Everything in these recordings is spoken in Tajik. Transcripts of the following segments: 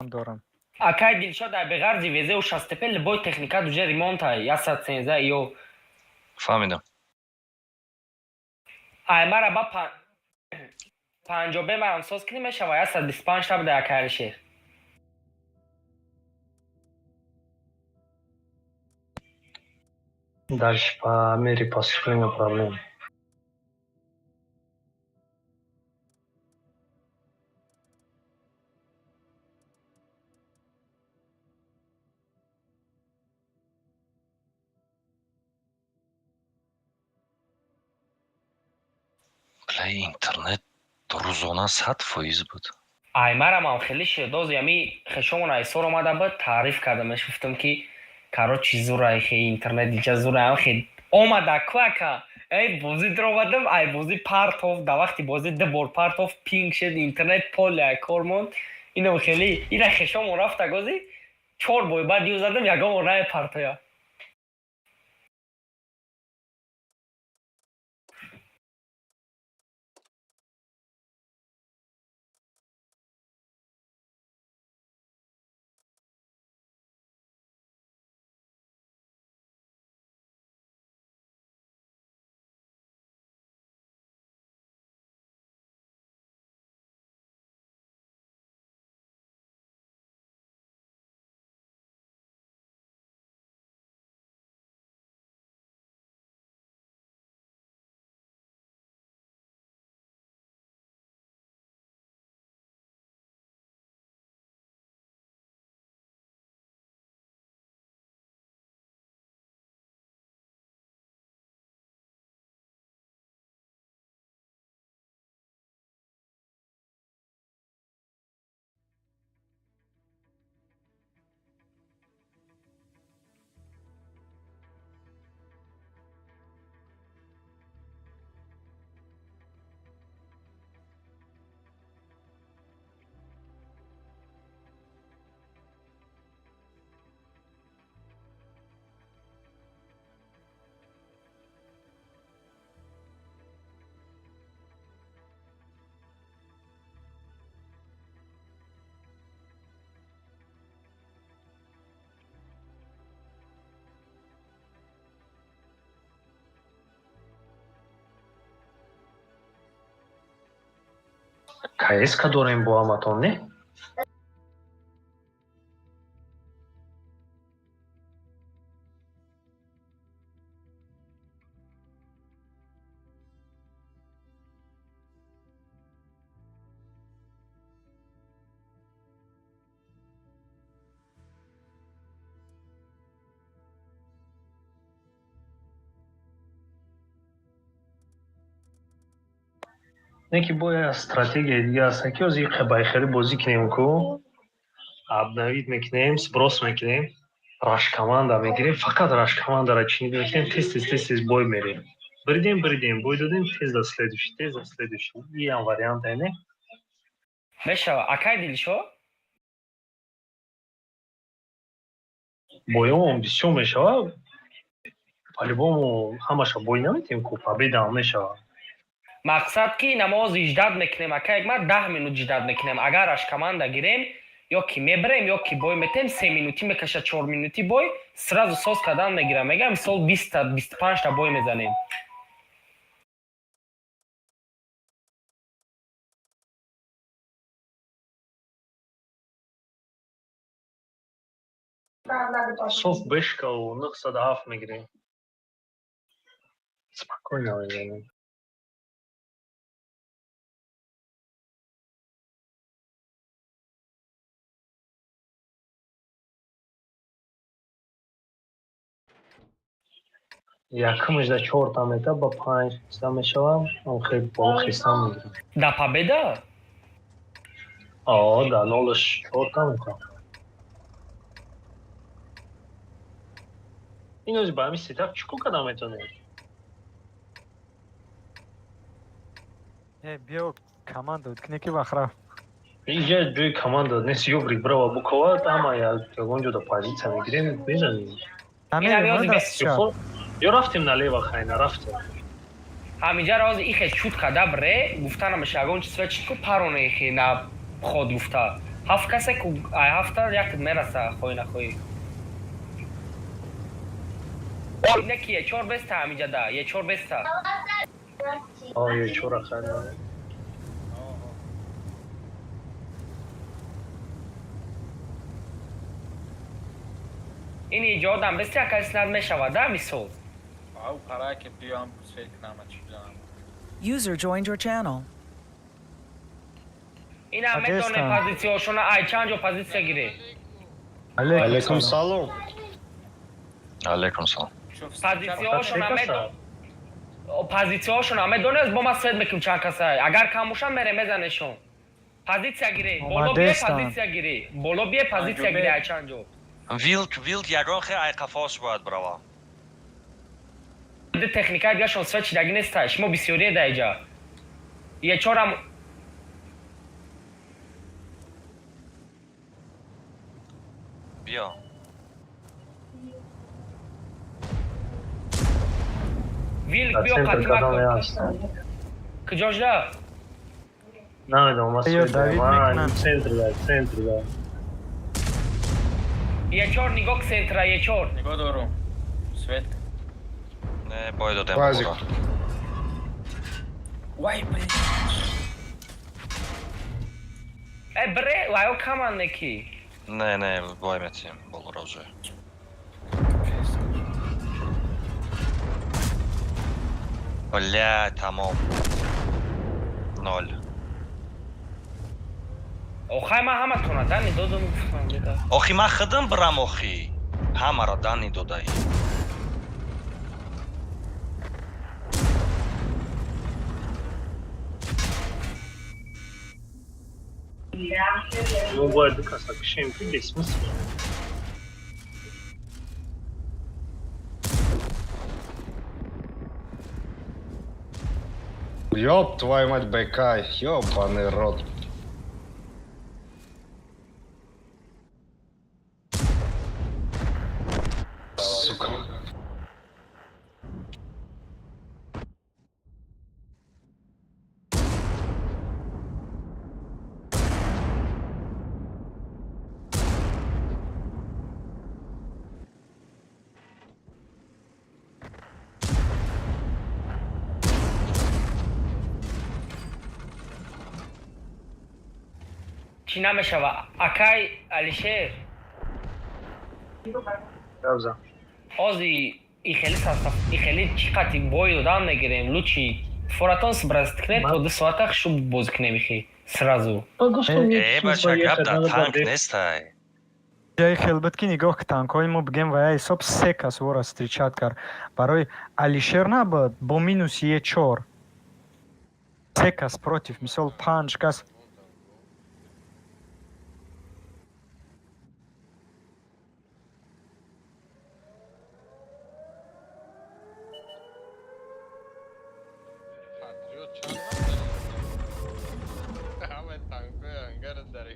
Дорам. Акай Дилшод, ай беғарзи везеу шастепе любой техника уже ремонта, 113 ё. Фаҳмидам. Ай мара ба панҷобе марам соз кунӣ, мешава 125 та буда, акай Алишер. Дальше по мере поступления проблем. Бля, интернет рӯзона 100% буд. Ай марамам хеле шедоз, ями хешомон айсор омада буд, таъриф кардамеш, гуфтам ки, короче, зурай хе интернет иҷа, зурай хе омада ку, ака. Эй, бозӣ даромадам, ай бозӣ партов, дар вақти бозӣ ду бор партов, пинг шед, интернет поле ай кор монд. Инам хеле ина хешомон рафта гози, чор бой баъд ю задам, ягон бор намепартоя. КСК дорем бо ҳаматон, не? Не ки бояд стратегияи дига ҳаста, ки ҳозир байхелӣ бозӣ кунем ку, обновить мекунем, сброс мекунем, раш команда мегирем, фақат раш командаро чинид мекунем, тез тез тез тез бой мерем, бридем, бридем, бой додем, тез да следующий, тез да следующий. Иам вариант не? Мешава, акай Дилшо. Боёмон бисёр мешава, по-любому ҳамаша бой наметем ку, победаам мешава. Мақсад ки намоз ждать мекунем, ака, ма 10 минут ждать мекунем. Агар аш команда гирем, ё ки мебарем, ё ки бой метем, 3 минутӣ мекаша, 4 минутӣ бой сразу соз кардан мегирам. Мегам, мисол, 20-та, 25-та бой мезанем. Соф бешкаву 907 мегирем, спокойно мезанем. Якумаш да чорта мета, ба панҷ са мешавам, хел бо хистан мегирам. Да победа. О, да нолаш чорта мета. Ин ози ба ҳамин сетап чӣ кор карда метавонем? Э, биё, команда кунӣ ки вақт рафт. Инҷа ҷои команда нест, ёбрик брава букова, ҳама ягон ҷо да позитсия мегирем, мезанем. Ё рафтем налево, хай, нарафтем. Ҳаминҷа рози ихе чут када бре гуфта намеша, ягон чиз чит ку пароне ихе на ход гуфта. Ҳафт касе ку, ай ҳафта як мераса, хоҳӣ нахоҳӣ. Не ки Е4 беста ҳамиҷада, Е4 беста. О, Е4 хайр. Ин иҷодам беста, як каси над мешавад, да, мисол. Ау параке биём свет кунам, чӣ бизанам. User joined your channel. Ина метавонем Одесса. Позитсияшона ай чанд ҷо позитсия гирем. Алейкум салом. Алейкум салом. Позитсияҳошона медон, позитсияҳошона медонест, бо ман свет мекунем чанд каса. Агар кам бошанд, мере мезанешон. Позитсия гирӣ. Боло бие. Омадестанд. Позитсия гирӣ. Боло бие, позитсия гирӣ ай чанд ҷо. Вилк, вилк ягон хе ай қафош бояд брава. Ди техникаи дигашон свет шидаги неста. Шумо бисёрие да иҷа. Е4-ам Биё. Вилк Дар биё центр қатима. кадом аст? Куҷо шуда? Намедонам, ман Ё, свет давид дорам. мекунанд. Центр да, центр да. Е4 нигоҳ, центра Е4. Нигоҳ дорум. Свет. Не, бой додем. Базик. Бора. Вай, блин. Э, бре, вайо каман неки. Не, бой метиҳем болоро уже. Бля, тамом. Ноль. Охай, ман ҳаматона дани додум, гуфтам дига. Охи, ман худам бирам, охи. Ҳамаро дани додаӣ. Мо бояд ду каса кушем, ки бесмысл. Ёб твою мать, БК, ёбаный рот. Сука. Чӣ намешава, акай Алишер? Гап. Ҳози и хели состав, и хели чӣ қати бой додан мегирем, лучи форатон сбросить кунед, то 2 соата шуб бозӣ кунем, ихи сразу. Э, бача, гап дар танк нестай. Ҷаи хел буд, ки нигоҳ, ки танкҳои мо бигем ва я ҳисоб се кас ӯро встречать кард. Барои Алишер набуд бо минуси Е4. Се кас против, мисол, панҷ кас. Патриот чанд ҳама танкҳои ангара дар.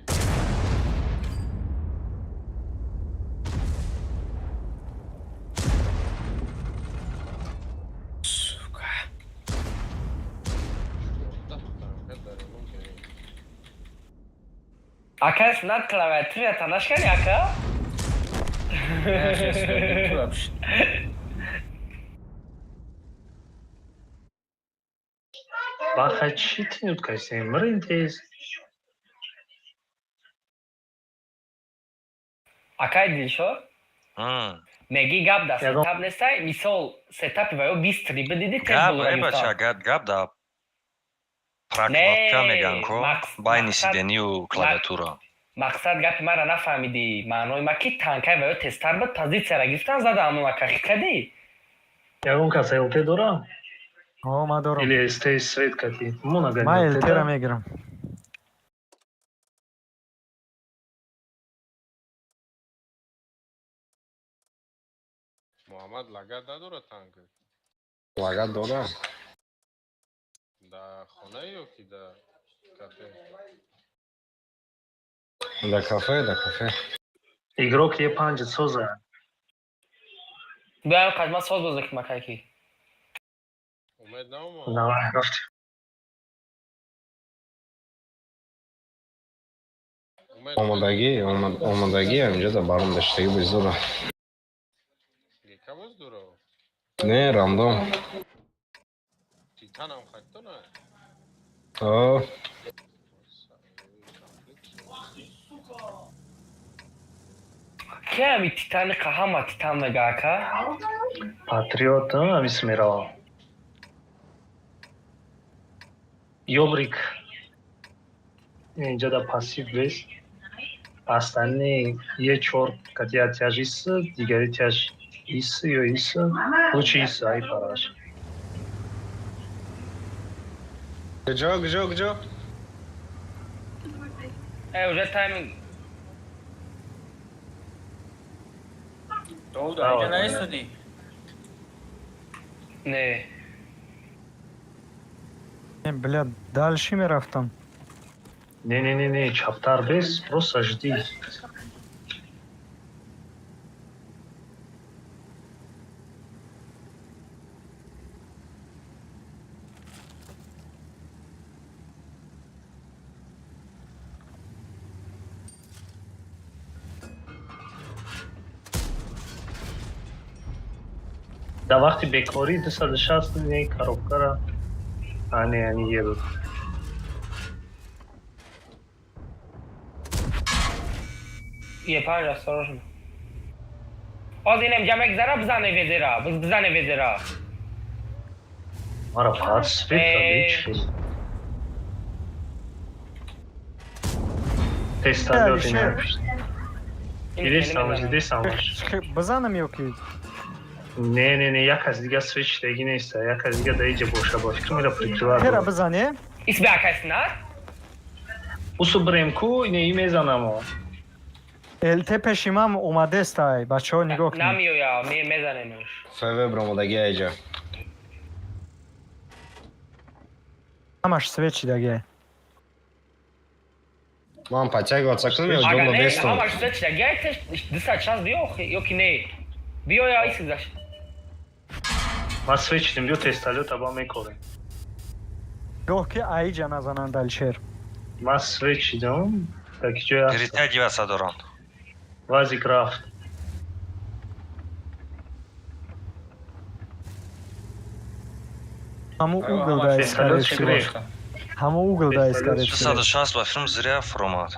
Сука. 14 танка дар ремонт кардем. Ака, над клавиатурата нашкани, ака? Вообще. Баха, чӣ тинут касем? Мирин тез. Акай Дилшод, меги гап да сетап нестай, мисол, сетапи ва ё бистри бидиди, тез Гап, болора э, бача, гирифтан. гап да прокладка Не, меган ко, байни сидению клавиатура. Мақсад, гапи маро нафаҳмидӣ. Маънои ма ки танкай ва ё тезтар буд, позитсияра гирифтан, зада ҳамон, ака, хит кардӣ. Ягон кас ЛТ дора? О, ман дорам. Или СТ свет кати? Мо нагани. Ман ЛТ-ра мегирам. Муҳаммад лагат надорад танк? Лагат дорам. Дар хона ё ки дар кафе? Да кафе, да кафе. Игрок Е5 соза. Биёем, қадма соз бозӣ кунем, акай ки. Умед наомад? Давай, рафтем. Умед. Омодагӣ, омодагӣ ҳаминҷо да баром даштагӣ безура. Гека боз дуро. Не, рандом. Титанам хаттона. О, Ки ҳами Титани ҳама Титан мега, ака? Патриот ҳамис мерава. Ёбрик. Инҷа да пассив бес. Остальные Е4 катя тяж ис, дигари тяж ис ё ис, лучше ис ай параш. Куҷо, куҷо, куҷо? Э, уже тайминг. Довуд, инҷа наистодӣ? Не. Не, бля, дальше мерафтам. Не, не, не, не, чаптар бес, просто жди. Дар вақти бекорӣ 260 не коробкара ане ани е буд. Е панҷ, осторожно. Ҳозир инам ҷа мегзара, бизане везера, бизане везера. Мара пас свет Э. кардӣ. Тесталёт. Алишер. Дидестамаш, дидестамаш. Бизанам ё ки? Не, не, не, як аз дига свет шидаги неста, як аз дига дар иҷа боша, ба фикр мера прикрывать. Тера бизане? Ис бе акайс на? Усу брем ку, не и мезанамо. ЛТ пеши ман омадестай, бачаҳо, нигоҳ кунед. Намеоя, мезанемш. ФВ бромодагӣ айҷа. Ҳамаш свет шидаги. Ман подтягиваться кунам ё Ага дома не, бестам? ҳамаш свет шидаги, 260 биё, ё ки не. Биёя, ис гузашт. Ман свет шидем, биё тесталёта ба мекорем. Нигоҳ ки аиҷа назананд, Алишер. Ман свет шидам, дар ки ҷое ҳастам. Перетягиваться доранд. Вазик рафт. Ҳаму угол дай, Тесталёт скорее всего. гирифт. Ҳаму угол дай, скорее всего. 260 ба филм зря фуромад.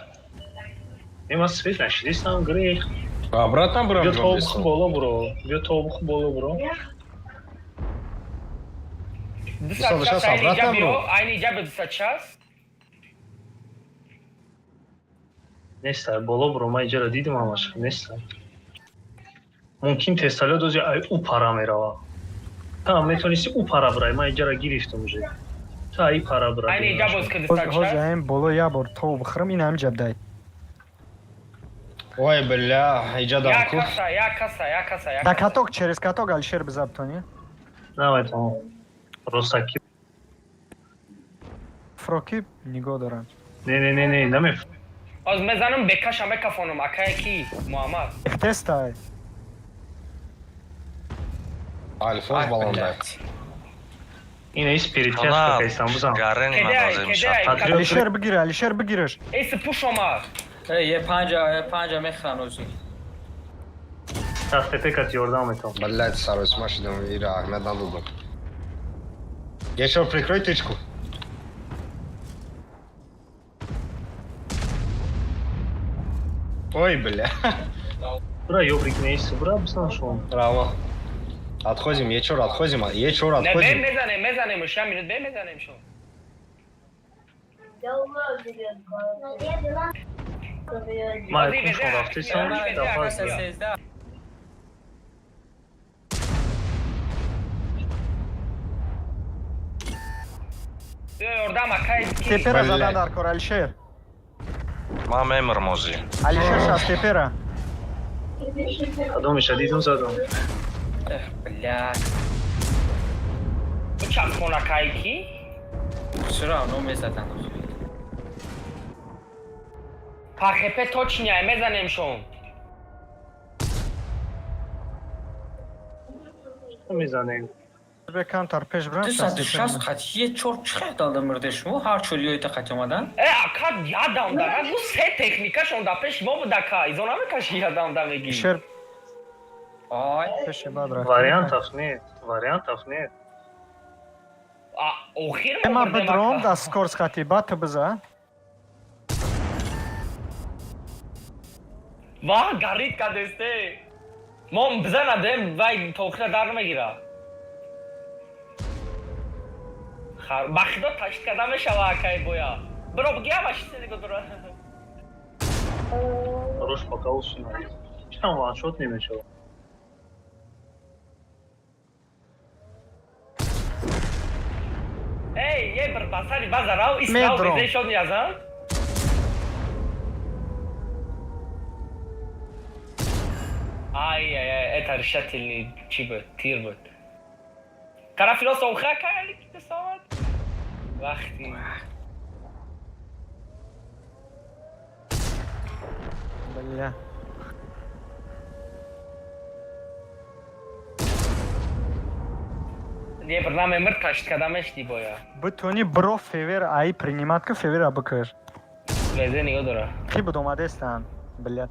Не, ман свет нашидистам, гирифт. Обратно брам. Биё тобуху боло буро. Биё тобуху боло буро. 260 айни обратно ҷа биё, бро. Айни ҷа биё 260. Неста, боло буро, ман иҷара дидим ҳамаш, неста. Мумкин тесталёт ози ай ӯ пара мерава. Та метонисти ӯ пара бирай, ман иҷара гирифтам уже. Та ай пара бира. Айни ҷа боз ки Ҳозир 260. ҳам боло як бор тов бихӯрам, ин ҳам ҷабдай. Ой, бля, иҷа Як дамку. каса, як каса, як каса, як Да каса. каток, через каток, Алишер, бизабтони. Наметавонам. Ростаки. Фроки нигоҳ дорам. Не, не, не, не, намеф. Ҳозир мезанам, бекаша мекафонам, акае ки Муҳаммад. Тестай. Альфош баланда. Ина ис перетяжка кайсам бузам. Гарени Кедай, мадозир мешавад. кедай. Патриот. Алишер, бигир, Алишер, бигираш. Эйси пуш омад. Э, е панҷа, е панҷа мехӯран озӣ. Тахтепе кат ёрдам метавон. Блядь, саросима шидам, ира Ахмед надодам. Ешор, прикрой тычку. Ой, бля. Бура ёбрик неист, бура бизан шумо. Браво. Отходим, Ечор, отходим, Ечор, Не, бе отходим. мезанем, мезанем, як минут, бе мезанем шо. Ман Ози, кун шумо везе, рафтисам, везе, дафа. везе. 13. Биё ёрдам, акае ки. Тепера Блядь. задан дар кор, Алишер. Ман мемирам озӣ. Алишер, шаз тепера. Кадомиша дидум задам. Эх, блядь. Чапхон, акае ки. Чаро оно мезадан охи? Пахепе точняй, мезанем шон. Мезанем. Бе камтар пеш бирам. 260 қатъи чор чӣ хел дада мирде шумо ҳар чор ёита қатъи омадан? Э, ака, ядам да нагу, се техникашон да пеш мо буда, ка изо намекаши, ядам да меги. Шер Ай. пеше баъд рафт. Вариантов нет, вариантов нет. А охир Ма мо бурдем, бидром ака. Да скорс хати баъд ту биза. Ва гарид кадесте. Мо бизанадем, вай тохира дар намегира. Хар ба худо ташт карда мешава, акай, боя. Биро бигия машине нигоҳ дора. Хорош пока усуна. Чам ваншот намешава. Эй, е бир басари базарав, исрав Медром. безе шод ниязан. Ай, ай, ай, это решительный чи буд, тир буд. Тарафи рост охра кай али ки омад. Вақти. Бля. Не бир намемир, ташт карда мешди боя. Битони бро февер ай принимат ка февера бикаш. Везе нигоҳ дора. Ки буд омадестан? Бля.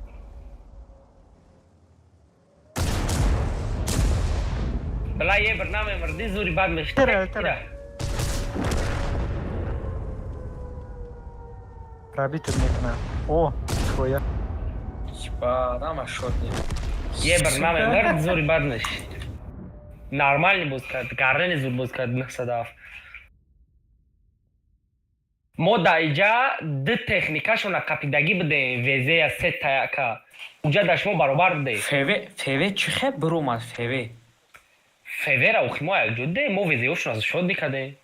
Бла е бир намемирди, зури бад мешди. Тира, тира. Пробитед мекунам. О, твоя. Бад ама шот не. Е бир намемирд, зури бад мешди. Нормальный боз кард, гаррени зур боз кард 907. Мо да иҷа ду техникашона қапидагӣ будем, везея се таяка. Уҷа да шумо баробар будем. ФВ, ФВ чӣ хел биромад ФВ? Февера охи мо якҷо дем, мо везеёшона шод мекардем.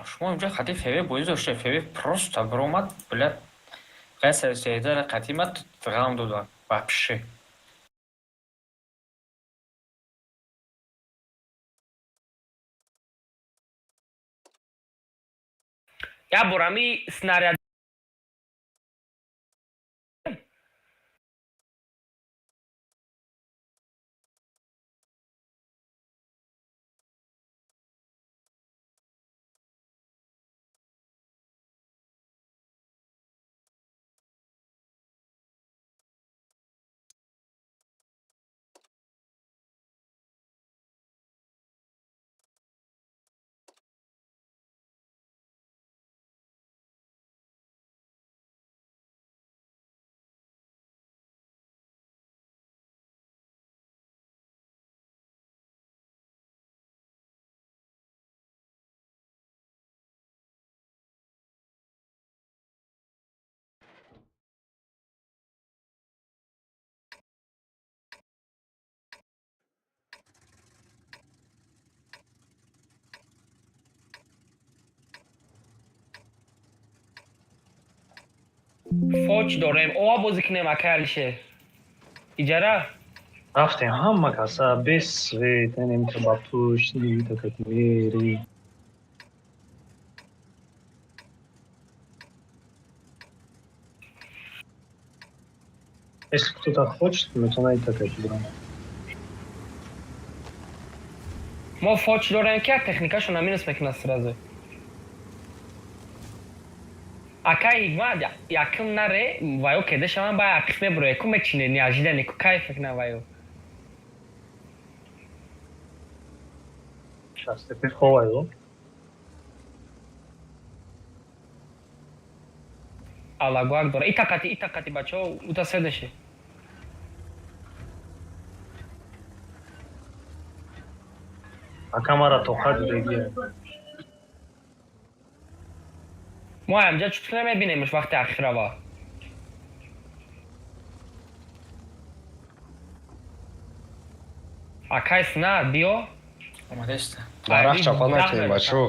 Шумо инҷа қатъи ФВ бозӣ доште, ФВ просто биромад, блядь. Қайса седара қатъи мад ғам дода вообще. Як бор ами снаряд фоч дорем, ова бозӣ кунем, акай Алишер. Иҷара? Рафтем ҳама каса без свет, нем ба пушт, такати мери. Если кто-то хочет, метавонад такати бирам. Мо фоч дорем, ки техникашона минус мекунад сразу. Акай Ҳикмат, якм наре, ваё кеда шаван, ба ақиф мебуро, яку мечине, неожиданно ку кайф мекунам ваё. Сейчас, теперь ховаю. Аллагу дора. Итақати, итақати, бачаҳо, ута седеше. Ака, мара тоқат дидагия. Мо ҳамҷа чутк намебинемш вақте ақиф рава. Акай Сна, биё. Омадеста. Дарахт чапа накунем, бачаҳо.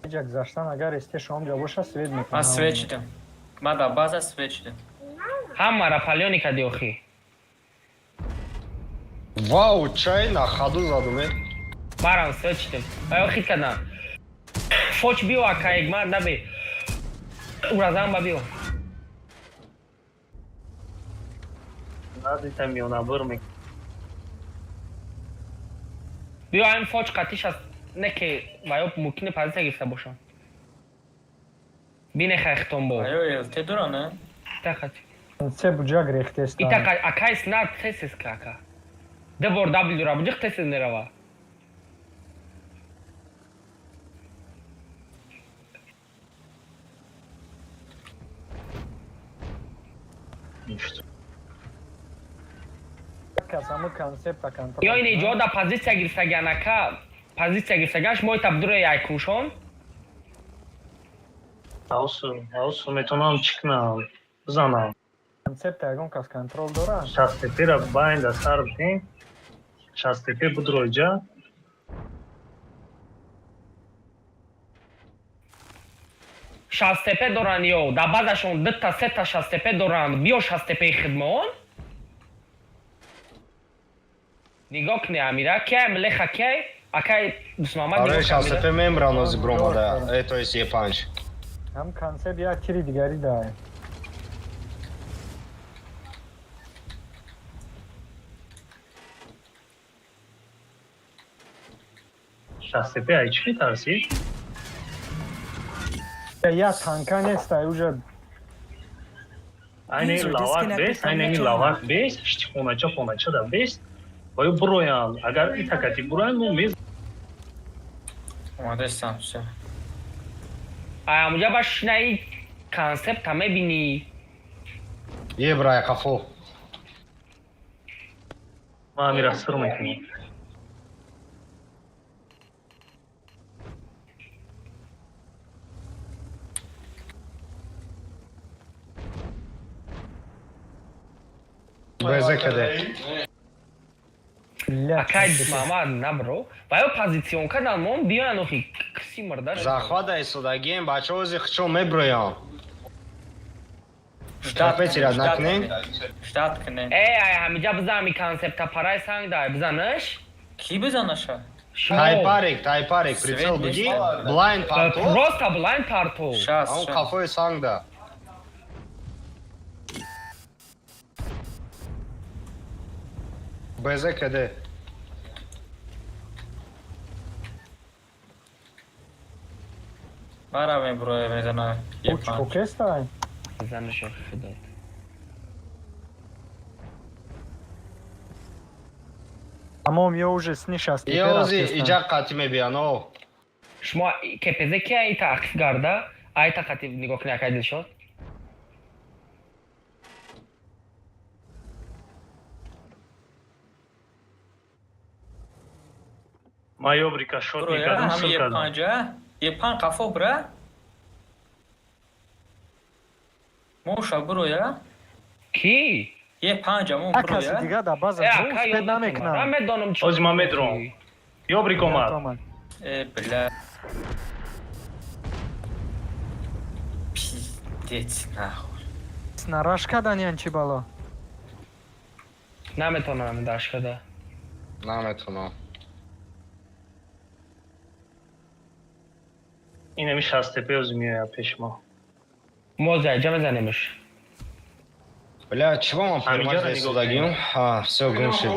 Иҷа гузаштан агар эсте шомҷа боша, свет мекунам. Ман свет шидам. Ман дар база свет шидам. Ҳамара палёни кади охи. Вау, чай на ходу задум, э. Барам свет шидем. Ваё хит кардам. Фоч биё, акай Ҳикмат, наби. Уразам ба биё. Надита миёнабир мек. Биё ҳамин фоч қатиш аст, не ки ва ё мумкине позитсия гирифта бошанд. Бине хайхтон бо. Аё ЛТ дора, не? Тақат. Се буҷа грехтеста. Ита акайс на тесес кака. Ду бор W ра буҷиқ тесес мерава. Кас ҳамун концепта контрол. Ё ин иҷо да позитсия гирифтаган ака, позитсия гирифтаганш мо итаб дуре якуншон. Аусу, аусу метавонам чӣ кунам? Бизанам. Концепта ягон кас контрол дора? Шастепера байнда сар битем. Шастепе будро иҷа. Шастепе доранд ё да баъзашон дута сета шастепе доранд. Биё шастепеи хидмон. Нигоҳ куне Амира, кай млеха кай, акай Дусмамад Барои нигоҳ кун, Амира. шастепе мембран ози бромада. Э, то есть Е5. Ҳам концепт як тири дигари да. Шастепе ай чӣ метарсӣ? Я танка неста, уже Айни User лавак disconnected бес, from айни your channel. лавак бес, шти хонача хонача да бес. Ва ё буроянд. Агар итакати буроянд, мо мез Омадастам, всё. Ай амуҷа ба шинаи концепта мебинӣ. Ебра қафо. Ман амира сир мекунам. Безе каде. Акай Дусмамад набро. Ва ё позицион кардан мон биёян охи киси мурда. Захват истодагием, бачаҳо ози хичо меброянд. Ждать Капец, кунем, накунем? ждать кунем. Э, ай ҳамиҷа бизан ҳами концепта парай санг дай бизанаш. Ки бизанаша? Шумо. Тайпарик, тайпарик, прицел Свет буги, нест. блайн парто, Просто блайн парто. Шас, а он шас. қафои санг да. Безе каде. Мара меброя мезана. Уч кокеста? Бизанаш охи худо. Тамом, ё уже сни шастепе Е ози рафтеста. иҷа қатӣ мебиян, о. Шумо КПЗ ки ай таъқиб гарда, ай тақати нигоҳ кунӣ акай Дилшод. Ман ёбрика шот Броя, мекардам, ҳами сир кардам. Е5, а? Е5 қафо бра? Моша броя? Ки? Е5 мо Як каси броя? дига да база Э, ҷо акай успед ёд ман намекунам. медонам чӣ. Ози ман медром. Ёбрик омад. Омад. Э, бля. Пиздец, нахуй. Нараш кадан ян чи бало? Наметонам даш када. Наметонам. Ин ами шастепе ози меояд пеши мо. Мо заҷа мезанемш. Бля, чего ман Ҳамиҷаро фирмаш нигоҳ истодагием? Ҳа, всё, гум шид.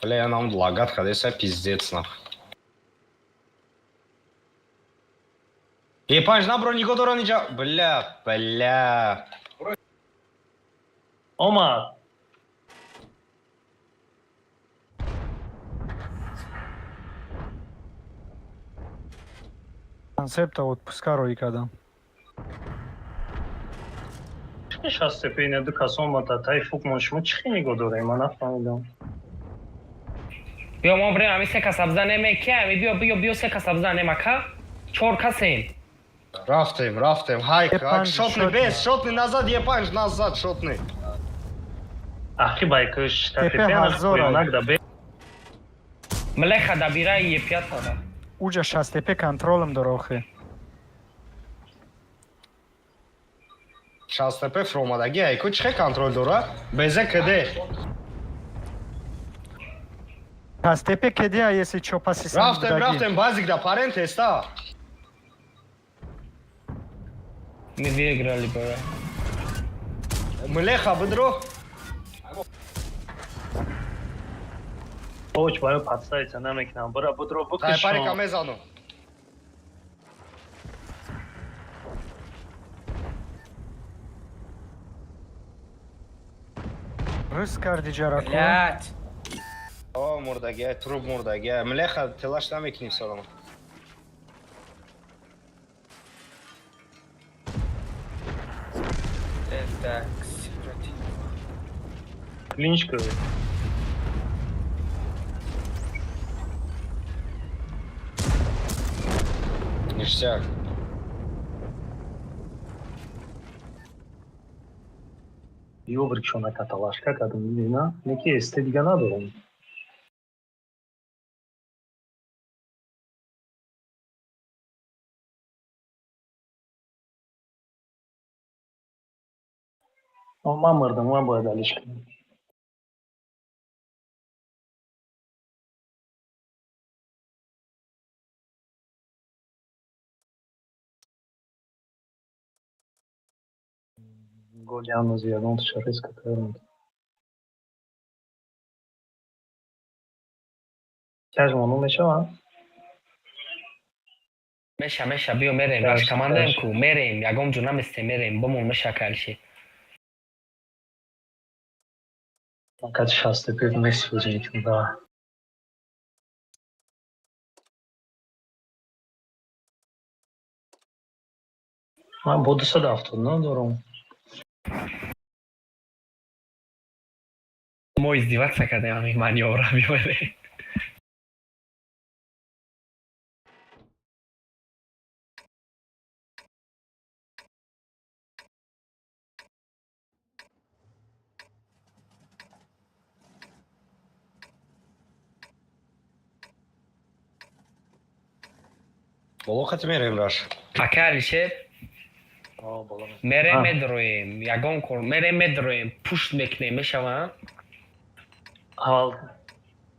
Бля, я нам лагат кадеса пиздец нах. Е5 набро нигоҳ доран иҷа. Бля, бля. Омад. Концепта отпуска роӣ кардам. Чӣ шастепе ина ду кас омад тай фукмон шумо чӣ хел нигоҳ дорем? Ман нафаҳмидам. Биё мо бирем ҳами се каса бизанем, э, ки ҳами биё биё биё се каса бизанем ака. Чор касем. Рафтем, рафтем. Хайк, Е5 хайк, шотни шотни. без, шотни назад, Е5 назад, шотни. Ахи байкаш Тепе тепе ҳазор ай. поёнак да бе. Млеха да бира Е5 ра. Уҷа шастепе контролам дора охи. Шастепе фромадаги айку чӣ хел контрол дора? Безе каде. Шастепе кедия, если чо паси санг Рафтем, будаги. рафтем, базик да парен теста. Мы выиграли, бро. Млеха бидро. Оч барои подставиться намекунам. Бара будро Снайпарика бикушон. мезанам. Рӯз карди ҷараку. Блядь. О, мурдагия, труп мурдагия. Млеха, телаш намекунӣ салом. Так, блядь. Клиничка. Ништяк. Ёбрикшона каталашка кардам, дидӣ на? Неки СТ дига надорам. О, ман мурдам, ман бояд алиш кунам. Голиано ягон риска кардам. Чашмону мешавад? Меша, меша, биё мерем. Чашм, Раш командаем чашм. ку, мерем. Ягон ҷо наместем, мерем. Бомон меша калши. Фақат 65 Месси бозӣ мекунад. Да. Ман бо 279 дорам. Мо издеваться кардем ҳамин манёвра биёрем. Боло хати мерем раш. Ака Алишер, О, боло. мерем А. медроем. Ягон кор мерем медроем. Пушт мекунем, мешава? Аввал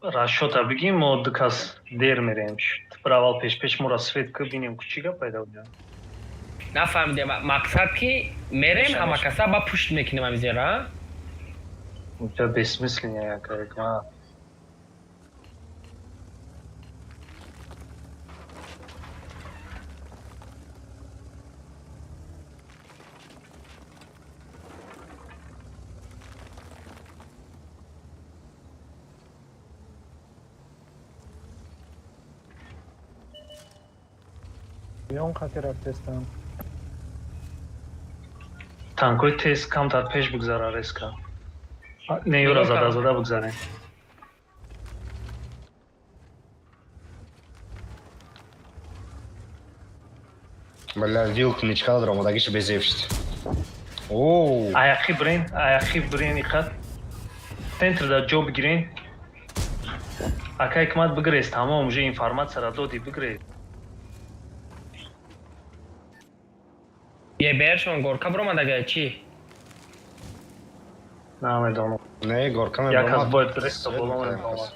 расчёта бигим, мо ду кас дер мерем. Типр аввал пешпеш моро свет ки бинем ку чӣ гап пайдо буд. Нафаҳмидем. Мақсад ки мерем Меша, ҳама меша. каса ба пушт мекунем ҳамин зера, а? Унҷа бессмысленно яка ма. Ён хати рафтестам. Танкои тез камтар пеш бигзара резка. Не, юра Нигоҳ зада кардам. зада бигзарем. Бля, вилк ничка дорам, мурдагиша безебшит. О, Аяқи бирен, аяқи бирен иқат. Центрда ҷо бигирен. Ака ҳикмат бигирез, тамом уже информатсияро додӣ, бигирез. Ебершон горка биромадага чӣ? Намедонам. не, горка Як кас мебромад. бояд резко Свет боло мекунем мебромад. кас.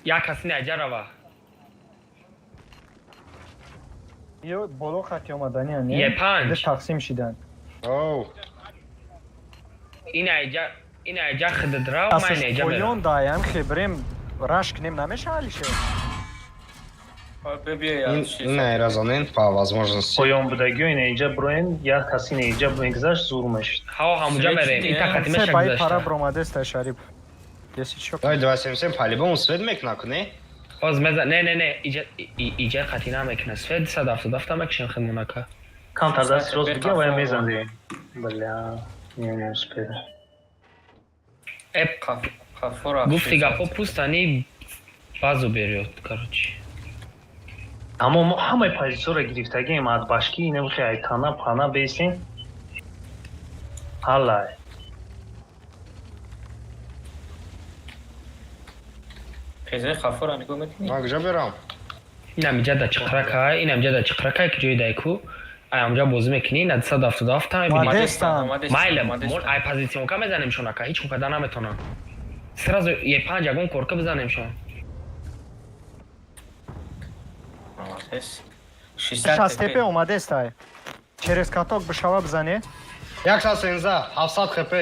Як кас не рава. Ё боло хати омадани ане? Е панҷ. Ду тақсим шидан. Оу, Ин айҷа, ин айҷа хидидрав, ман Асас ин айҷа мерам. поён даям хебрем раш кунем намеша Алишер? Бибия, ин айразанен по возможности. Поён будагиё ина инҷа бироен, як кас ина инҷа мегузашт, зур мешуд. Ҳаво ҳамуҷа мерем. Ин тақати Се меша баи пара гузашта. бромадеста Шарип. Если чё. Давай 277 по-любому свет мекуна ку, не? Боз меза не не не иҷа иҷа қати намекуна. Свет 177 мекушем хидмонака. Камтар даст рост бигир ва мезанди. Бля, не успел. Э Қафора. гуфти гапо пустани базу берёд, короче. Тамом мо ҳамаи позитсияро гирифтагием, аз башки инам хе ай тана пана бесем. Ҳаллай. Хезаи қафора нигоҳ мекунӣ? Ман куҷо берам? Инам иҷа да чиқракай, инам иҷа да чиқракай ки ҷои дай ку. Ай ҳамҷа бозӣ мекунӣ, на 277 мебинӣ. Модестам. Майли, мо ай позитсионка мезанем шон ака, ҳеч када наметонам. Сразу е панҷ ягон корка бизанем шон. Молодец. 60 тепе омадестай. Через каток бишава бизане. 116, 700 хп.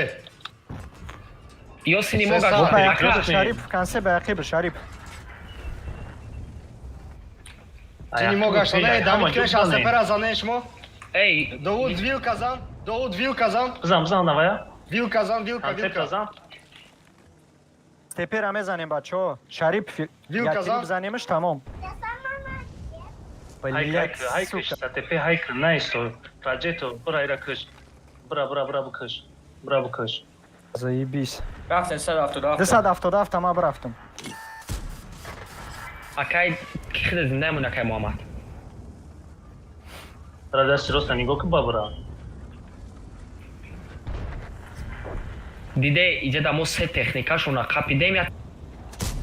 Ё синимо Се гашт. сад. Ба Ака, яқиб Шарипов, консе ба яқиб Шарип. Тини мо гашта, не, Давид кеш асепера зане шмо. эй, Довуд вилка зан, Довуд вилка зан, Бизан, бизан навая. вилка зан, вилка, Концепт вилка. зан. Степера мезанем бачаҳо. Шарип Вилка як зан. тип занемш тамом. Блядь, Ҳай сука. киш, СТП ҳай кир, наисто. Раҷето, бура ира киш. Бура, бура, бура бикиш. Бура бикиш. Заебись. Рафтем 177. 277 ма брафтам. Акай ки хида зинда мон акай Муҳаммад. Бура дасти роста нигоҳ кун ба бура. Диде иҷа да мо се техникашона қапидем я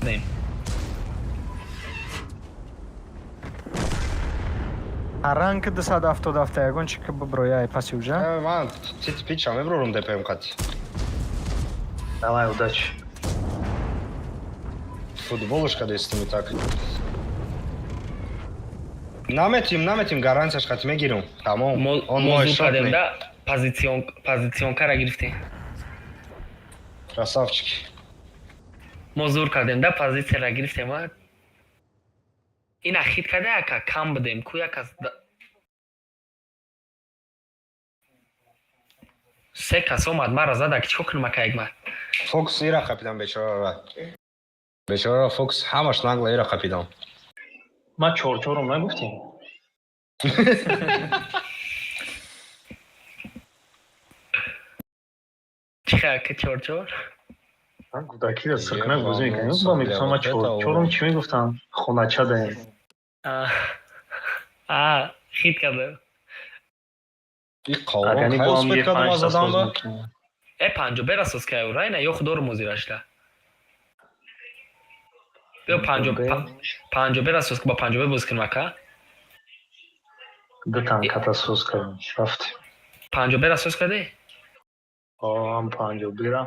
дем. Ранг 277 ягон чи ки биброя ай паси уже. Ман тит пича меброрум ДПМ қати. Давай, удачи. Футболушка дестими так. Наметим, наметим, гарантияш қати мегирим. Тамом. Мо Он мо мой зуд кардем шотный. да позицион позиционкара гирифтем. Красавчики. Мо зур кардем да позитсияра гирифтем а. Ина хит карда ака кам будем ку як аз се кас омад мара зада ки чикор кунам ака Ягмат. Фокс ира қапидам бечорара. Бечорара Фокс ҳамаш нагла ира қапидам. Ма чорчорум нагуфтем. Чи хел ака чор-чор? Ман кӯдакиро сиркунак Е, бозӣ мекардем. ва, Ба мегуфтам ма бля, вот это чорчорум чӣ мегуфтам? Хонача даем. А, а, хит кардем. И қаврон Агани кай бо ҳам успед е кардам панҷ аз та задан соз ба? мекунем. Э панҷо берасоз кай райна ё худоро мозирашла. Биё панҷо панҷо берасоз ки ба панҷо бебоз кунем ака. Ду танката соз кардем. Рафтем. Панҷо берасоз кардӣ? Ам панҷо бира.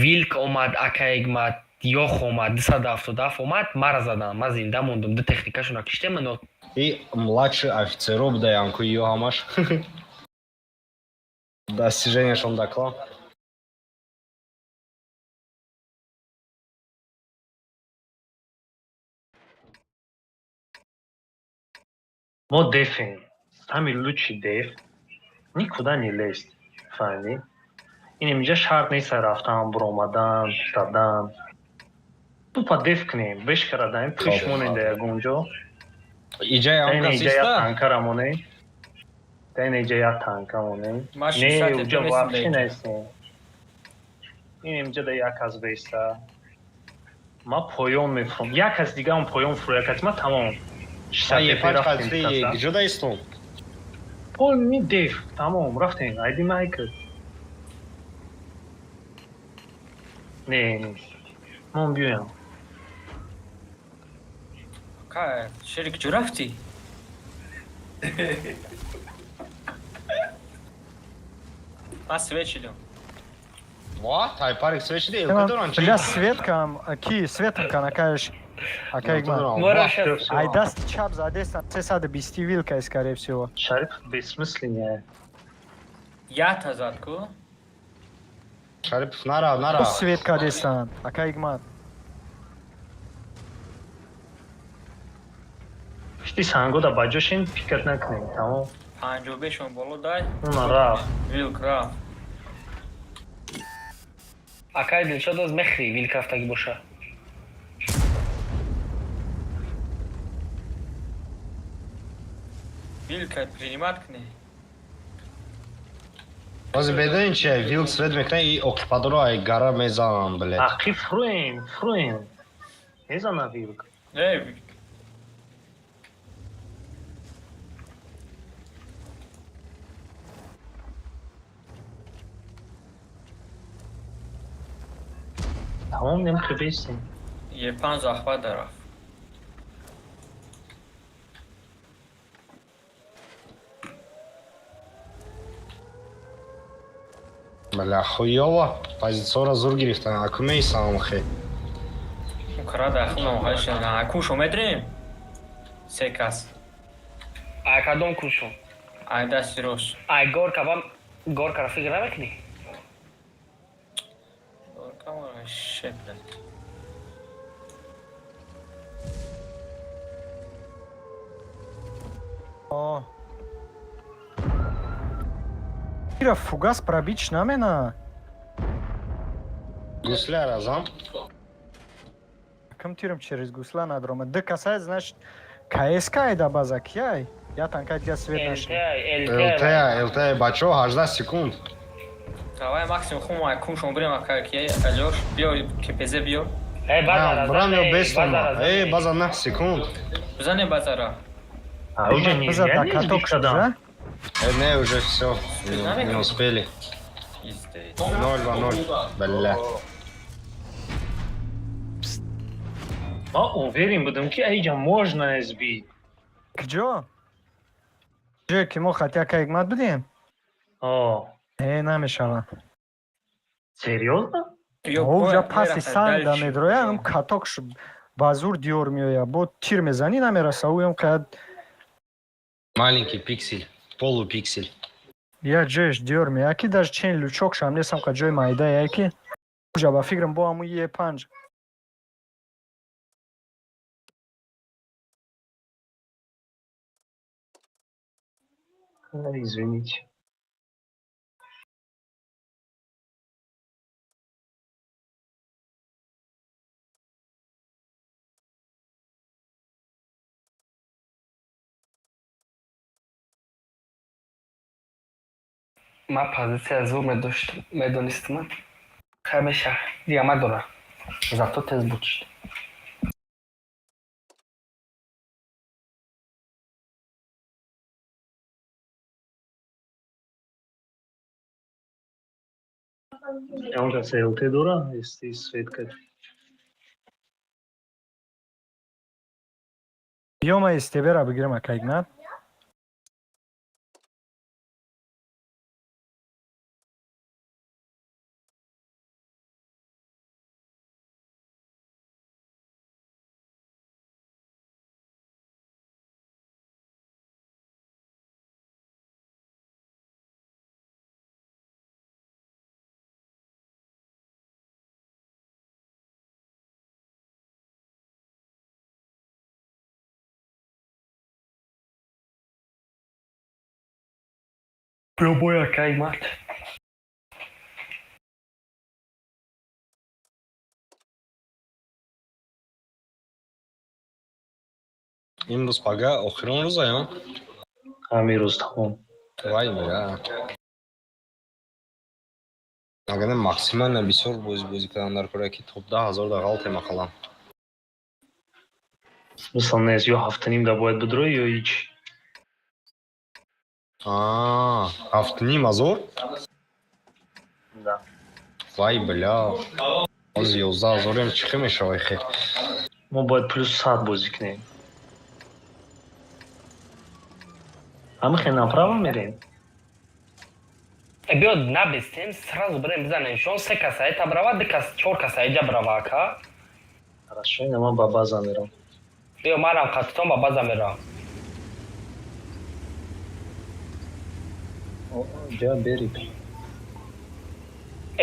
Вилк омад ака Ягмат, ёх омад, 277 омад, мара задан, ман зинда мондум, ду техникашона киштем, но И младший офицеров даям ку ё ҳамаш. Достиженияшон дакла. Мо дефем. Самый лучший деф. Никуда не лезть. Фаҳмидӣ? Ин инҷа шарт нест рафтан, буромадан, задан. Тупо деф кунем. Бешкара даем, пӯш Хоб, монем хоб. дар ягон ҷо. Иҷаи ҳам Дар кас инҷа як иста? танкара монем. Дар инҷа як танка монем. Ма Не, 600 уҷа нестем вообще дар инҷа. нестем. Ин инҷа да як кас беиста. Ма поён мефурам. Як кас дигаам поён фурӯ, як кас ма тамом. Ма е 600 панҷ рафтем қати каса. ҷуда истом. Полный деф, тамом, рафтем. Айди майкл. Не, не. Мон биёям. Ака, Шерик ҷо рафтӣ? Ман свет шидам. Ва, тайпарик свет шида, элка доран чи? Бля, светкам, ки светам кан акаеш. Ака Ягмат. мора Всё, шад всё. Ай даст чап задесан 320 вилка, скорее всего. Шариф бессмысленный. Ята зад ку? Шарипов нара, нара. Свет кадесан. Ака Ягмат. Пишти сангода ба ҷошин пикат накунем, тамом. Панҷо бешон боло дай. Уна рафт. Вилк рафт. Акай Дилшод оз мехри вилк рафтагӣ боша. Вилка принимать кунӣ. Ҳозир бедонин чи вилк свет мекунад и оқипадоро ай гара мезанам, блядь. Ақи фурӯем, фурӯем. Мезана вилк. Э, Тамом немхи бестем. е панҷ захват дарафт. Бля, хуёво. Позициора зур гирифтан. Аку меисам хе. Кара дар хунам хашна. На кушо медрем. Се кас. А кадом кушо? Ай дасти рост. Ай горка ба горкаро фикр намекунӣ? Горка вообще, блядь. О. Ира фугас пробить намена. Гусля разам. Кам тирам через гусла надрома. Д касай, значит, КСК да база кияй. Я танка дия свет нашли. ЛТ, ЛТ. ЛТ, ЛТ, бачо, 18 секунд. Давай максимум хум ай кум шон бирем ака ки алёш биё КПЗ биё. Эй, базара, Брам ё зане, бестама. базара, Эй, зане. база 9 секунд. Бизане базара. А уже База нельзя да не каток сбить кадам. да? Не, уже все. Не успели. Пиздец. 0-2-0. Бля. Ма уверен будем, ки айҷа можно сбить. Кҷо? Ҷое ки мо хотя кайгмат будем? О, Э, намешава. серьезно? Ё Оҷа бояд паси мерафт санг да дальше. медроя, ам каток ба зур диёр меоя. Бо тир мезанӣ намераса, ӯям кад Маленький пиксель. Полупиксель. Я ҷоеш диёр меоя ки даже чен лючок шам нестам ка ҷои майда яй ки оҷа ба фикрам бо ҳамун е панҷ. А, извините. Ман позитсия зур медоштам, медонистам. Хай меша, дига мадора. Зато тез буд шуд. Он кас ЛТ дора, исти свет кад. Биё ма СТБ-ра бигирам ака Игнат. Биё бой ака Игнат. Имрӯз пага охирон рӯза ё? Ҳамин рӯз тамом. Вай бля. Агар не максимально бисёр бозӣ кардан дар кора ки топ 10 000 да ғалтем ақаллан. Смысл нест, ё ҳафтаним да бояд бидрои, ё ҳеч. Аа, 7,5 ҳазор? Да. Вай бля. Ҳозир 11 ҳазорем чӣ хел мешавад хе? Мо бояд плюс 100 бозӣ кунем. Ҳама хел направо мерем. Э, биё набестем, сразу бирем бизанем. Шон се каса эта брава, ду кас, чор каса иҷа брава ака. Хорошо, ина ман ба база мерам. Биё манам қатитон ба база меравам. О, ҷа бери.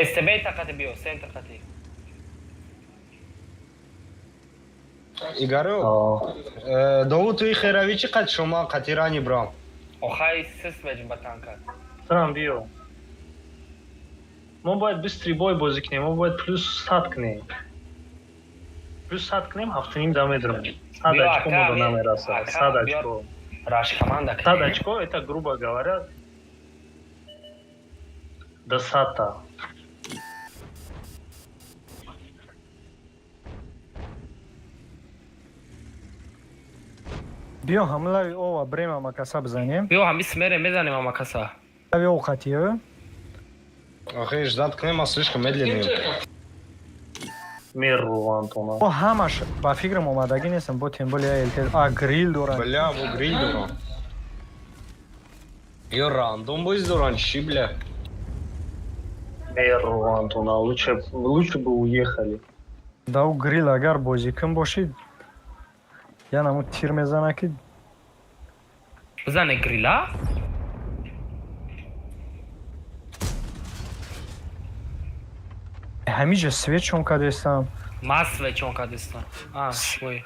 СТБ тақати биё, центр қати. Игарё, О, Довуд туи херавӣ чӣ қад шума қати рани брам? Охай сис меҷим ба танка. Трам биё. Мо бояд быстрый бой бозӣ кунем, мо бояд плюс 100 кунем. Плюс 100 кунем, ҳафтаним да медроем. 100 Биё, очко ака, мода ми- намераса. ака, 100 биё. очко. Раш команда 100 очко это, грубо говоря, до 100. Биё ҳамлави ова брем амакаса бизанем. Биё ҳами смере мезанем амакаса. Лави ов қатиё. Охи ждать кунем, а слишком медленный. Меру Антона. Бо ҳамаш ба фикрам омадагӣ нестам, бо тем более ЛТ. А грил доранд. Бля, бо грил дорам. Ё рандом бози доранд, чӣ бля? Меру Антона, лучше бы уехали. Да у грил агар бозикун бошид, я наму тир мезана ки Бизане грила? Ҳамиҷа свет чон кадестам. Ман свет чон кадестам. А, шумои.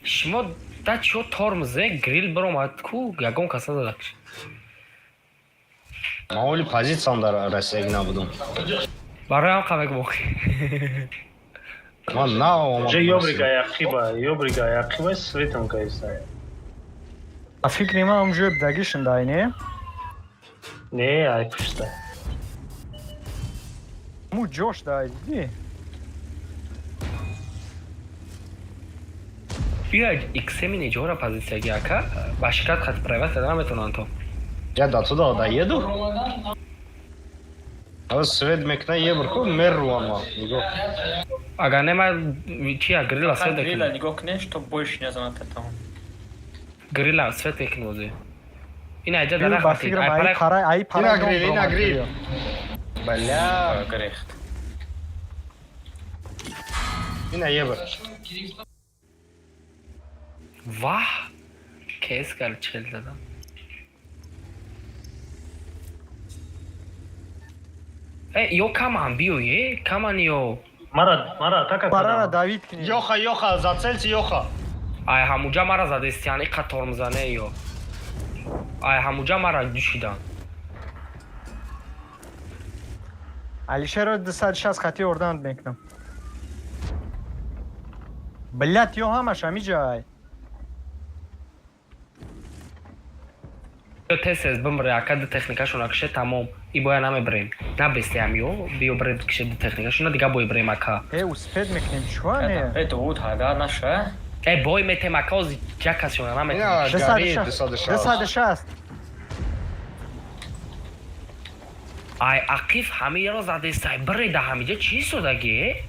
Шумо да чиё тормозе грил биромад ку ягон кас назадак. Ман оли позициям дар Россияги набудум. Барои ҳам қамек боқӣ. Ман на омадам. Же ёбрига яқиба, ёбрига яқиба светом кайса. А фикри ман ҳамҷои будагишн дай, не? Не, ай пушта. Му ҷош дай, дидӣ? Биёед иксемини ҷора позитсияги ака ба шикат хат прайват карда наметавонанд то. Я до туда доеду? А свет мекна ебр ку мерруам ма. Нигоҳ. Агар не ман чия грила свет Грила мекунам. нигоҳ кунед, чтоб больше не занад там. Грила свет мекунем ози. Ин айҷа Грил дарахт ба ҳастид. фикрам Ай ай парай парай ай Ина парай дом грил, ина биромад грил. грил. Бля, Грехт. ина ебр. Ваҳ! Кес кард чел дадам. Э, ё каман биё, е, каман ё. Мара атака Парара кардам. давид кунед. Ёха, ёха, зацельте ёха. Ай ҳамуҷа мара задестиян, иқа тормозане ё. Ай ҳамуҷа мара душидан. Алишерро 260 хати ордан мекунам. Блядь, ё ҳамаш ҳамиҷай. Ё тез тез бимре, ака ду техникашона кише тамом. И боя намебирем. Набестиам ё, биё бирем кише ду техникашона, дига бой бирем ака. Э, успед мекунем, чуа не? Это вот ага наша. Э, бой метем ака, ози ҷакасшона наметем. Ина гари 260. 260. 260. Ай ақиф ҳамиро задестай, бире да ҳамиҷа чӣ истодаги? Э?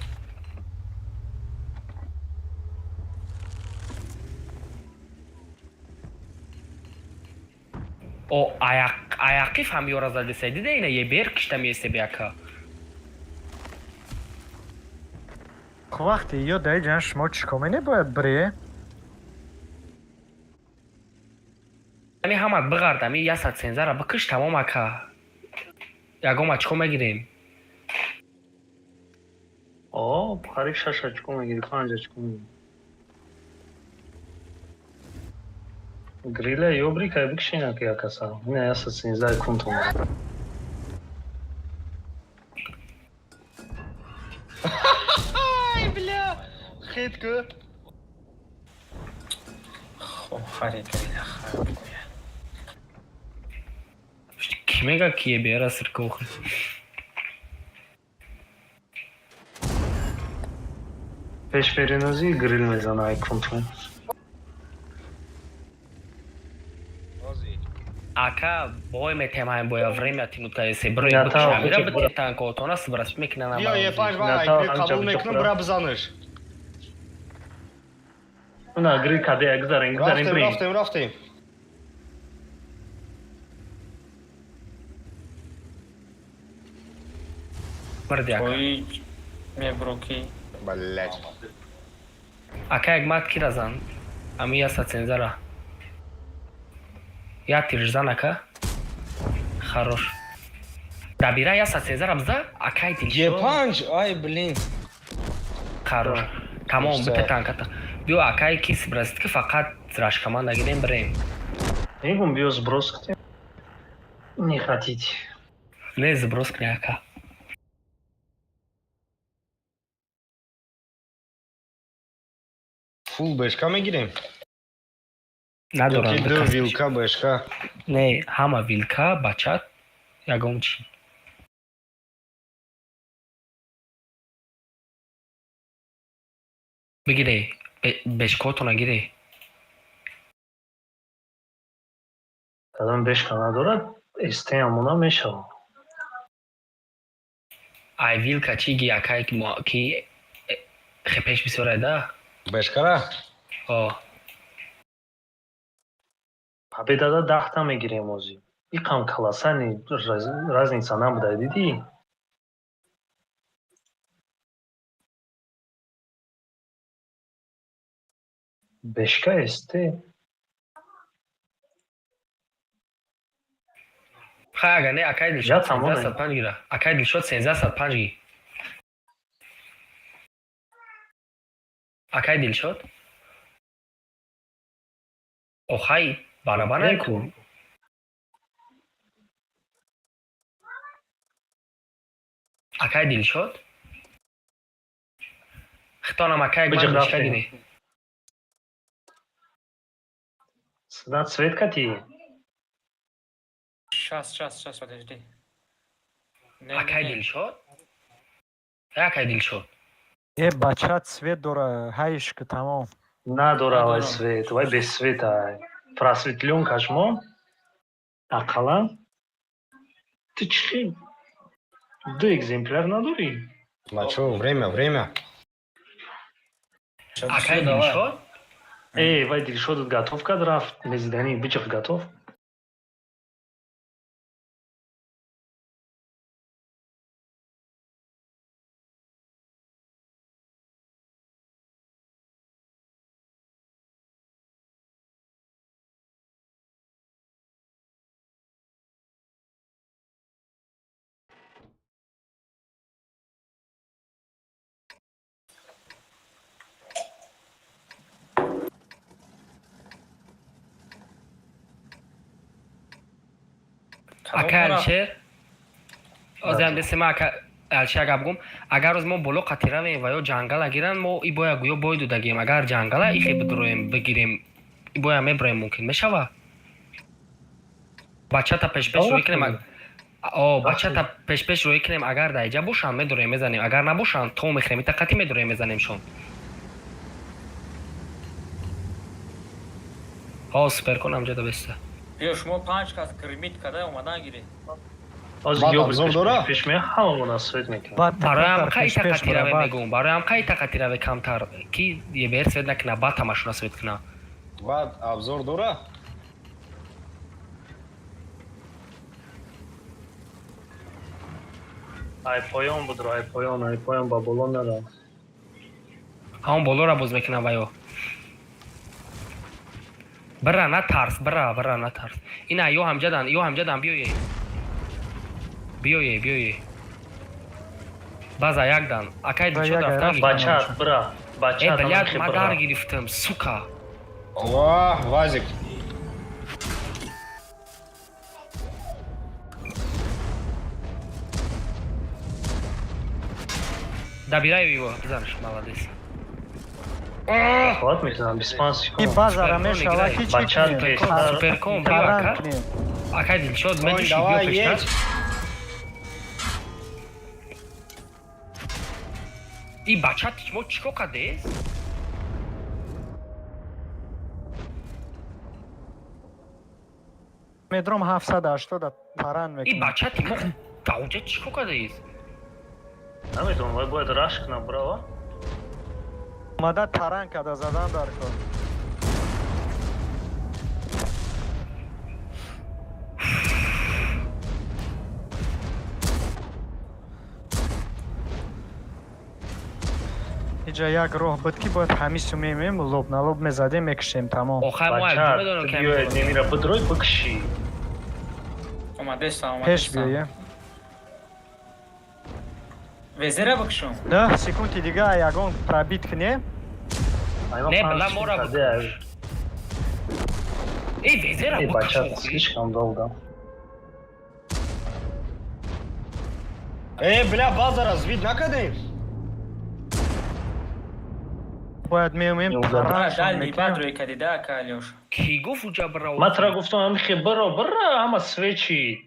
О, аяқиф ҳамиёра задестай, дида ина ебер кишта меесте бияка. Вақте ё дай ҷан шумо чӣ кор мене бояд бре? Ами ҳамат биғард, ами ясад сензара бикиш тамом ака. Ягон очко мегирем. О, қариб 6 очко мегири, 5 очко мегири. Грила ёбрика бикшина ки якаса. Ина яса синздай кунтум. Ай, бля. Хит ку. Хо, хари грила хароб куя. Кӣ мега ки ебера сиркохи? Пешберинози грил мезана ай кунтум. Ака бой метем ҳамин боя время тянут каесе. Бирой Я бикиш та, ҳамира хочет бите танкотона сбрас мекунан Биё ҳама. Е5 ман На, ай та, грил анҷа қабул биҷо мекунам, хӯра. бира бизанаш. Ина грил каде гузарен, гузарен Рафтем, бирем. рафтем, рафтем. Мирди ака. Ой, меброки. Блядь. Ака як мат кира зан? Ами яса цензара. Я тирж зан ака. Хорош. Дабира яса цензара бза, акай дилшо. Е5, ай, блин. Хорош. Тамом, Ишта. бите танката. Биё акай ки сбрасит ки фақат рашкаманда гирем бирем. Мегум биё сброс кунем. Не хотите. Не сброс кни ака. Фул бешка мегирем. Надорам. Ёки ду вилка бешка. Не, ҳама вилка, бачат, ягон чи. Бигире, бешкотона гире. Кадом бешка надорад, эстеам она мешавад. Ай вилка чи ги акай ки ки хепеш бисёр да? Бешкара? О, Победада 10-та мегирем ози. Иқам колоссальный разница набуда, дидӣ? Бешка СТ. Хай, агар не, акай Я Дилшод тамом. 1305 гира. Акай Дилшод 1305 ги. Акай Дилшод? Охай, барабана ку. Акай Дилшод? Хитонам акай Биҷа ман бешка рафтем. гире. На цвет кати. Щас, щас, щас, подожди. Не, не, Акай не. Дилшод? Акай Дилшод. Е, бача цвет дора, ҳайш ки тамом. Надора вай Надорам. свет, вай без света. Просветлёнкаш мо ақаллан ту чӣ ду экземпляр надорӣ? На чё, время, время. Акай Давай. Дилшод? Э, вай Дилшодат готов кард, рафт мезиданӣ, биҷиқ готов. Акай Алишер? Озиам десема ака Алишер гап гум. Агар рӯз мо боло қатӣ равем ва ё ҷангала гиранд, мо и боя гӯё бой додагем. Агар ҷангала ихе бидуроем, бигирем, и боя меброем мумкин мешава? Бачата пешпеш рӯй кунем. О, бачата пешпеш рӯй кунем, агар дар иҷа бошанд, медуроем мезанем. Агар набошанд, то мехӯрем, ита қатӣ медуроем мезанемшон. Ҳо, супер кун амҷада беста. Биё, шумо панҷ кас гримит карда омадан гире. Ҳозир Баъд ё обзор дора? пеш мея, ҳамамон свет мекунем. Баъд Бароям камтар қай пешпеш тақати раве бара, баъд. мегӯм, бароям қай тақати раве камтар, ки ебер свет накуна, баъд тамашона свет куна. Баъд обзор дора? Ай поён будро, ай поён, ай поён ба боло нара. Ҳамон болоро боз мекунам ва ё. Бира, натарс, бира, бира, натарс. Ина ё ҳамҷадан, ё ҳамҷадан биёе. Биёе, биёе. База якдан. Акай Ба Дилшод як рафтан рафт. гирифтам. Бача, бира, бача, Э, блядь, тамохи ма бира. дар гирифтам, сука. Ва, Вазик. Добираю его, бизанш, молодец. Хват мекунам, 25 И секунд. базара Суперкон мешава играй. ки чӣ Бача кунем? пештар. Суперкон, биё Таран ака. кунем. Акай Дилшод, Ой, медуши, биё давай, пештар. едь. И бача мо чико кардес? Медром 780 таран И мекунем. бача ти мо даунҷа чико кардес? Намедонам, вай бояд рашк кунам, браво. Омада таран када задан дар кор. Иҷа як роҳ буд, ки бояд ҳамису мемем, лоб на лоб мезадем, мекушем, тамом. Охай мо Бача, як медонам ту ки биёед, немира бидрой, бикушӣ. Омадестам, Пеш омадестам. биёе. Везера бикшум. 10 секунди дига ягон пробит кунем. Ай, ман Не, панҷ бла, секунд мора каде, ай. Э, везера Э, бача, бикш охи. слишком долго. Э, бля, база развить накадем. Бояд меомем Ё, тараншон Дальний мекунем. баъд рӯй кадида, ака Алёш. Ки гуфт уҷа бира? Ман тура гуфтам, ҳамихе биро, бира, ҳама свечи.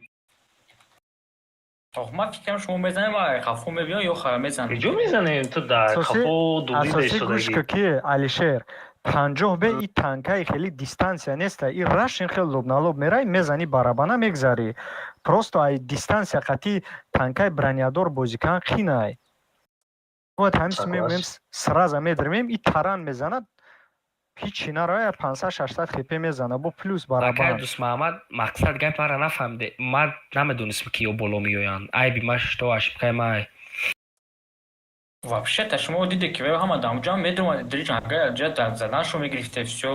Тох, ман фикрам шумо мезанем, ай хафо мебиён ё хара мезанем. Иҷо мезанем, ту дар хафо дубида Асосӣ гӯш истодагӣ. кун, ки Алишер 50 бе и танкаи хеле дистанция неста, и рашин хел лоб на лоб мерай, мезани, барабана мегзарӣ. Просто ай дистанция қати танкаи бронядор бозикан қинай. Бояд ҳамис Согласен. мемем, сразу медримем, и таран мезанад, ҳичи нарая, 500 600 хп мезана бо плюс Акай барабан. Дӯстмаҳаммад, мақсад гап мара нафаҳмиде. Ман намедонистам, ки ё боло меоянд. Айби ма, что ошибкаи май. Вообще-то шумо диде ки ҳама дамҷа медомад дили ҷангал ҷа заданшо мегирифте, всё.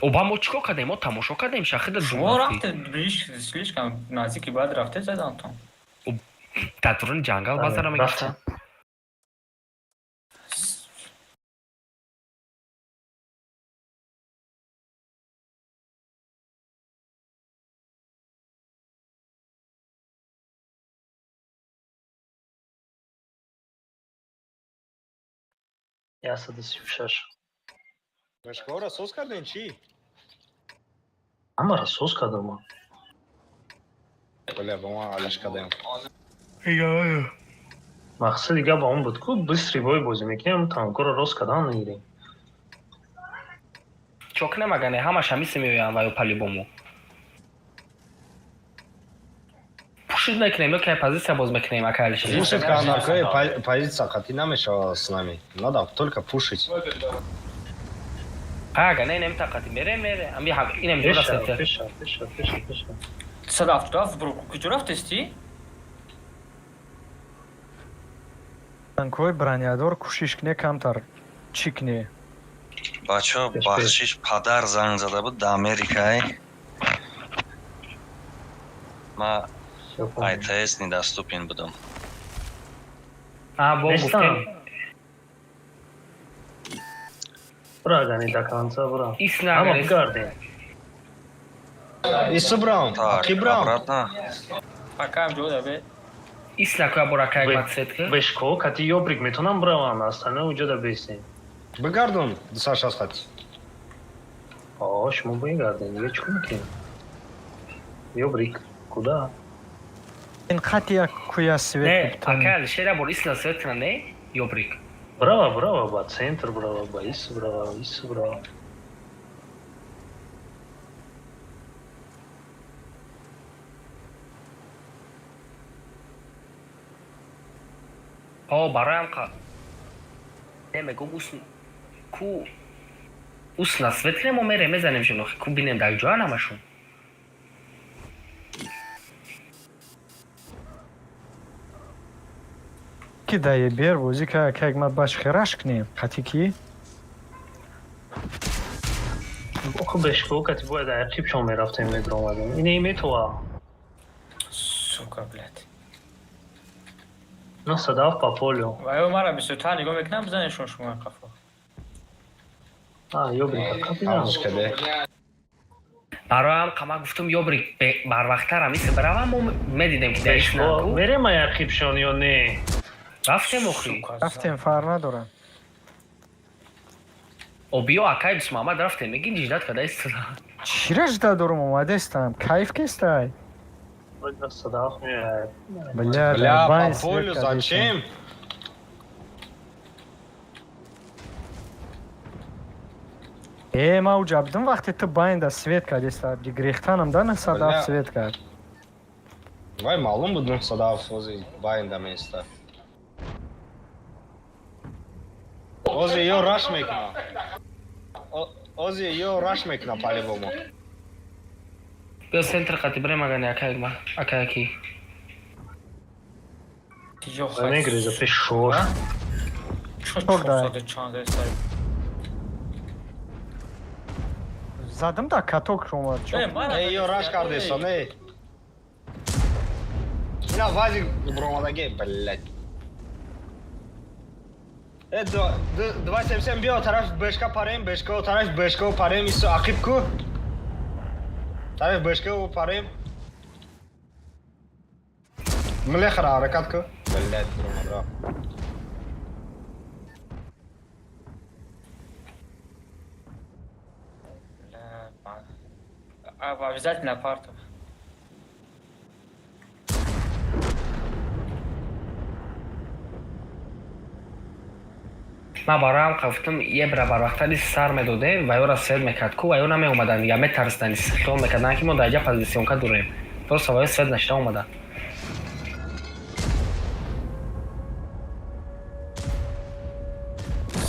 Оба мо чикор кардем? Мо тамошо кардем шахида. Шумо рафте слишком наздики, баъд рафте задантон. Дар дуруни ҷангал базара мегирифтан. 136. Бешкора соз кардем чӣ? Ҳамаро соз кардам ман. Бля, ба ман алиш кардем. Мақсади гап он буд, ку быстрый бой бозӣ мекунем, танкоро рост кардан мегирем. Чок намагане, ҳамаш ҳамисе меоянд ваю по-любому. Пушид мекунем ё кай позиция боз мекунем, ака Алишер? Пушить кандаркои позиция қатӣ намешава с нами. Надо только пушить. Ага, не, нем тақати. Мерем, мерем. Ами инам ҷора сетер. Пеша, пеша, пеша, пеша. 177 бро, куҷо рафтести? Танкҳои бронядор кӯшиш кне, камтар чӣ кне. Бачаҳо, бахшиш, падар занг зада буд да Америкай. Ма ИТС недоступен будам. А, бо гуфтем. Бра, гани до конца, бра. Исна, Ҳама бигардем. Ису брам, Так, ки брам. обратно. Пока ҷо да бе. Исна куя бора кай мацетка. Бешко, кати ёбрик метонам бравам, остальное уҷо да бесем. Бигардон 260 хати. О, шумо бигардем, дига чӣ мекунем? Ёбрик, куда? Ин қати як куя свет. Не, ака Алишер бор исна свет кна, не? Ёбрик. Брава, брава, ба центр брава, ба ис брава, ис брава. О, бароям қа. Не, мегум ус ку усна свет кунем, мо мерем мезанем шон, охи ку бинем дар ҷоян ҳамашон. Ки дае бер бозӣ ка как ма баш хираш кнем. Қати ки? Охо, бешко, кати бояд ақибшон мерафтем, медромадем. Ине метова. Сука, блядь. Ну, садав по полю. Ваё мара бисёртар нигоҳ мекунам, бизанешон шумо қафо. А, ёбрик, қапидан. Алиш каде. Бароям қама гуфтум, ёбрик барвақттар ҳам исе баравам, мо медидем ки дар исна ку. Мерем ақибшон ё не? Рафтем охи. Сука. Рафтем, фарқ надорам. О, биё, акай Бисмуҳаммад, рафтем. Мегин ҷиждат када истода. Чира жда дорум, омадестам. Кайф кестай. Садав меояд. Бля, Бля, байн по свет полю кардесам. зачем? Э, ма уҷа будум вақте ту байнда свет кардеста, гирехтанам да на садав Бля. свет кард. Вай маълум буд 907 ози байнда места. Ози ё раш мекуна. Ози ё раш мекуна по-любому. Биё центр қати бирем, агани акай ма акай ки. Ё хай. Мегреза пеш шош. Чо Чок да. 400 чанд эстай. Задам да каток омад. Э, мара. Эй, ё раш кардеса, не. Ина вазик бромадаге, блядь. Э, 277 биё тараф бешка парем, бешка тараф бешка парем, ису ақиб ку. Тараф бешка парем. Млехара ҳаракат ку. Блядь, бромадра. Обязательно парту. Ман бароям гуфтум, ебра барвақттар ис сар медодем ва ёра свет мекард ку, ва ё намеомаданд дига, метарсиданд, хиёл мекарданд ки мо дар ҷа позиционка дорем. Просто ва ё свет нашида омаданд.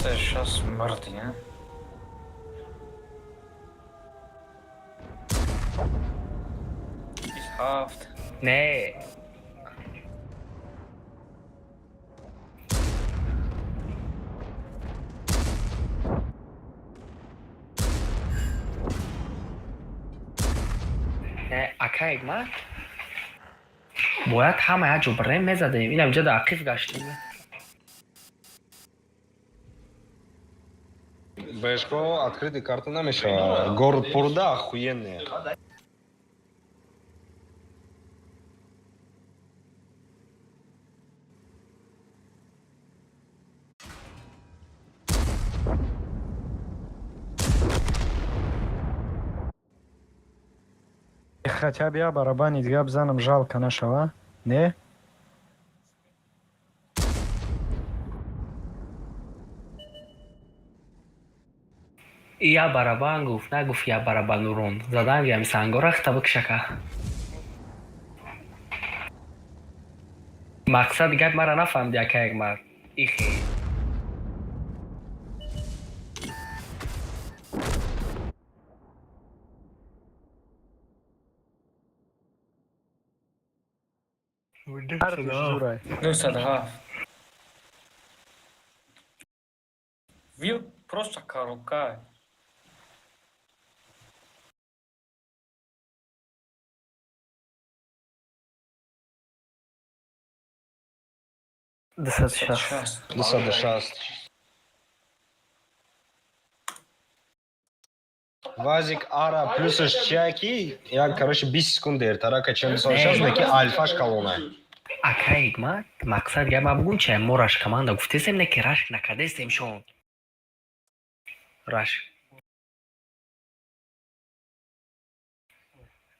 Сейчас мърди, а? 7. Не. Ака Ҳикмат, бояд ҳама як ҷо бирем, мезадем. Инам ҷа дар ақиф гаштем. Бэшко открытый карта намешава. Город Пурда охуенный. Хотя бы я барабанить гап занам, жалко нашава. Не? Я барабан гуфт, нагуфт я барабан урон. Задан гиям сангора хта бикшака. Мақсад гап мара нафаҳмиди, ака Ҳикмат. Ихе. Ҳардуш зурай. 907. Вил просто коробка. 260. 260. Вазик ара плюсаш чияки, як, короче, 20 секунд дертара, качем 260, неки альфаш калона. Ака Ҳикмат, мақсад гап ма бугум чай, мо раш команда гуфтесем, не ки рашк накардесем шон. Раш.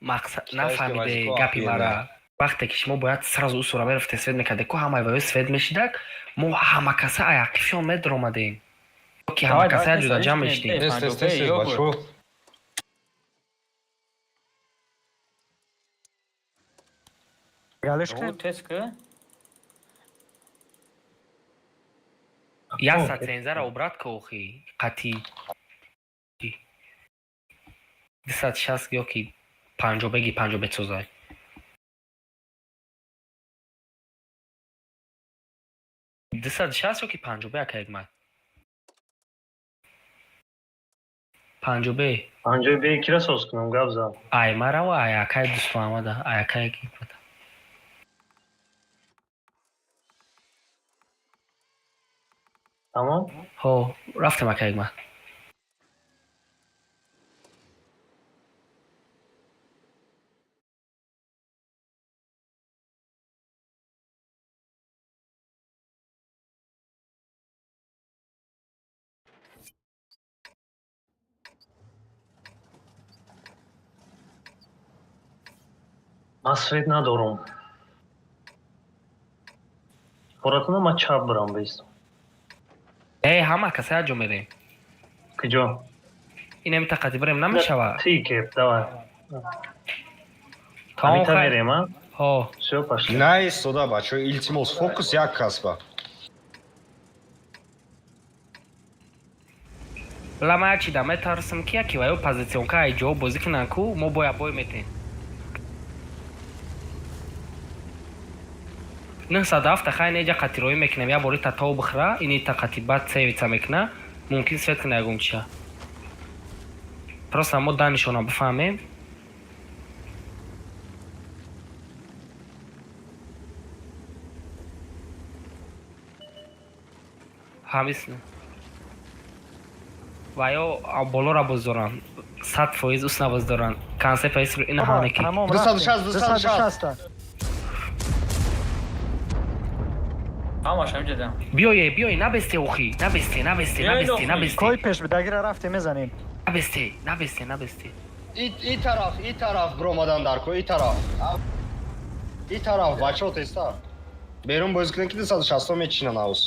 Мақсад нафаҳмиде вазико гапи охуенная. мара. Вақте ки шумо бояд сразу усура мерафте, свет мекарде, ку ҳамаи ваё свет мешидак, мо ҳамакаса аяқифшон медаромадем. Ки Давай, ҳамакаса давай, як ҷуда тез, ҷамъ тез, мешидем. тез. Тез, тез, тез, тез, Ёбур. бачо. Галеш кунем? Тез ки? Як саат сензара обрат ка охи, қатъи. 260 ё ки 50 беги 50 бесозай. 260 ё ки 50 бе, ака Ҳикмат? 50 бе. 50 бе кира соз кунам, гап зан. Ай марава, ай акай Дӯстмуҳаммада, ай акай Ҳикмата. Тамом? Ҳо, рафтем, ака Ҳикмат. Ман свет надорум. Хоратуна ман чап бирам бистам. Э, ҳама каса як ҷо мерем. Куҷо? Инами тақати бирем намешава. Ти кеп, давай. Тамом Ҳамита хай. мерем, а? Ҳо. Всё, пошли. На истода, бачо, илтимос, фокус як касба. Ла ман як чида метарсам, ки яки ваё позиционка ай ҷо бозӣ кунанд ку, мо бояд бой метем. 907 хай неҷа қатироӣ мекунем, як бори татов бихӯра, ини та қати баъд севица мекуна, мумкин свет куна ягон чиша. Просто мо данишона бифаҳмем. Ҳамис ва ё болора боз доранд, 100% ус набоз доранд, консепт ина ҳамеки. Тамом, 260, рафтем. 260. 260. Ҳамаш ҳамҷа дам. Биёе, биёе, набесте охи, набесте, набесте, Биёед, набесте, охи. набесте. Кой пеш бидагира рафтем, мезанем. Набесте, набесте, набесте. И тараф, и тараф бромадан дар ко, и тараф. И тараф, бачо, теста. Берун бозӣ кунем ки 260 мечинан аус.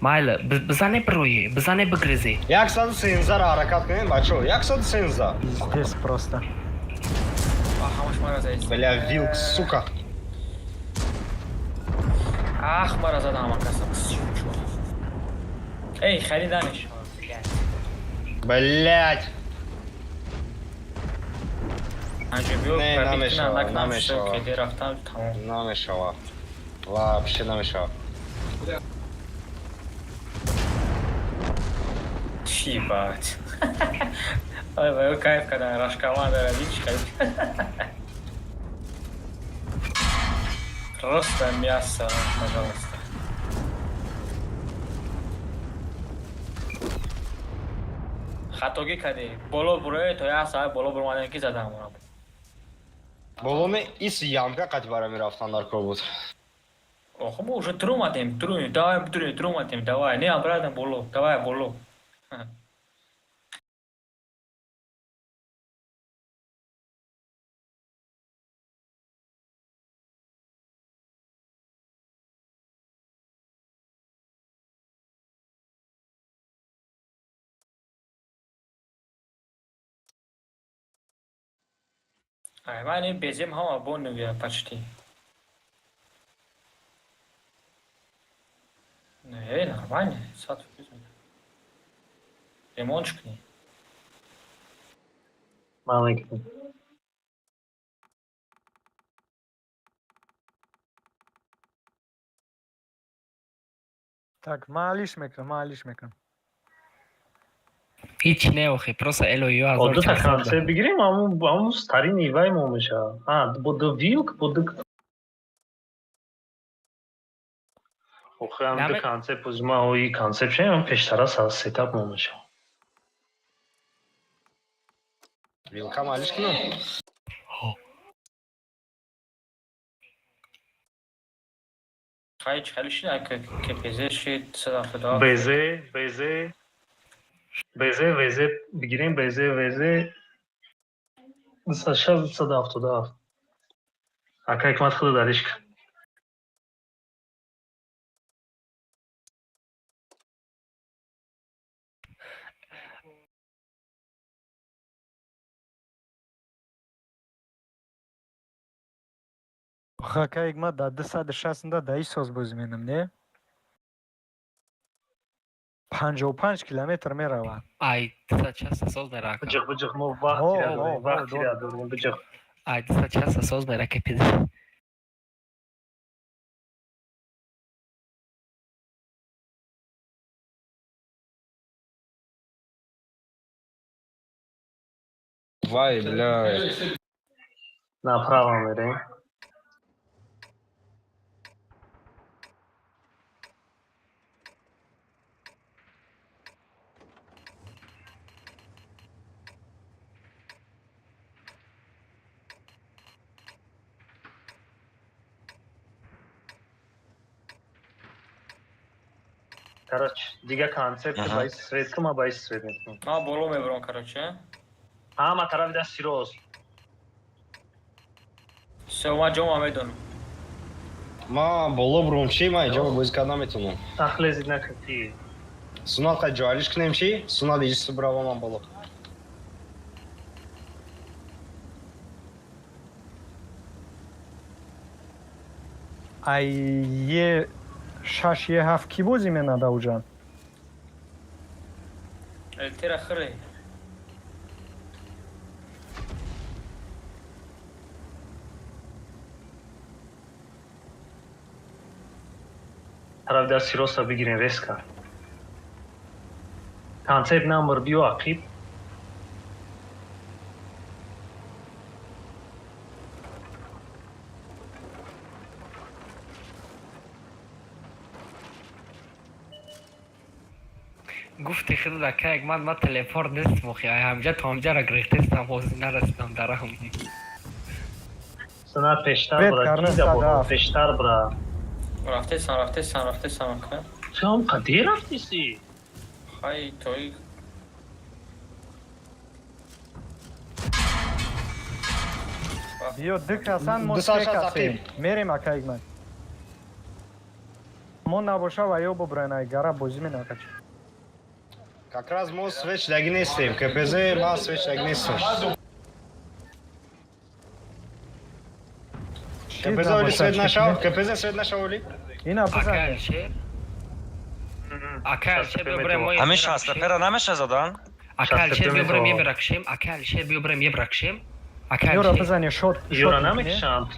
Майли, бизане, бирое, бизане, бигрезе. 113 ра ҳаракат кунем, бачо, 113. Пиздец просто. Ҳамаш мара заист. Бля, вилк, сука. Ах, мара зада ҳама каса. Эй, хари даниш. Блять. Анҷо биё, Не, пробит намешава, кунам, накунам, намешава. всё, кеде рафтам, тамом. Намешава. Вообще намешава. Чӣ бад. Ай, вай, кайф кадан, рашкамандара дид, чӣ кайф. Просто мясо, пожалуйста. Хатогӣ кардӣ. Боло бурои то як соат боло буромадем, ки задам онро. Боломе ис ямка қати бара мерафтан дар кор буд. Охо, мо уже турумадем, турумем, давай турумем, турумадем, давай, не обратно боло, давай боло. Ай, ман безем ҳама бо почти. Не, нормально, сад. Ремонт кунӣ. Ман мекунам. Так, ман алиш мекунам, ман алиш мекунам. Ҳеч не, охи, просто эло ё Бо дута 1400. Концепт бигирем, ҳамун старинный вай мо мешавад. А, бо ду вилк, бо ду. Охи, ҳам ду концепт бози ма ои концепт шаем, пештара сетап мо мешавад. Вилкам алиш кунам. Хай, хеле шид, КПЗ шид, 177. БЗ, БЗ, БЗ, ВЗ бигирем, БЗ, ВЗ 260, 277. Ака Ҳикмат, худо дариш кун. Ака Ҳикмат, дар 260 да исоз бозӣ менам, не? 55 километр меравад. Ай, 260 соз мера, ака. Биҷиқ, биҷиқ, мо Ҳо, вақтира ҳо, дорем, ҳо, вақтира дорем, биҷиқ. Ай, 260 соз мера КПЗ. Вай, бля. Направо мерем. Короче, дига концепт ба ис свет ку, ма ба ис свет мекунам. Ман боло мебурам, короче. Ҳама тарафи дасти рост. Всё, ман ҷома медонам. Ма боло бурум чӣ? Ман иҷоба бозӣ карда наметавонам. Ахлезид накунӣ. Сунат қай ҷо алиш кунем чӣ? Сунат иҷ бирава, ман боло. Ай е шаш, е ҳафт кӣ бозӣ менада уҷа? Элтера хире. Тарафи дасти роста бигирем резко. Концепт номер биё ақиб. Гуфти худо, ака Ҳикмат, ман телепорт нестам, охи, ай ҳамҷа то ҳамҷара гирифтестам, ҳозир нарасидам дарам. Сунат, пештар Бет бира. карна Кида боло, сада. Пештар бира. Рафтесан, рафтесан, рафтесан, ака. Ту ҳам қадер рафтиси? Хай, тои. Биё, ду касан, мо 260 се касем. ақиб. Мерем, ака Ҳикмат. Мо набоша ва ё бубрен, ай гара бозӣ менам, акачи. Как раз мо свет шдаги нестем. КПЗ ма свет шдаги нестем. КПЗ оли свет нашав? КПЗ свет нашав оли? Ина Ака бизан. Алишер, ака Алишер, биё бурем мо. Ҳамин шастапера намеша задан? Ака Алишер, биё бурем Шастапера. ебракшем. Ака Алишер, биё бурем ебракшем. Ака Ёра Алишер. бизане шот. Юра шот мекунӣ? намекушанд.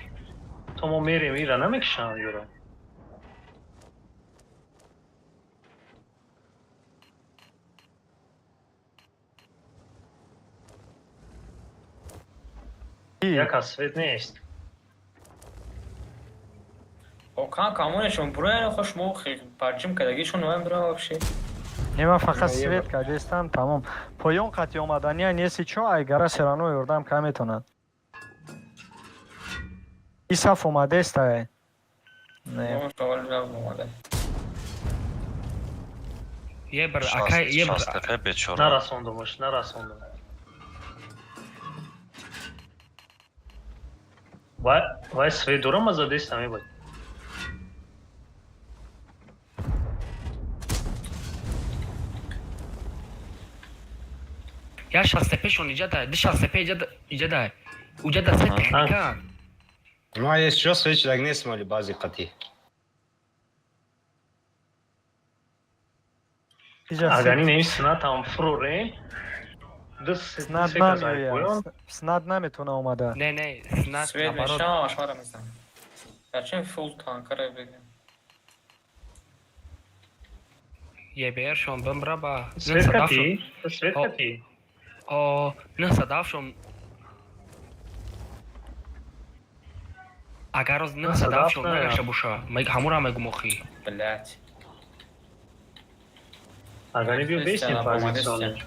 То мо мерем, ира намекушанд, Юра. Як аз свет нест. Окан камонешон буроян, хош мо парчим кадагишон ноем буроян вообще. Не, ман фақат свет кардестам, тамом. Поён қати омадания неси чо, айгара серано ёрдам ка метонад. И саф омадестай. Не. Мо шавал омада. Ебр, акай, ебр. Шастепе бечора. Нарасондумаш, нарасондум. Вай, вай свет дорам, ма задестам, ебать. Я шастепешон иҷа дай, ду шастепе иҷа иҷа дай. Уҷа да се техника. Ма есть чо свет даг нестем али баъзи қатӣ. Иҷа Агар ин ин снатам фурорем, ду снад се кас ай намеояд. поён. Снад наметона омада. Не, не, снад Свет наоборот. мешам, ашмара мезанам. Зачем фул танкара бегем? ЕБР шон бимра ба. Свет кати, свет кати. О, 907 шон. Агар роз 907 шон 907 нагашта боша, ҳамура мегум охи. Блять. Агар ин биё бестем Естественно, позиционе.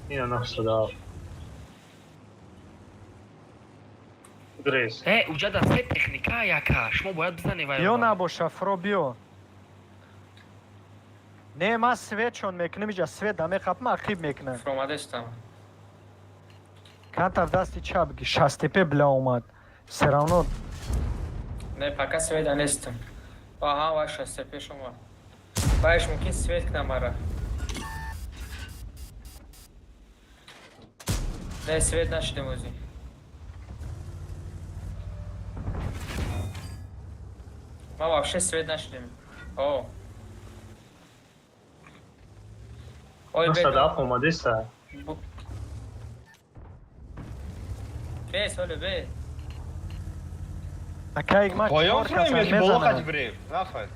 Ина 907. Грейс. Э, уҷа да се техника яка. Шумо бояд бизанед вай. Биё набоша, фро биё. Не, ман светшон мекунам, иҷа свет да мехапам, ақиб мекунам. Фуромадестам. Кантар дасти чап ги, шастепе бля омад. Все равно Не, пока света нестам. Аҳа, вай шастепе шумо. Вайш мумкин свет кунам мара. Не, свет нашидем ози. Ма вообще свет нашидем. О. Ой, бе. 907 омадеста. Бес, оле, бе. Акай ма Поён чор фурем каса ё ки боло мезанам. қатӣ бирем? Нафаҳм.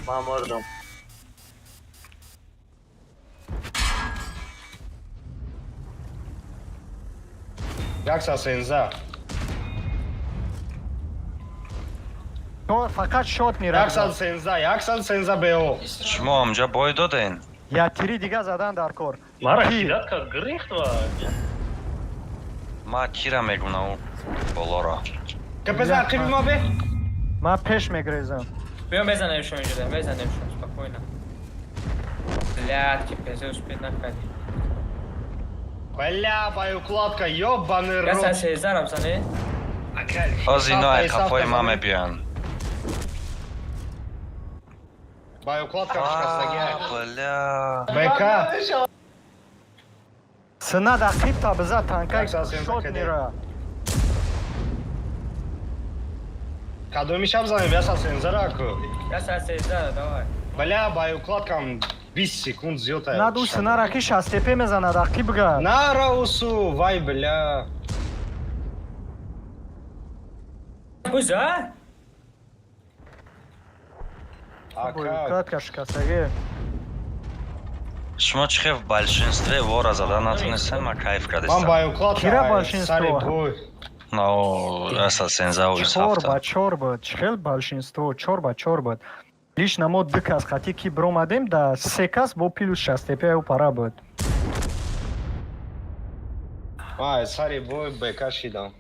Ман мурдам. 113. Чор фақат шот мирад. 113, 113 БО. Шумо ҳамҷа бой доден? Я тири дига задан дар кор. Мара Ки? кидат кард, гирехт вай. Ма кира мегунам болоро. КПЗ ақиби ма бе? Ман пеш мегрезам. Биё мезанем шо инҷода, мезанем шо, спокойно. Блядь, КПЗ успеть накарди. Бля, боеукладка, ёбаный Я рот. 113 рам зане. Акай. Ҳоз ино ай Савта, қафои ман савта, мебиёянд. Боеукладка шикастагӣ. Бля. БК. Снад ақиб та биза танкай 113 шот каде. мира. Кадоми шаб занем 113 ра ку? Я 113, давай. Бля, боеукладкам 20 секунд зиёд ай. Над у снара ки шастепе мезанад ақиб га. Нара усу, вай бля. Буза? Ака. Боеукладка шикастагӣ. Шумо чӣ хел в большинстве вора зада натонистем, ман кайф Ман кардистам. боеукладка. Кира ай, большинство? Сари бой. Но 113 Чор 7 ба чор буд. Чӣ хел большинство? 4 ба 4 буд. Лично мо ду кас хати ки биромадем, да се кас бо плюс шастепе аю пара буд. Вай, сари бой БК шидам.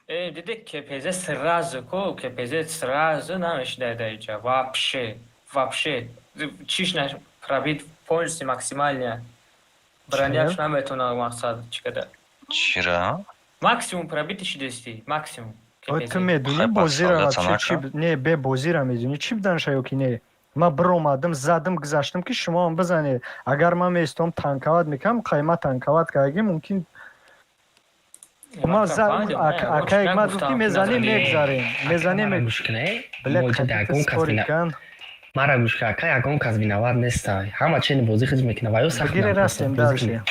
Э, диде КПЗ сразу ко, КПЗ сразу намешида да иҷа. Вообще, вообще. Чиш наш пробит полностью максимально. Броняш наметона мақсад чикада. Чира? Максимум пробити шидести, максимум. Ой, КПЗ. ту медунӣ Хай, бозира подставляться вообще нака. чӣ не бе бозира медунӣ чӣ биданша ё ки не? Ман биромадам, задам, гузаштам ки шумоам бизанед. Агар ман меистом танковать мекардам, қайма танковать кардаги мумкин ма акай ма гуфт ки мезанем, мегзарем. Мезанем. Мара гӯш кунед. Бля, Мо иҷа да ягон кас спори кан. Мара гӯш кун, ака, ягон кас виноват неста. Ҳама чени бозӣ хиз мекунад ва ё сахт Бигире нам просто растем бозӣ дальше. кунем.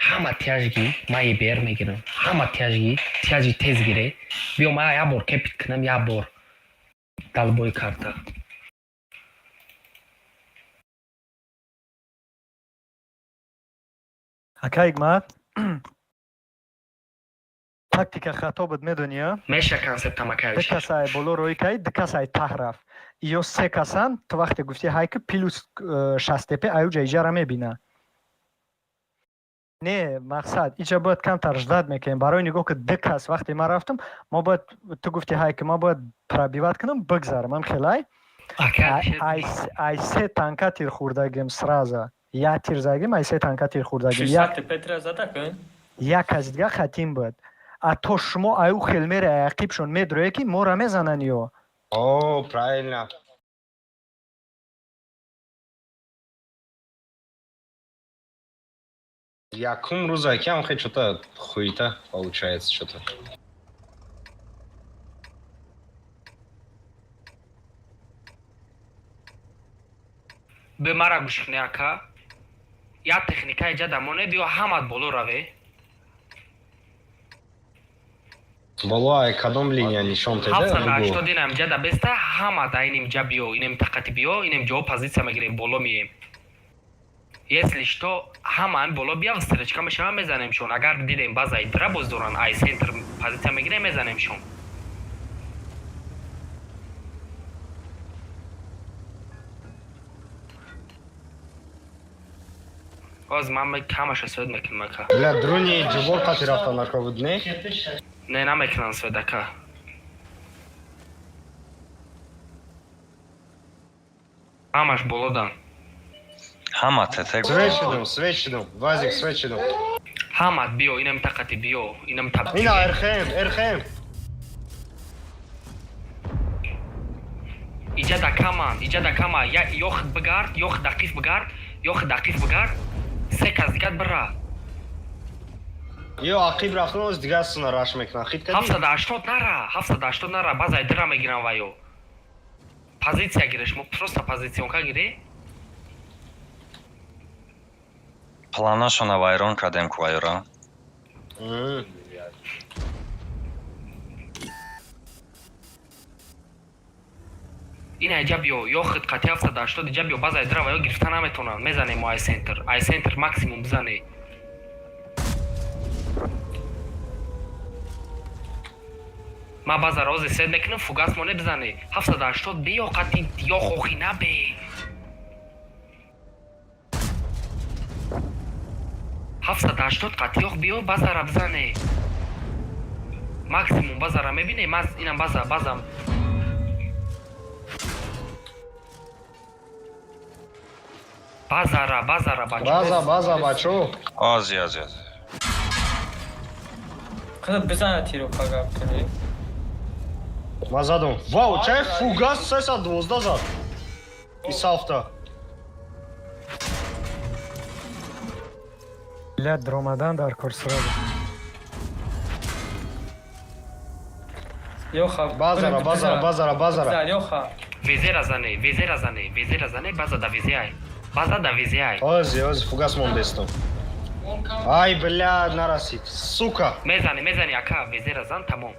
Ҳама тяжги ма ЕБР мегирам. Ҳама тяжги, тяжи тез гире. Биё ма як бор кепит кунам, як бор. Далбои карта. Ака Ҳикмат, тактика хато буд, медонӣ? Меша концептам, ака. Ду касай боло рӯй кай, ду касай таҳ рафт. Ё се касан, ту вақте гуфтӣ ҳай ки плюс 60 тп аюҷа иҷара мебина. Не, мақсад, иҷа бояд камтар ждать мекунем. Барои нигоҳ ки ду кас вақте ман рафтам, мо бояд, ту гуфтӣ ҳай ки ман бояд пробивать кунам, бигзарам, ам хелай? Ай се танка тир хӯрдагим сразу. Як тир задагим, ай се танка тир хӯрдагим. Як каси дига хатим буд. А то шумо аю хел мере ақибшон медроe ки мора мезананд ё. О, правильно. Якум рӯза ки ам хе что-то хуета получается что-то. Бе мара гӯш кунӣ, ака. Як техника иҷа дамоне, биё ҳамат боло раве. Боло ай кадом линия нишон теда? 780 инам ҷа да беста, ҳама да иним ҷа биё, инем тақати биё, инем ҷо позиция мегирем, боло мием. Если что, ҳама ин боло бия, встречка мешава, мезанемшон. Агар дидем баъза идра боз доранд, ай центр позиция мегирем, мезанемшон. Оз ман ҳамаша свет мекунам, ака. Бля, друни ҷубор қати рафтан нако буд, не? Не, намекунам свет, ака. Ҳамаш болодан. Ҳама ТТ. Свет шудум, свет шудум. Вазик, свет шудум. Ҳамат биё, инам тақати биё, инам таб. Ина РХМ, РХМ. Иҷа да каман, иҷа да кама, я ёх бигард, ёх дақиф бигард, ёх дақиф бигард, се кас дигар бира. Ё ақиб рафтан, оз дигар суна раш мекунан. Хит кадӣ? 780 нара, 780 нара, баъзай дира мегирам ваё. Позиция гиреш, мо просто позиционка гире. Планашона вайрон кардем ку вайра. Ин айҷа биё, ё хит қати 780 иҷа биё, баъзай дира ваё гирифта наметавонанд. Мезанем мо ай центр. Ай центр максимум бизане. Ма баъза рози свет мекунам, фугас моне бизане. 780 биё қати ё хохи набе. 780 қати ёх биё, базара бизане. Максимум базара мебине, маз инам база, базам. Базара, базара бачо. База, база, бачо. Ози, ози, ози. Қада бизана тиру пагап кунӣ. Ман задам. Вау, чай фугас 312 зад. Исафта. Бля, дромадан дар кор сразу. Ёха. Базара, базара, базара, базара. Ёха. Везера зане, везера зане, везера зане, база да везе ай. База да везе ай. Ози, ози, фугас мондестам. Ай, бля, нарасид. Сука. Мезане, мезане, ака, везера зан, тамом.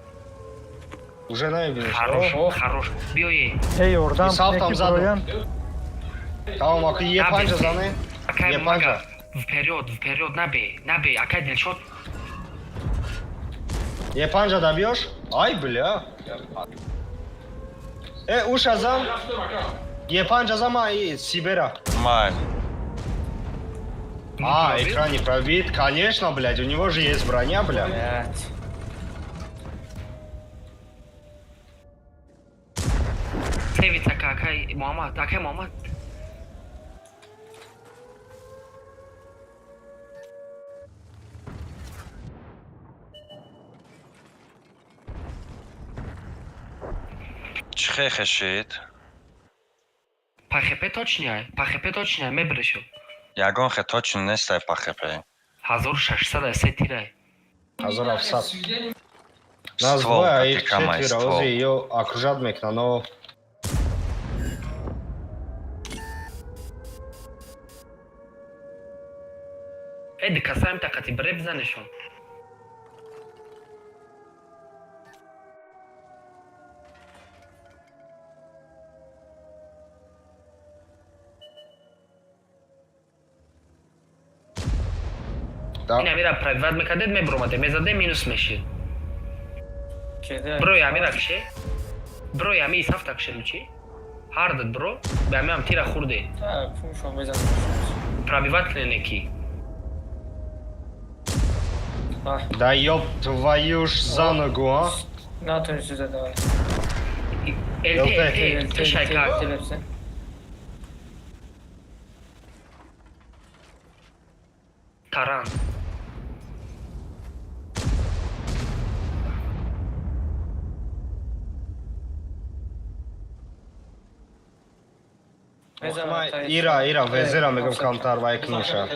Уже намебиниш. Хорош, хорош. Биёе. Эй, ёрдам, Исафтам неки задам. броян. Тамом, ака е панҷа зане. Акай Е мага. панҷа. Вперед, вперед, набе, набе, акай Дилшод. Е панҷа добьёшь? Ай, бля. Э, уша зам. Е панҷа зам, ай, Сибера. Май. А, экран не пробит. Конечно, блядь, у него же есть броня, бля. Блядь. Севит, ака, акай Муҳаммад, акай Муҳаммад. Чӣ хе хешид? ПХП точный ай, ПХП точный ай, мебирешо. Ягон хе точно нестай ПХП. 1600 се тирай. 1700. Нас Ствол двое, а қати их камай, четверо. ствол. Ози её окружат мекунанд, но Э, дикасаем тақати бре бизанешон. Ин амира пробивать мекардед, мебуромаде, мезаде, минус мешид. Кеде. Брои амира кше. Брои ами сафта кше лучи. Ҳардат бро, бе амиам тира хурде. Так, фуншон мезанам. Пробивать кунене ки. Ах, Да ёб твою ж за ногу, а! натонисти задавай. ЛТ, ЛТ, пешай как. Телепсе. Таран. Мезанам. Ира, Ира, везера мегам камтар вай книша.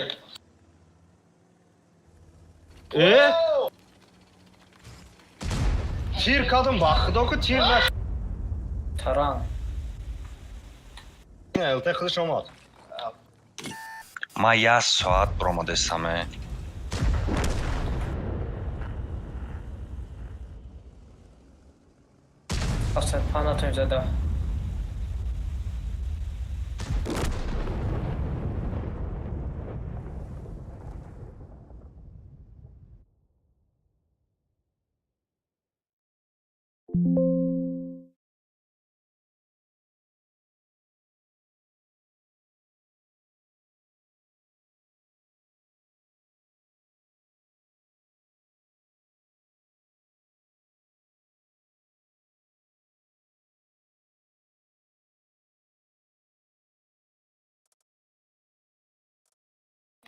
Э? Тир кадым ба худо ку тир наш. Таран. ЛТ худаш омад. Ман як соат баромадестаме. Афсар, па натонисти зада.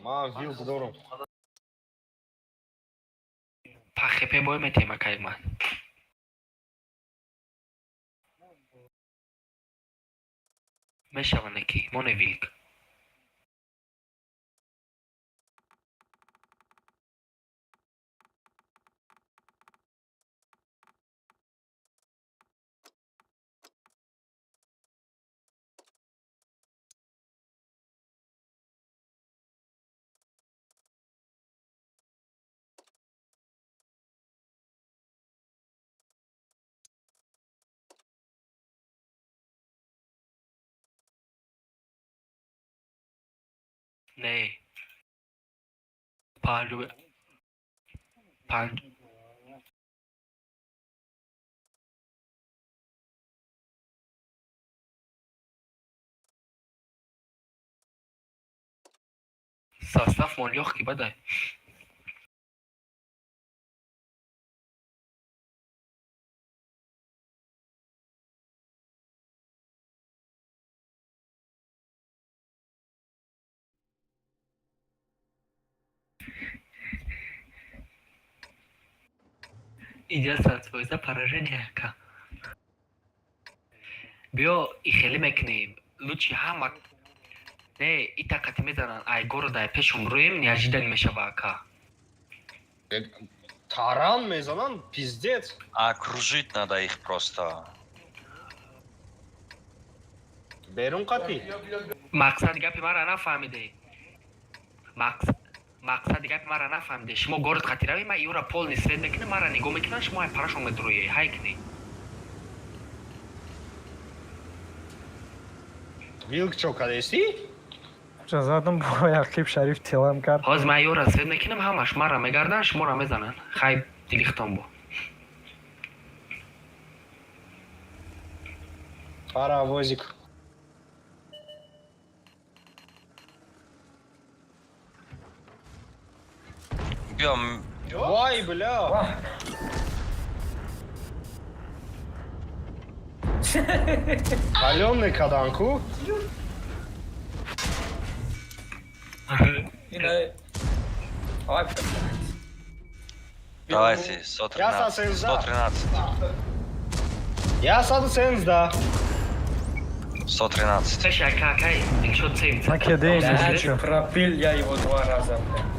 Ман вилк дорам. Пахепе бой метема кай ман. Мешаване ки, моне вилк. Не. Панҷ панҷ. Состав мон лёгкий бадай. Идёт свой за поражение ка. Биё и хеле мекунем. Лучи ҳама не и тақати мезананд, ай города ай пешум рӯем, неожидан мешава ака. Таран мезананд, пиздец. Окружить надо их просто. Берун қатӣ. Мақсади гапи маро нафаҳмиде. Мақсади гапи маро нафаҳмиде. Шумо город қати равед, ман иёра полный свет мекунам, маро нигоҳ мекунанд, шумо ай парашон медурӯе. Ҳай кунед. Вилк чо кадестӣ? Задам бо Яқиб Шариф тилам кард. Ҳозир ман иёра свет мекунам, ҳамаш маро мегарданд, шуморо мезананд. Хай дилихтон бо. Паровозик. Биё. Вай, бля. Палёный кадан ку? Ина. Ай, Давайте, Я 113. сенза. 113. Я саду сензда. 113. Пеш ака акай, дилшод сейв. Ман кеде блядь, чо. пропил я его два раза, блядь.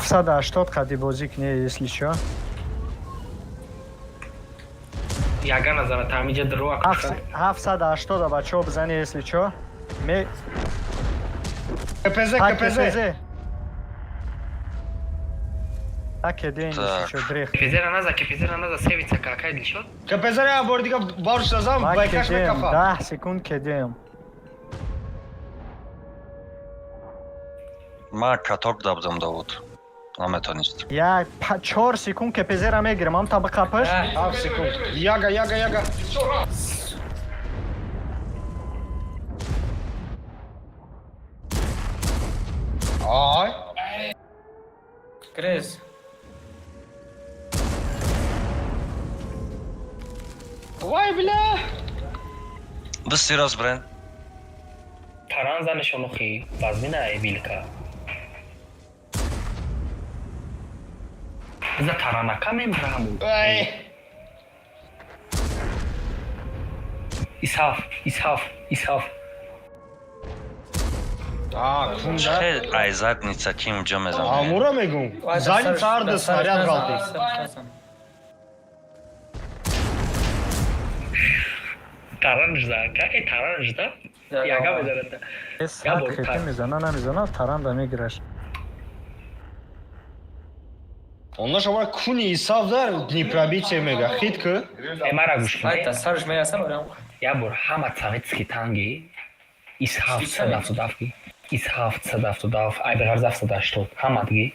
780 қади бозӣ кунӣ, если чо. Ягана зана тамиҷа дро ака. 780 бачаҳо бизанӣ, если чо. Ме КПЗ, ха, КПЗ. КПЗ. Акедем Так. чо дрех. КПЗ-ра наза, КПЗ-ра наза, севица какай дилшод. КПЗ-ра як бори дига барш зазам, Ма байкаш кедем, мекафа. 10 секунд кедем. Ма каток дабдам, Давуд. Наметонист. Як 4 секунд КПЗ-ра мегирам, ам таба қапаш. 7 секунд. Яга, яга, яга. Ай. Грез. Вай, бля. Дасти рост брен. Таран занешон охи, вазмина е вилка. За таранака мембраму. Ай. Исаф, Исаф, Исаф. А, кунда. Хел ай задница ким ҷо мезанад. Амура мегум. Зани царда снаряд ғалтид. Таран жда, ка е таран жда? Яга мезанад. Сад хепи мезана, намезана, таранда мегираш. Онна шабар куни исав дар непробитие мега. Хит ку. Э, мара гӯш кун. Айта сарш мераса барам. Я бор ҳама советский танги ис 777 ки ис 777 ай беғарз 780 ҳама диги.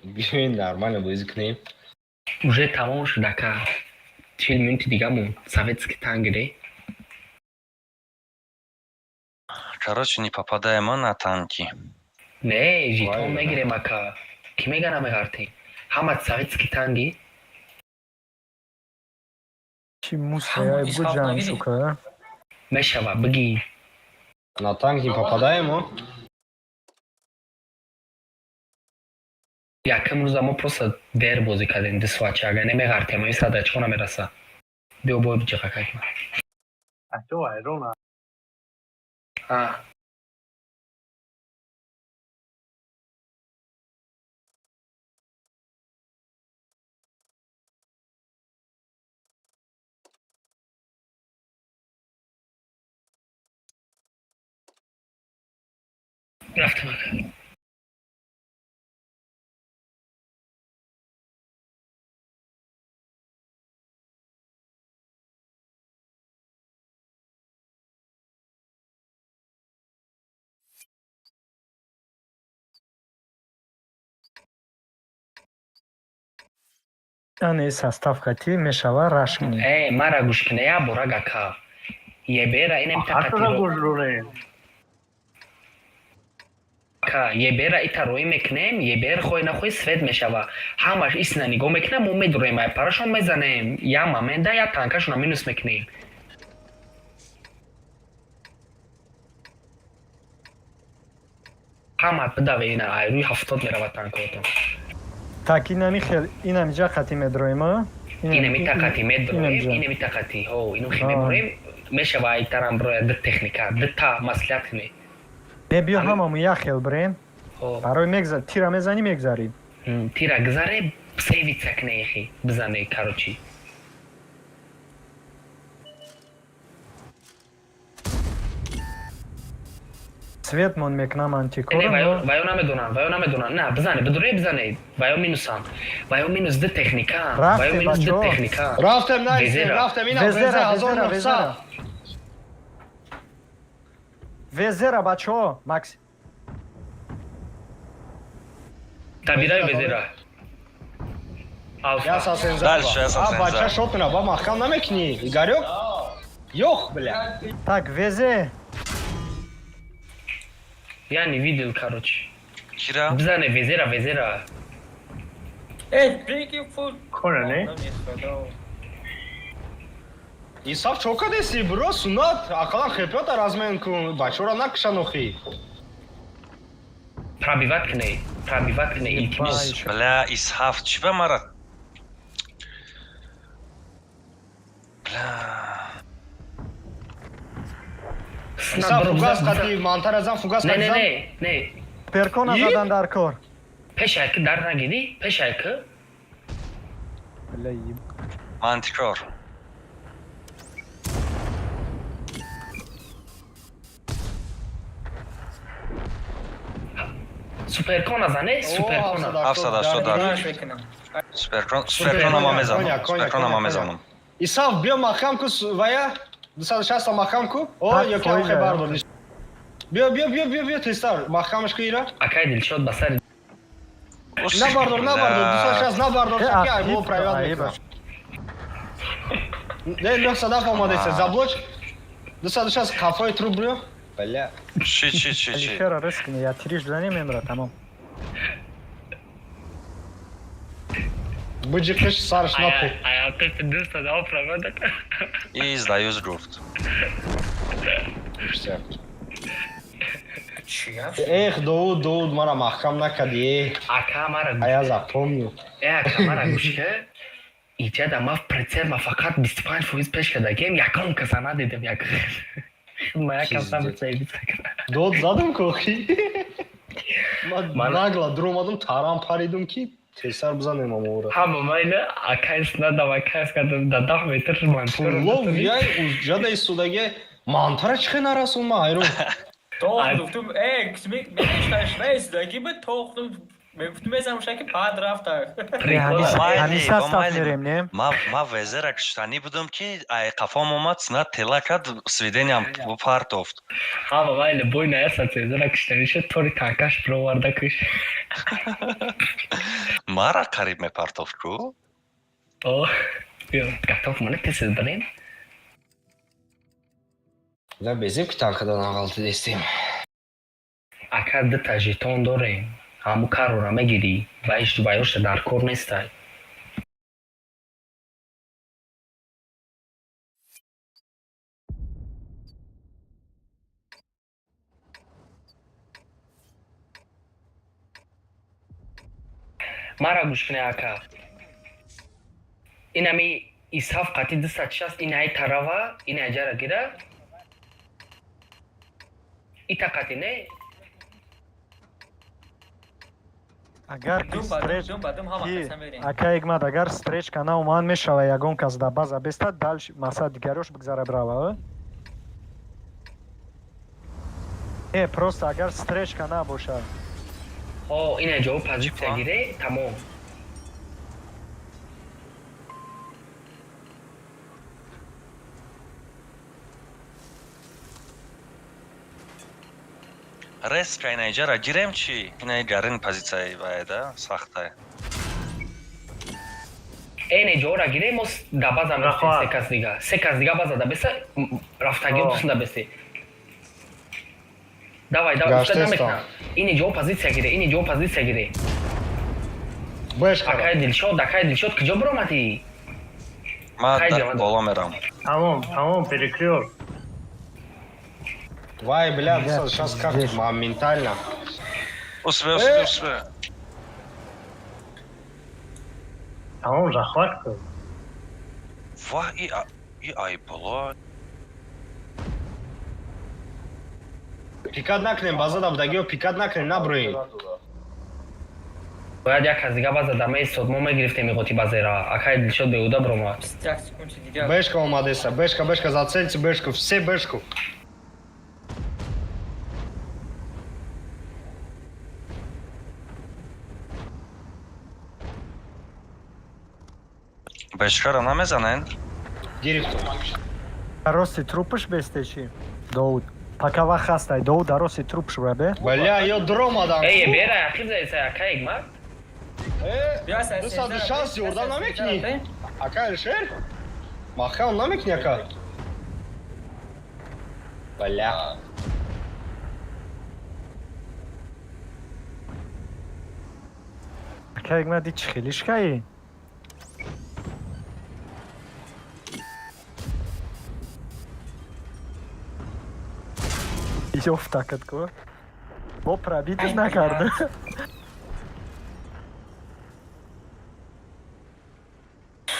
Биёин нормально бозӣ кунем. Уже тамом шуда ка, 40 минути дигамон советский танги де. Короче, не попадаем на танки. Не, жетон Вай, мегирем ака, ки мега намеғартем, ҳама советский танги. Чи мусая Ҳама буд исҳоқ ҷанг нагирӣ? сука. Мешава бигӣ. На танк не попадаем, о? Якам рӯза мо просто дер бозӣ кардем, 2 соатча, агар немеғартем ин садачко намераса. Биё бой биҷиқа какма. Ато айрона. А. Рафтем ака. Ане состав хати мешава раш кунӣ. Э, мара гӯш куне, я бора гака. Ебера инем Ҳатара тақатиро. гӯш дорем. Ка ебера ита роӣ мекунем, ебер хоҳӣ нахоҳӣ свет мешава. Ҳамаш исна нигоҳ мекунам, мо медуроем, ай парашон мезанем. Я момента, я танкашона минус мекунем. Ҳама бидаве ина, ай рӯи 70 мерава танкотон. Так, инами хел, инами ҷа хати медроем, а? Инами тақати медроем, инамҷа. инами тақати, ҳо, инам хе Аа. мебурем, мешава ай тарам броя ду техника, ду та маслиҳат кунем. Не, биё ҳамаму як хел бирем. Ҳо. Барои мегзар, тира мезанӣ, мегзарӣ. Тира гузаре, сейвица кне ихи, бизане, короче. Светмон мекунам Не, антикора. ваё ваё намедонам, ваё намедонам. На, бизане, бидуре бизане. Ваё минусам. Ваё минус ду техника. Рафте, Ваё минус ду бачаҳо. техника. Рафтем, найсем, Везера. рафтем, ина Везера, ВЗ везера, 1900. везера. Везера, бачаҳо, Макс. Табираю везера. Я Алфа. сасенза. Дальше, я А, сасенза. бача шотна, ба маҳкам намекунӣ. Игорёк? Ёх, бля. Так, везе. Я не видел, короче. Кира? Бизане везера, везера. Эй, беги фут. Кора не? Исаф чо кадеси, бро, суннат, ақаллан хепёта размен кун, бачора накушан охи. Пробивать кне. Пробивать кне, илтимос. Бля, ис ҳафт чӣ ба мара? Бля. Исаф фугас қати, мантара зан, фугас Не, қати не, зан. не, не. Перкона И? задан дар кор. Пешайки дар нагиди, пешайки. Бля, еб- Мантикор. Суперкона зане, суперкона. 780. Суперкрон, суперкрона ма мезанам. Суперкрона ма мезанам. Исав, биё маҳкам ку вая 260 маҳкам ку. О, ёки ҳам бардор. Биё, биё, биё, биё, биё, тезтар. Маҳкамаш ку ира. Акай Дилшод ба сари Набардор, набардор, 260 набардор, шаки ай бо прайват мекунам. Не, 907 омадеса, заблоч. 260 қафои труп биё. Бля. Чи, чи, чи, чи. Алишера рискни, я тириш бизанем мемра, тамом. Буҷиқиш сарш напу. Аяқи 207 прайват. И сдаюсь гуфт. Эх, Довуд, Довуд, мара маҳкам накарди. Ака мара. А я запомнил. Э, ака мара гӯш ка. Иҷада ма прицел ма фақат 25% пеш кардагем, ягон каса надидем як. Ма якам сам заебиться. Дод задам кохи. Ма нагла дуромадам, тарам паридум ки тезтар бизанем амора. Ҳама майна акайс надам, акайс кардам да 10 метр мантара. Лов яй уҷада истодаге мантара чӣ хел нарасун ма ҳайрон. Тох гуфтум, э, мешташ наистодаги бе тох мегуфтум мезанам шаки баъд рафта. Ҳамиса став мерем, не? Ма везера куштанӣ будам ки ай қафом омад, сна тела кард, свидениям партофт. Ҳама майли бой наяса цезера куштанӣ шуд, тори танкаш бироварда куш. Мара қариб мепартофт ку? О, биё, готов мана тез барем. Да безеб ки танкадан ағалти дестем. Ака дута жетон дорем. Ҳаму карора мегирӣ, вайш вайоша дар кор нестай. Мара гӯш кунӣ ака. Инами исҳаф қати 260 ин ай тарава, ин аҷара гира. Ита қати не? Агар ки стреч ака Эгмад, агар стречка наомад мешава ягон кас да база бестад, дальше мақсад дигарош бигзара брава. Не, просто агар стречка набошад. О, ина ҷавоб позитсия гире, тамом. Резко ина иҷара гирем чи? Ина гарин позитсияи ваяда, сахтае. Эне ҷора гире, мо да база мефтем се кас дига. Се кас дига база да беса, рафтагиё дусн да бесе. Давай, давай, уста намекна. Ине ҷо позитсия гире, ине ҷо позитсия гире. Акай Дилшод, акай Дилшод, куҷо биромадӣ? Ма боло мерам. Тамом, тамом, перекрёст. Вай, бля, сейчас как моментально. Успе, успе, успе. Тамом, захват кун. Ва, и ай боло. Пикат накунем, база да будагиё пикат накунем, наброем. Бояд як кас дига база да меистод, мо мегирифтем иғоти базера. Акай Дилшод беҳуда биромад. 21 секунди дигар. Бешка омадеса, бешка, бешка, зацельте бешку, все бешку. Бешкара намезанен? Гирифтум. Рости трупш бестечи? Довуд. Пока вақт ҳастай, Довуд дар рости трупш бе. Бля, ё дуромадан. Эй, бера, ахир заиса, акай Эгмад. Э, 260 ёрдам намекунӣ? Ака Алишер? Маҳкам намекунӣ ака? Бля. Ака Эгмад, чӣ хелишкаи? Ёфтакат ку. Бо пробитиш накард.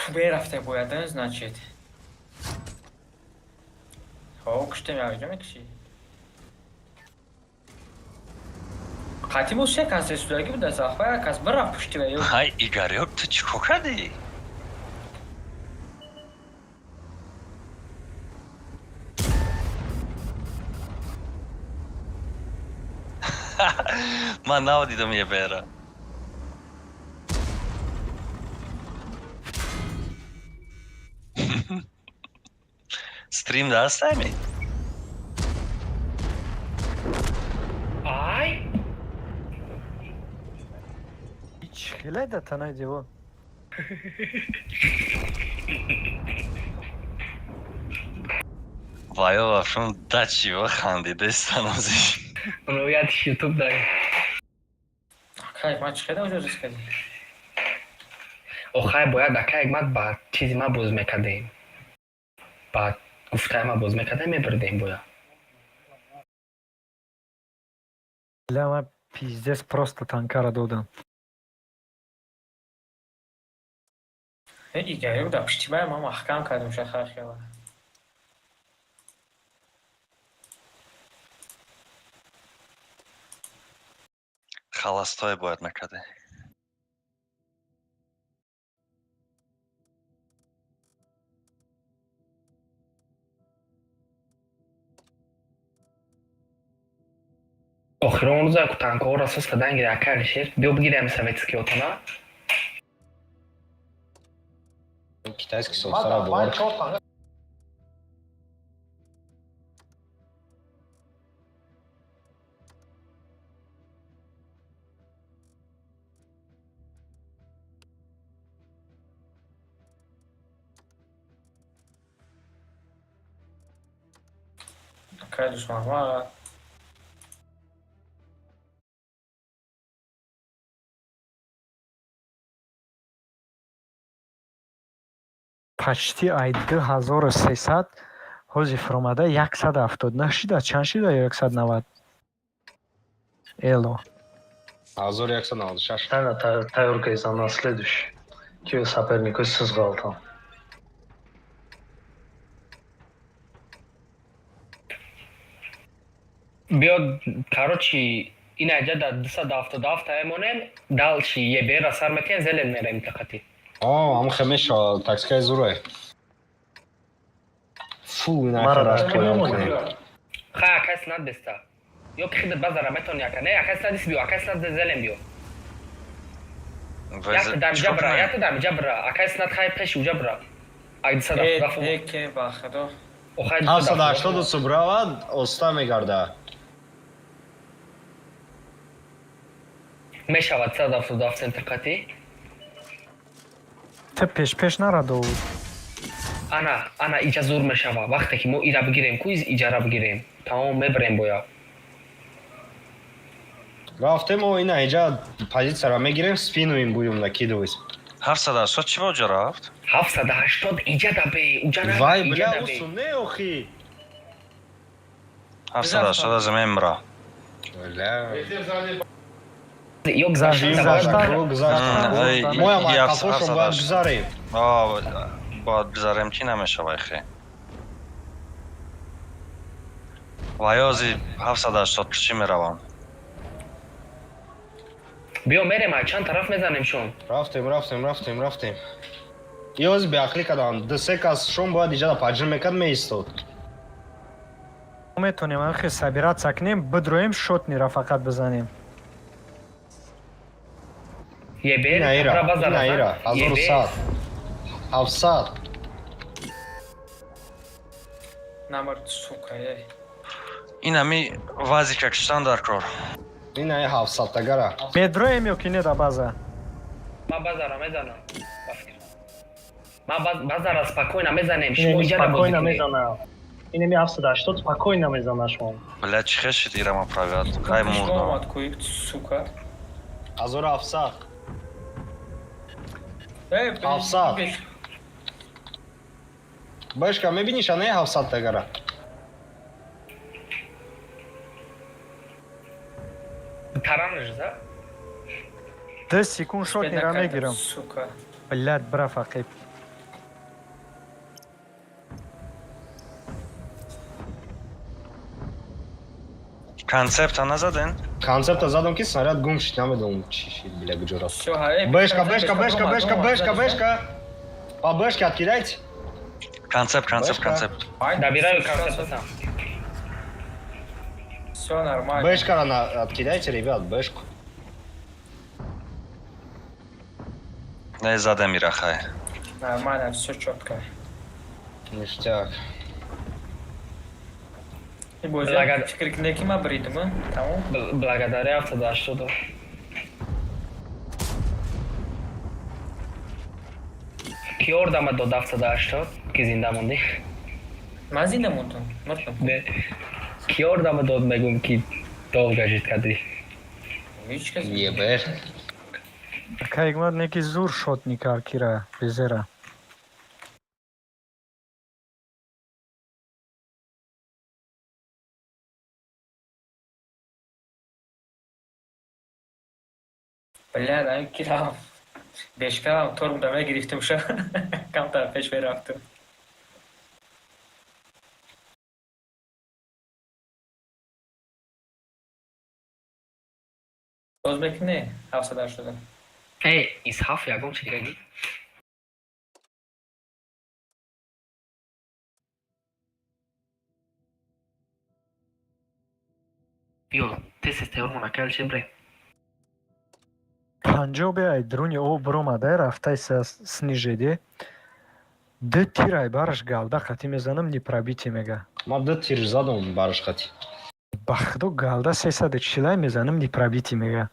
Берафте бояд, значит. Хо, куштем якҷо мекушӣ. Қатӣ мо се кас истудаги буда, захва як кас бирафт пушти ва ё. Ҳай, Игорёк, ту чӣ кор кардӣ? Ман нав дидам ЕБРа. Стрим да ҳастами? Ай! Ҳеч хеле да танаи девор. Ваё вафшон дачиво хандидаистанози. Оно ядиш ютуб дай. Кай, ман чӣ хеле оҷо рис кардӣ? Охай, бояд ака Ҳикмат ба чизи ма боз мекардем. Ба гуфтаи ма боз мекардем, мебурдем бояд. Бля, ман пиздец просто танкара додам. Э, Игарёк да пуштибай ман маҳкам кардам шахархела. Холостой бояд мекарде. Охирон рӯза ку танкҳоро сос кардан гире, ака Алишер. Биё бигирем советскиотона. Китайский софтара бовар. Кай душман ма Почти ай 2300 ҳози фуромада 179 шида, чанд шида ё 190? Эло. 1196. Тайна тайёр кайсан на следующий. Ки соперникои сиз ғалтан. Биё, короче, ин аҷа да 277 таемонем, дальше ЕБР-ра сар метиҳем, зелен мерем тақати. О, ам хемеша тактикаи зурай. Фу, ина Мара раш дар қиём кунем. кунем. Хай, акай снад беста. Ё ки хидат базара метони ака. Не, акай снад биё, акай снад зелен биё. Якта дам ҷабра, якта дам ҷабра. Акай снад хай пеш уҷа бра. Ай 277. Э, ке ба худо. Охай 780 субравад, оста мегарда. Мешавад 277 центр қати. Ту пеш-пеш нара, Довуд. Ана, ана иҷа зур мешава. Вақте ки мо ира бигирем, ку иҷара бигирем. Тамом мебарем боя. Рафтем о ина иҷа позитсияро мегирем, спину им будем накидывать. 780 чӣ боҷа рафт? 780 иҷа да бе, уҷа на. Вай, иҷа бля, да бе. усу не охи. 780 аз мемра. Бля. Ё гузаштан да Гузаштан. бояд. Гузаштан. Ай, Моям и қафошон бояд 780. гузарем. А, бояд бизарем, ки намешава хе. Ваёзи 780 чӣ меравам? Биё мерем, ай чанд тараф мезанем шон. Рафтем, рафтем, рафтем, рафтем. Ёз беақлӣ кардам. Ду се кас шон бояд иҷада паҷир мекард, меистод. Мо метонем анхе собираться кунем, бидроем, шотнира фақат бизанем. ЕБР Ина ира, бра базара. ина ира, 1100. 700. Намар сука, э. Ин ҳами вазика киштан дар кор. Ина и 700 тагара. Медроем ё ки не да база? Ма базара мезанам. Ба фикр. Ма базара спокойно мезанем. Шумо Инеми иҷа да бозӣ спокойно кунед. мезана. Инеми 780 спокойно мезана шумо. Бля, чӣ хешид ирама правят? Хай Пешко мурдам. омад ку, сука. 1700. Э, 700. Башка мебиниш, ана 700 тагара. Таранаш за? 2 секунд шотнира мегирам. Сука. Блядь, бра фақиб. Концепта назаден? Концепта задам ки снаряд гум шид, намедонам чӣ шид, бля, куҷо рафт. Всё, ҳа, э, Бэшка, бэшка, бэшка, бэшка, бэшка, омад, бэшка. По бэшке откидайте. Концепт, концепт, Башка. концепт. Ай, Добираю сука, концепт сам. Всё нормально. Бэшкара откидайте, ребят, бэшку. Не задам ира, хай. Нормально, всё чётко. Ништяк. И бозӣ фикр кунед, ки ман бридум, тамом. Благодаря 780. Ки ордама дод 780, ки зинда мондӣ? Ман зинда мондум, мурдам. Не. Ки ордама дод, мегум, ки долго жить кардӣ? Ҳеҷ кас. Ебер. Кайгмат неки зур шот никар кира безера. Бля, ай кирам. Бешкарам тор буда мегирифтум ша. Камтар пеш мерафтум. Боз мекунӣ? 780. Эй, исҳаф ягон чи дига гӣ? Биё, тез тез тайёр мон, акай Алишер, бре. 50 беай друни об бромадай рафтай снижеде. Д тирай бараш галда хати мезанам, не пробитие мега. Ма ду тир задум бараш хати. Ба худо, галда 340 мезанам, не пробитие мега.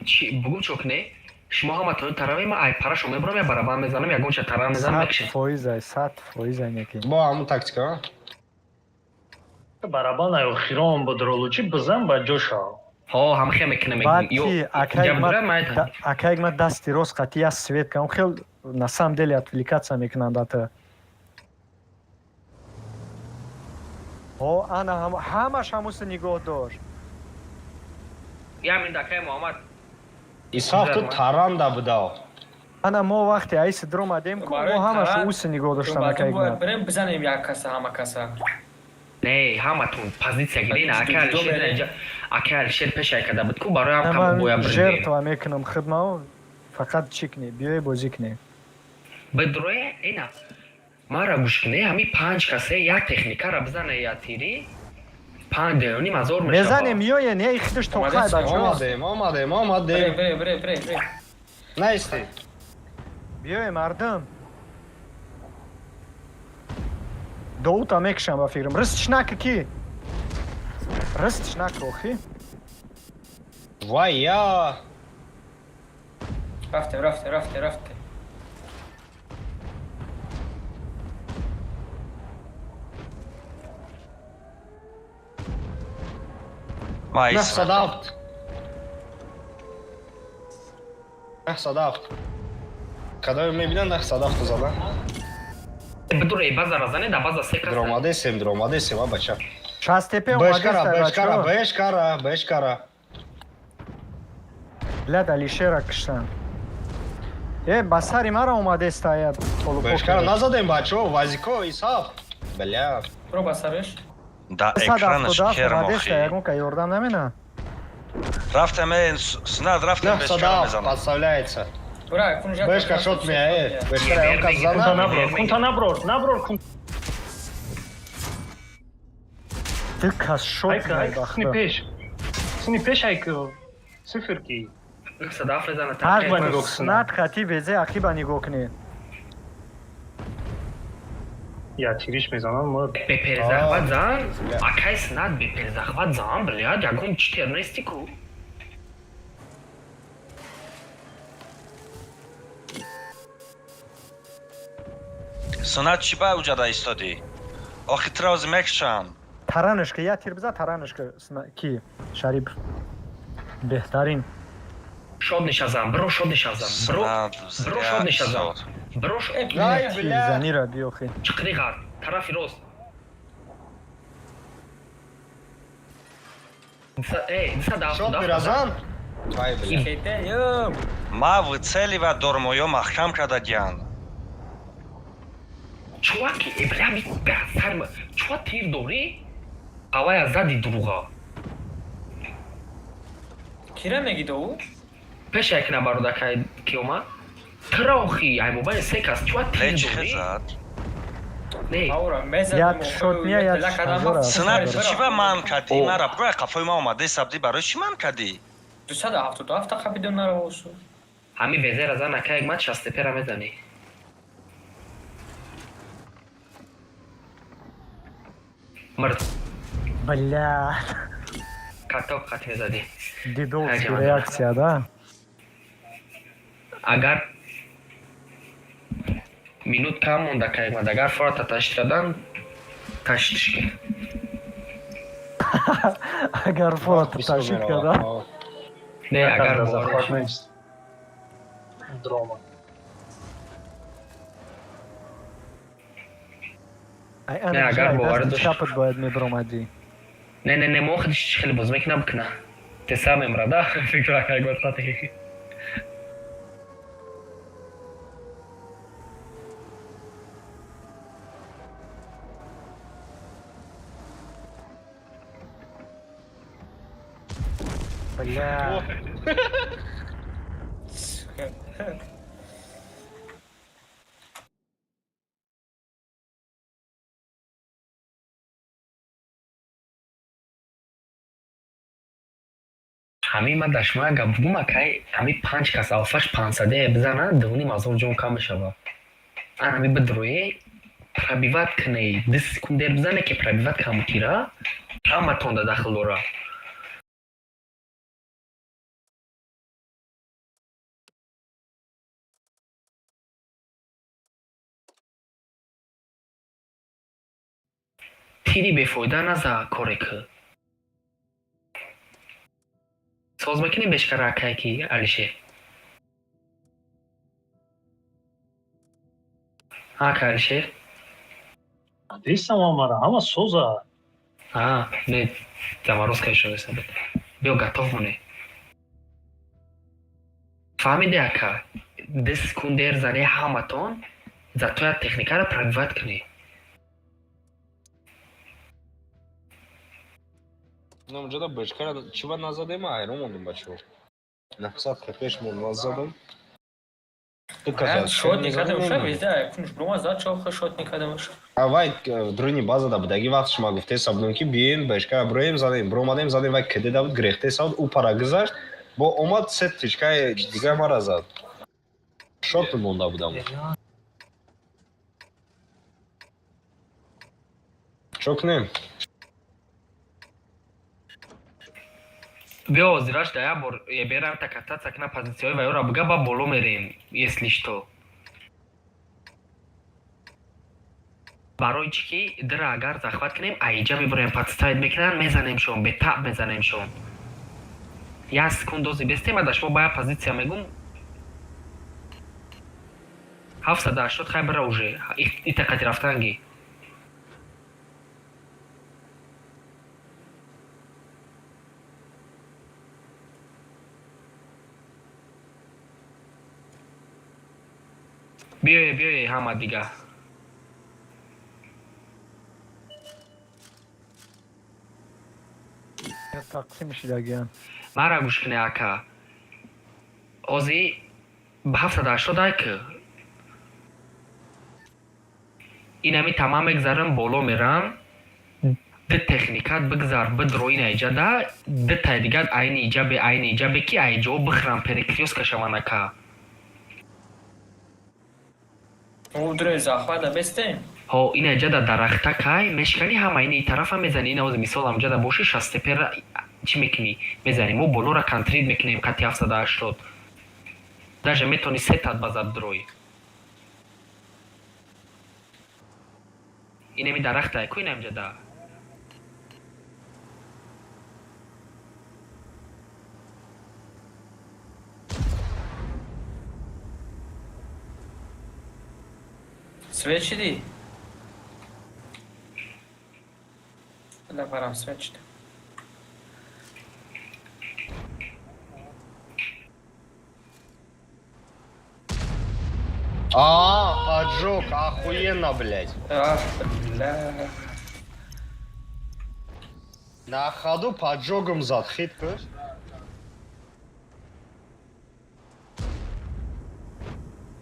Чи бугум, чок не? Шумо ҳаматон тараве, ма ай парашо мебурам, я барабан мезанам, ягонча таран мезанам, 100 мекшем. фоизай, 100% неки. Бо ҳамун тактика, а? Барабан ай охирон будролу чи бизан ба ҷо шав. Ҳо, ҳамхе мекунем. Баъд ки акайг ма дасти рост қати я свет кам хел, на самом деле отвлекаться мекунанд ата. Ҳо, ана ҳамаш ҳамуси нигоҳ дошт. Я миндакай Муҳаммад. Исҳоқ, ту таранда будав. Ана мо вақте айси дромадем ку, мо ҳамаш уси нигоҳ доштам, акайг ма. Берем, бизанем як каса, ҳама каса. Не, ҳаматон позитсия гирен, акай Алишер, акай Алишер пешай карда буд ку, барои ҳам Ман боя бридем. жертва мекунам хидмао, фақат чӣ кунӣ, биёй бозӣ кунем. Бедроя ина. Мара гӯш кунӣ, ҳами панҷ касе як техникара бизане, я тири панҷ деёним ҳазор мешава. Мезанем, миёен, я хидаш тоқай, бачаҳо. Омадем, омадем, омадем. Бре, бре, бре, бре. Наисти. Биёе, мардум. Доута мекушам, ба фикрам. Рыстш нака ки? Рыстш нака, охи? Вай, я. Рафтем, рафтем, рафтем, рафтем. Ма ис. 907. 907. Кадоме мебинанд, 907 зада. Бидуре, базара зане, да база се каса. Дромадесем, дромадесем, а бача. Шастепе Бешкара, омадеста, бешкара, бачаҳо. бешкара, бешкара. Блядь, Алишера киштан. Э, ба сари мара омадеста я. Бешкара назадем, бачо, вазико, Исҳоқ. Бля. Бро ба сараш. Да экранаш 177 керм омадеста, охи. ягон ка ёрдам намена. Рафтам, э, снад рафтам, бешкара 907 мезанам. подставляется. Бра, кунжа. Бешка шот меа, э. Бешкара он кас Кунта зада. наброр, кунта наброр, наброр кун. Ду кас шот Айка, айка, сни мебахта. пеш. Сни пеш, айка. Циферки. 907 мезана. Ҳар Ба нигоҳ кунам. снат хати безе ақиба нигоҳ кунед. Я тириш мезанам, ма Беперзахват зан, акай снад беперзахват зан, блядь, ягон читер нести ку. Сунат, чӣ ба уҷада истодӣ? Охи тира ози мекушам. Таранашка, я тир биза, таранашка ки Шарипов. Беҳтарин. Шод нишазам, бро, шод нишазам, бро, Снад, бро, зря шод нишазам. истод. Бро, шод. Ай, бля. Тирзанира биёхи. Чиқри ғар, тарафи рост. Эй, 277 Шот миразан? Вай, бля. Хете, ё. Ма выцеливать дормоё маҳкам кардагиян. Чуваки, э, бля, ми сарма. Чува тир дорӣ? Ҳавая зади дуруға. Кира мегида ӯ? Пеша як набародакай ки омад. Тра охи, ай мобайни се кас чуа тир Не, чӣ дорӣ? зад? Не. Аура мезадем. Як шот не, як шажора. Синат, чӣ ба ман кардӣ? О. Мара бугӯ, қафои ман омадаи сабдӣ, барои чӣ ман кардӣ? 277 қапидон наравосу. Ҳами везера зан ака як мат шастепера мезанӣ. Мирд. Бля, Каток хат мезадӣ. дедовский Ага. реакция, да? Агар минут кам монда каймад, агар фората ташид кардан, ташидш ки. Агар фората Бисёр ташид меравад. карда. О. Не, агар Дар бовар захват нест. Дрома. Ай, Не, ана агар ҷай, бовар дасти дошт. чапат бояд мебиромадӣ. Не, не, не, мо худиш хеле боз мекунам бикуна. Теса мемрада, фикр акай гуфтати. Бля. Ҳамин ман дар шумо як гап бугум, акай, ҳамин панҷ кас алфаш пансаде бизана, дувним ҳазор ҷон кам мешава. Ан ҳамин бидроe пробивать куней, 2 секунд дер бизане ки пробивать каму тира, ҳаматон да дахл дора. Тири бефоида наза коре ки. Соз мекунем бешкара акай ки Алишер. Ака Алишер? Дестам ҳамара, ҳама соза. А, не, заморозка ишон буд. Биё готов моне. Фаҳмиде ака, 2 секунд дер зане ҳаматон, зато як техникаро пробивать кунӣ. Намҷода бочкара чӣ ба назадем, ҳайрон мондем бачаҳо. 900 хпш мон назадам. Ту каза. Шот никадем уша, везде кунш брума зад чох шот никадем уша. Вай друни база да будаги вақт шума гуфтеса будем ки бием бочкара броем задем, бромадем задем, вай кд да буд, грехтеса буд, ӯ пара гузашт, бо омад се тичкаи дигар мара зад. Шот монда будам. Чо кунем? Биё озираш да як бор берам та кататься кна позитсияҳои вайёра буга, ба боло мерем, если что. Барои чӣ ки дира агар захват кунем, аиҷа мебуроем, подставить мекунанд, мезанемшон, бетаб мезанемшон. Як секунд дози бестем, ада шумо ба як позитсия мегум. 780 хай бира уже. Итақати рафтанги. Биёе, биёе ҳама дига. Тақсим шидагиан. Мара гӯш куне ака. Ози ба 780 ай ки. Инами тамам мегзарам, боло мерам. Ду техникат бигзар, бидро ин айҷада, ду тай дигар айни иҷабе, айни иҷабе ки айҷо бихӯрам, перекрёстка шаванд ака. Удре захвата бестем. Ҳо, ин айҷада дарахта кай мешканӣ, ҳама ини тарафа мезанӣ. Ин ози мисол амҷада боши, шастепера чӣ мекунӣ? Мезанӣ. Мо болора контрит мекунем қати 780. Даже метавонӣ се тат ба зад дрои. Инами дарахта ку ин амҷада. Свет шиди? Да парам свет шиди. А, поджог, охуенно, блядь. Ах, бля. На ходу поджогом зад, хит кӯш.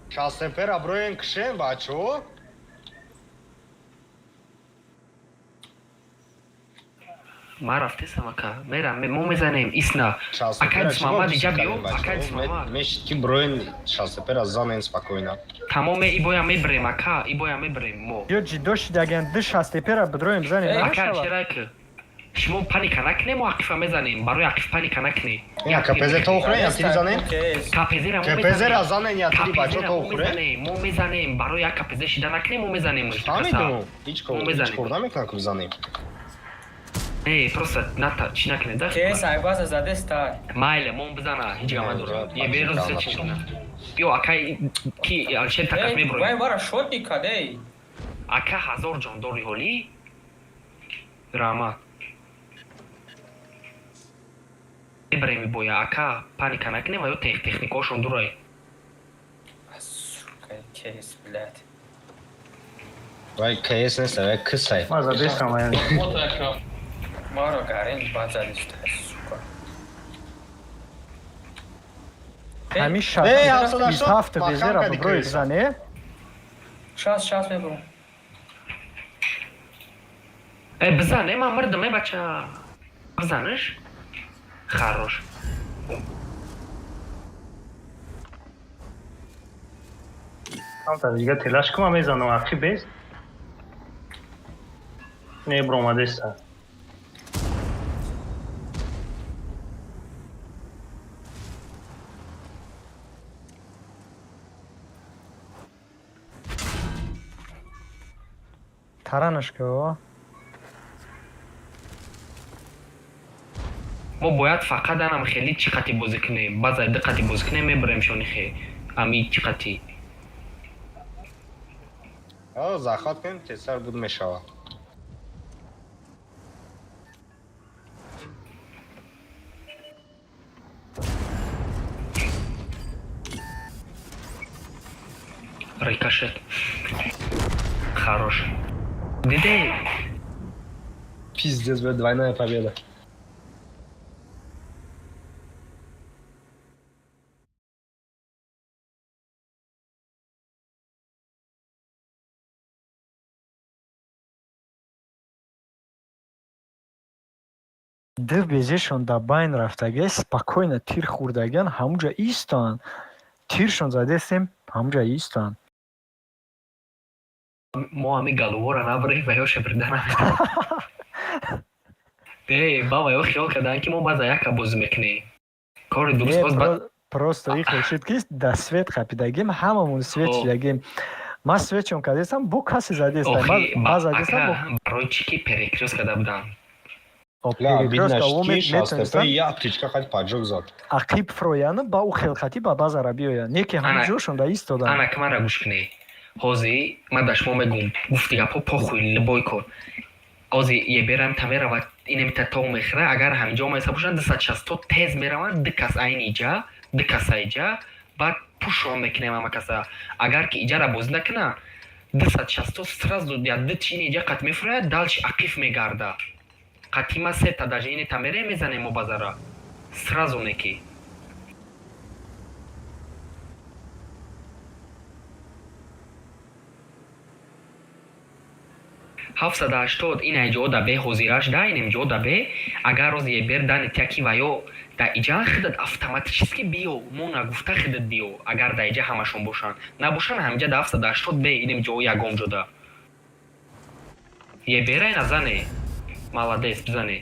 Шастепера броен кшен, бачо. Ман рафтесам, ака. Мерам, мо мезанем, исна. Акай Дисмамад, иҷа биё, акай Дисмамад. Мешид ки броен шастепера занен спокойно. Тамоме ибоя мебрем, ака, ибоя мебрем мо. Ё ҷиддо шидаген ду шастепера бидроем занем. Ака, чера ки? Шумо паника накунем, мо ақифа мезанем. Барои ақиф паника накунем. Я КПЗ то ухрен, я тири занем? КПЗ-ра мо КПЗ-ра занен, я тири бачо то ухрен? Мо мезанем, барои як КПЗ шида накунем, мо мезанем. Фаҳмидум, ҳеҷ кор намекунам ки бизанем. Не, просто ната чӣ накунед, да? Кес айбаза задеста. Майле, мон бизана, ҳеҷ гап надорам. Е берӯз се чӣ кунам. Биё, акай ки Алишер такаш меброем. Вай вара шотник кадей. Ака ҳазор ҷон дори ҳолӣ? Раҳмат. Мебарем боя, ака, паника накунем ва ё техникаҳошон дурай. Сука, кес, блядь. Вай КС нест, вай кисай. Ма задестам, вай. Маро гарин бад задеста, сука. Ҳамин шаст безера биброи бизане? Шаст мебурам. Э, бизан, э, ман мирдам, э, бача. Бизаниш? Хорош. Камтар дига телаш кума мезанам, ақи бес. Не бромадеста. Таранаш ко. Мо бояд фақат анам хеле чӣ қати бозӣ кунем. Баъзай ду қати бозӣ кунем, мебарем шони хе. Ами чӣ қати. О, захват кунем, тезтар буд мешавад. Рикошет. Хорош. Диде? Пиздец, блядь, двойная победа. Ду безешон дар байн рафтагӣ, спокойно тир хӯрдагиан, ҳамунҷа истоанд. Тиршон задестем, ҳамунҷа истоанд. Мо ҳами галувора набарем ва ё шабрида намедонем. Не, ба ва ё хиёл карданд ки мо баъза яка бозӣ мекунем. Кори дуруст боз ба Просто их решид ки да свет қапидагим, ҳамамон свет шидагим. Ман светшон кардестам, бо касе задестам. Ман задестам. Барои чӣ ки перекрёст карда буданд? Ақиб фрояна ба ӯ хелхатӣ ба базара биёянд. Не ки ҳамҷошон да истоданд. Ана ки манра гӯш кунед. Ҳозир ман да шумо мегӯм, гуфти гапҳо похуй, любой кор. Ҳозир еберам та меравад, инамита тог мехӯра, агар ҳаминҷо омаиста бошанд, 260 тез мераванд, ду кас айни иҷа, ду кас аиҷа, баъд пушон мекунем ҳама каса. Агар ки иҷара бозӣ накунанд, 260 сразу я ду чини иҷа қат мефурояд, дальше ақиф мегарда. Қатима сета даже ини тамере мезанем мо базара. Сразу неки. Ҳафтсаду ҳаштод ин айҷо да бе ҳозираш да инем ҷо да бе агар роз ебер дани тяки ва ё да иҷа хидат автоматически биё мо нагуфта хидат биё агар да иҷа ҳамашон бошанд набошанд ҳамиҷа да 780 бе инем ҷо ягон ҷода ебера ина зане молодец бизане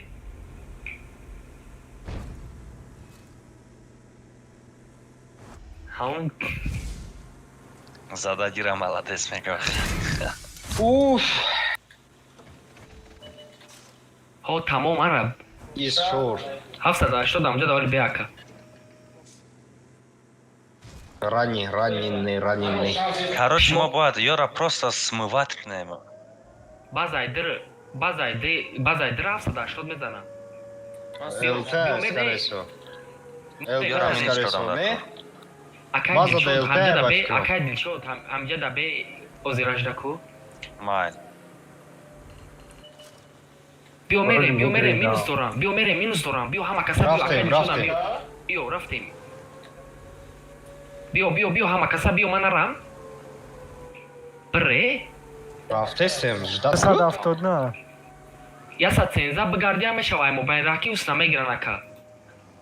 ҳамон Зада гира молодец мегӯяд. Уф! Ҳо тамом араб. Исшор. 780 амҷа давали беака. Ранний, раненый, раненый. Короче, мо бояд ёра просто смывать кунем. Базайдир, базайди, базайдир 780 мезанам. ЛТ, скорее всего. ЛТ, скорее всего, не? Акай База Дилшод да ЛТ, ҳамҷа да бе, бачаҳо. акай Дилшод ҳамҷа да бе озиражда ку. Майл. Биё мерем, биё мерем, минус дорам. Биё мерем, минус дорам. Биё ҳама каса биё. Рафтем, рафтем. Биё, рафтем. Биё, биё, биё ҳама каса биё, ман нарам. Бре? Рафтестем, ждать. 179. 113 бигарди мешава ай мобайн раки ус намегиран ака.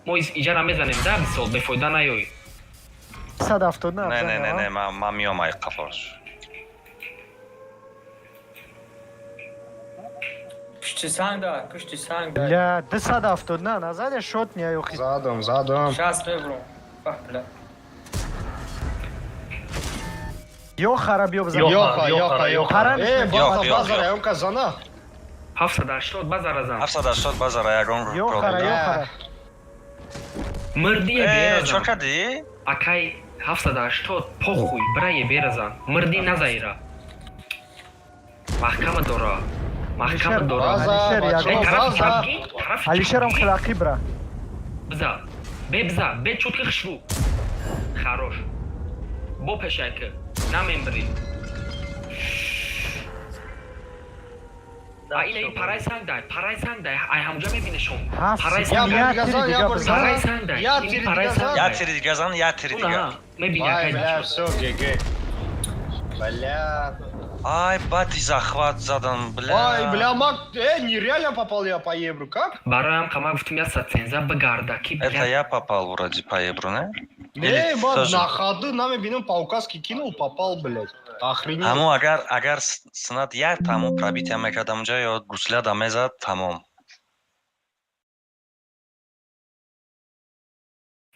Мо иҷара мезанем да мисол бефоида наёй. 179. Не, не, не, не, ман миём ай қафош. Пушти санг да, пушти санг да. Бля, 279 назаде шот не охи. Задам, задам. Шаст мебром. Бах, бля. Ё хара биё бизан. Ёха, ёха, ёха. Э, база, база, раёнка зана. 780 базара зан. 780 базара ягон. Ё хара, ё хара. Мирдие беразан. Чо кади? Акай 780 похуй, брае беразан. Мирди назайра. Маҳкама дора. Маҳкама дора. База, Алишерам хилақи бра. Биза. Бе биза, бе чутки хушру. Хорош. Бо пешайки. Намембри. А ина ин парай санг дай, парай санг дай. Ай ҳамуҷа мебинешон. Парай санг дай. Парай санг дай. Парай санг Я тири дига зан, я тири дига. Мебини акай. Бля, всё, ГГ. Бля. Ай, бати захват задан, бля. Ай, бля, мак, нереально попал я по евро, как? Бароям қама гуфтум я саценза бигарда ки, бля. Это я попал вроде по евро, не? Не, ман на ходу намебинам по указке кинул, попал, блядь. Охренеть. Ҳамо агар снат як тамом пробития мекардам унҷа ё гусля да мезад, тамом.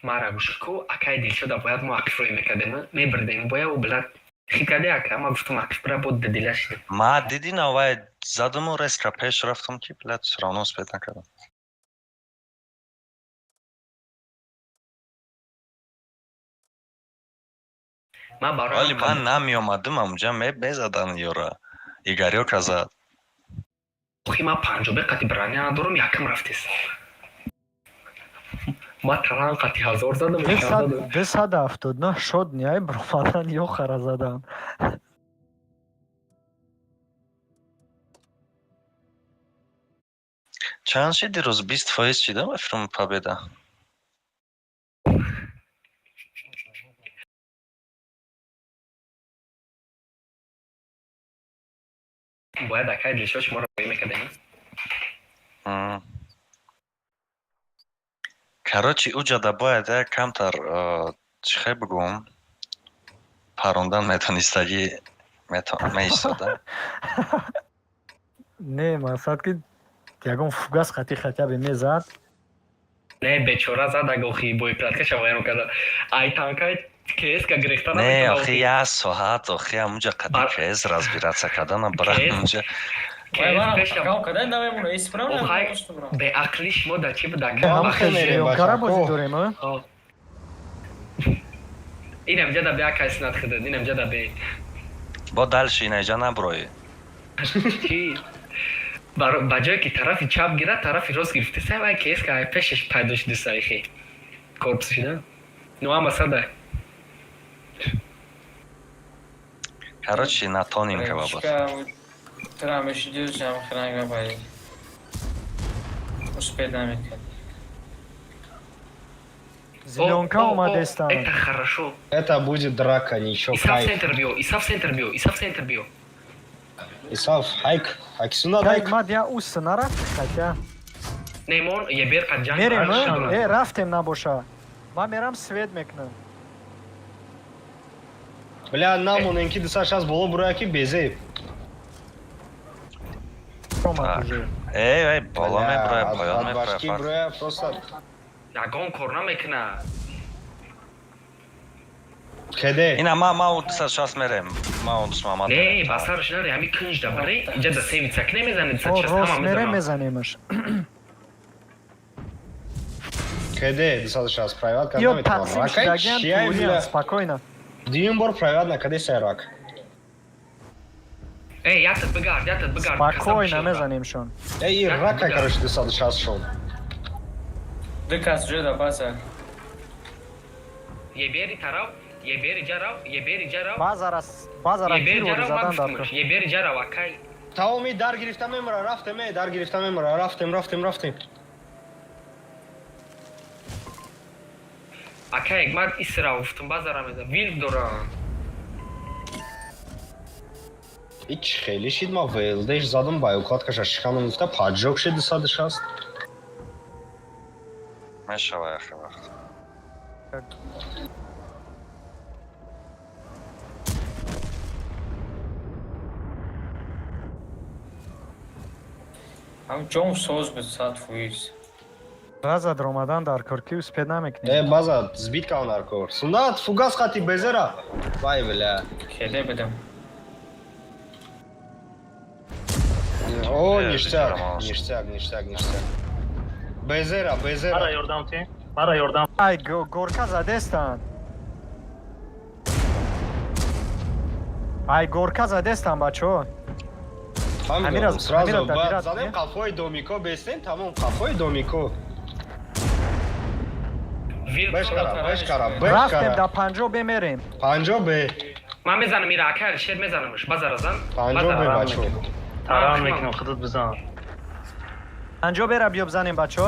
Мара гӯш ку, акай Дилшода бояд мо ақифрӯй мекардем, мебирдем, бояд ӯ блядь хикаде ака, ма гуфтум ақиф бира бо дилаш. Ма диди навай задуму резко пеш рафтам ки, блядь, всё равно успеть накардам. Вале ман намеомадам амуҷа мезадан ёра. Игорёка зад. Охи ман панҷобе қати броня надорам, якам рафтес. Ма таран қати 1000 задам. 279 шот не ай бромадан ё хара задан. Чанд шид дирӯз 20% шидам фирм победа. Бояд акай Дилшод шуморо роӣ мекардем. Короче, уҷада бояд як камтар чӣ хел бигӯм, парондан метонистагӣ меистода. Не, мақсад ки ягон фугас хати хотя бы мезад. Не, бечора зад охи боепраткаша вайрон карда. Ай танкай КС-ка гирехта Не, охи як соат, охи ҳамунҷа қади КС разбираться кардана бара ҳамунҷа. Беақли шумо дар чӣ буда? Кара бозӣ дорем, а? Инам ҷада бе акай снат хидад, инам ҷада бе. Бо дальше инаҷа наброи. Чӣ? Ба ҷое ки тарафи чап гирад, тарафи рост гирифта. Сай вай КС-ка ай пешаш пайдо шуди сайхи. Корпус шида. Ну ама сада. Короче, на тоненького вот. Зеленка омадестан. Это хорошо. Это будет драка, ничего. Исав центр биё, Исав центр биё, Исав центр биё. Исав, хайк, хайксуна дайк. Мад я ус нарафт, хотя. Не, мон, ебер қад ҷанг. Мерем, рафтем набоша. Ман мерам свет мекунам. Бля, намонем ки 260 боло буроя ки безеб. Эй, эй, боло меброя, поён меброя. Просто ягон кор намекуна. Кеде? Ина ма ма 260 мерем. Ма он Мамад. Не, ба сараш наре, ҳами кунҷ да баре, инҷа да севица ки намезанед 260 ҳама мезанем. Мезанемаш. Кеде 260 private карда метавонам. Ракай чия, бля? Спокойно. Дуюм бор private накаде сервак. Эй, ятат бигард, ятат бигард. Спокойно мезанемшон. Эй, рака, короче, 260 шон. Ду кас ҷода база. Ебери тарав, ебери ҷарав, ебери ҷарав. Базара, базара ебери ҷарав, ман гуфтумаш. Ебери ҷарав, акай. Тамоми дар гирифта мемра, рафтем, дар гирифта мемра, рафтем, рафтем, рафтем. Ака, ман исра гуфтам, базара меза. Вилк дорам. Ич хеле шид, ма ВЛДш задам, баёкладкаша шиканам гуфта, поджог шид 260. Мешава яхе вақт. Ҳам ҷон соз буд 100%. База омадан дар кор, ки успед намекунем. База сбит кан дар кор. Суннат фугас хати безера. Вай бля. Хеле будам. О, Э, ништяк, безера мало. ништяк, ништяк, ништяк. Безера, Мара безера. ёрдам ти. Мара ёрдам. Ай, горка задестан. Ай, горка задестан, бачо. Фаҳмидам, сразу Амира баъд добират, задем не? қафои домико бестем, тамом қафои домико. Вилк. Бешкара, бешкара, Рафтем бешкара. да 50 бе мерем. 50 бе, Ман мезанам ира, ака, Алишер мезанамш. Базара зан. 50 бе Базара. бачо. Таран мекунам, худат бизан. 50 бера биё бизанем, бачо.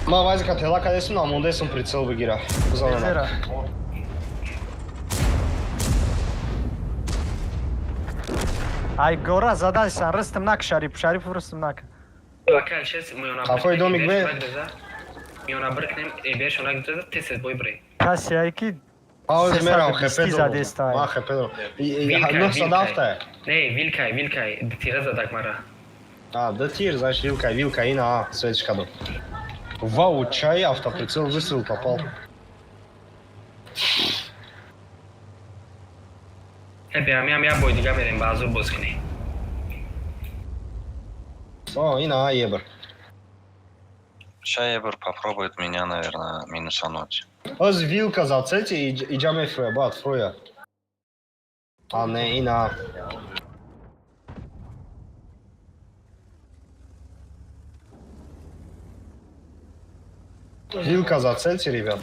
Ма вазика тела кадесум, намондесум прицел бигира. Бизанам. Безера. Ай, гора задастан, рыстым нак, Шариф, Шариф рыстым нак. Ака, Алишер миёна. Қафои домик бе. Миёна биркнем, бершо нагза, тез тез бой бре. Касе ай ки Ҳоз мерам 320 хп дорам. задестай. Ма хп дорам. Вилкай, 907. Не, вилкай, вилкай, тира задак мара. А, да тир, значит, вилка, вилка, ина, а, светочка дом. Вау, чай, автоприцел, выстрел попал. Э, биям, ям, я бой дига мерем, ба азур боз кунем. О, ина, а, ебр. Ща Ебр попробует меня, наверное, минусануть. Оз вилка зацети и иджа мефроя, бат, фроя. А, не, ина. а. Вилка зацельте, ребят.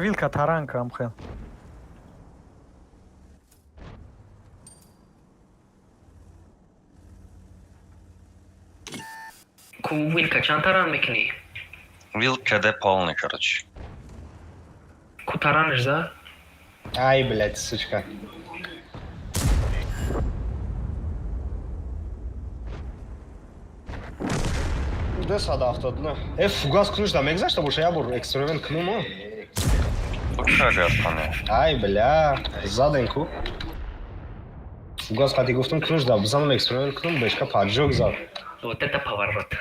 Вилка таранка амхел. Ку вилка чанд таран мекунӣ? Вил КД полный, короче. Ку таранаш за? Ай, блядь, сучка. 279. Фугас кунуш да мегзашта боша, я бор эксперимент кунум, а? Букшага пане. Ай, бля, заден ку. Фугас қати гуфтум кунуш да бизанам эксперимент кунум, бешка поджог зад. Вот это поворот.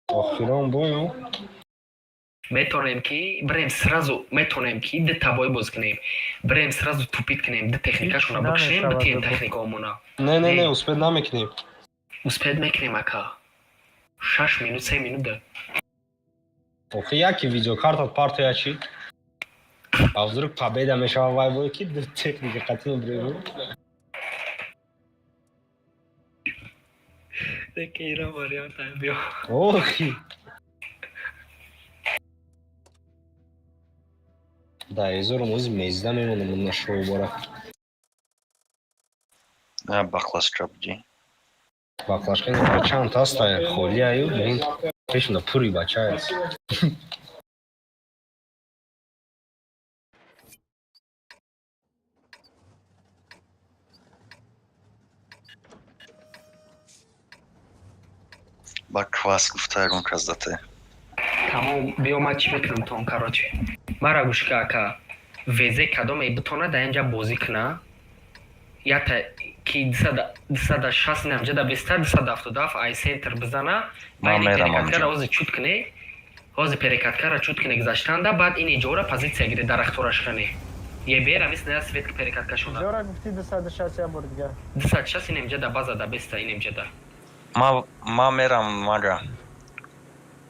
Охирон бою. Метавонем ки бирем сразу, метавонем ки ду табой боз кунем. Бирем сразу тупит кунем, ду техникашона Ҳеч бикшем, намешавад, битием бо. техникаомона. Не, не, не, Не. успед намекунем. Успед мекунем, ака. 6 минут, 3 минут да. Охи яки видеокартат партия чи? А вдруг победа мешава вай бой ки ду техника қати мебирем. Ира вариант биё. Охи. Да, изорум ози мезда мемонам на шоу бора. А, баклажка буди. Баклажка не чанд аста холи аю, блин. Пешна пури бача аст. Ба квас гуфта ягон кас дате. Тамом, биё, ман чӣ мекунам тон, короче. Мара гӯш ка, ака. ВЗ кадоме битона дар инҷа бозӣ куна? Ята ки 260 намҷа да беста 277 ай центр бизана, Ман байни мерам перекаткара онҷо. ҳозир чут куне. Ҳозир перекаткара чут куне гузаштанда, баъд ин иҷора позитсия гире дарахтора шикане. Ебера мисли на свет перекаткашона. Зора гуфти 260 я бор дига. 260 инем ҷада база да беста инем ҷада. Ма мерам мага.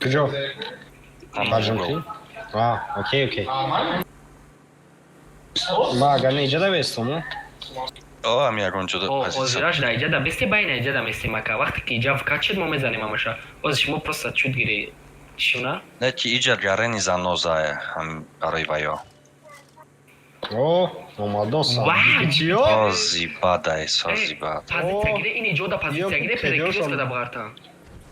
Куҷо? Баржанки? А, окей, окей. Ма агар не иҷода бестому? О, ами ягон ҷода позитсия. Озираш да иҷада бесте ба ина иҷада местем ака. Вақте ки иҷа вкачид мо мезанем амаша. Оз шумо просто чуд гири шуна. Не ки иҷа гарени заноза ҳам барои ваё. О, омадоса. Вау! Чиё? Сози бадай, сози бад. Позитсия гире ин иҷода позитсия гире перекрестка да бағарта.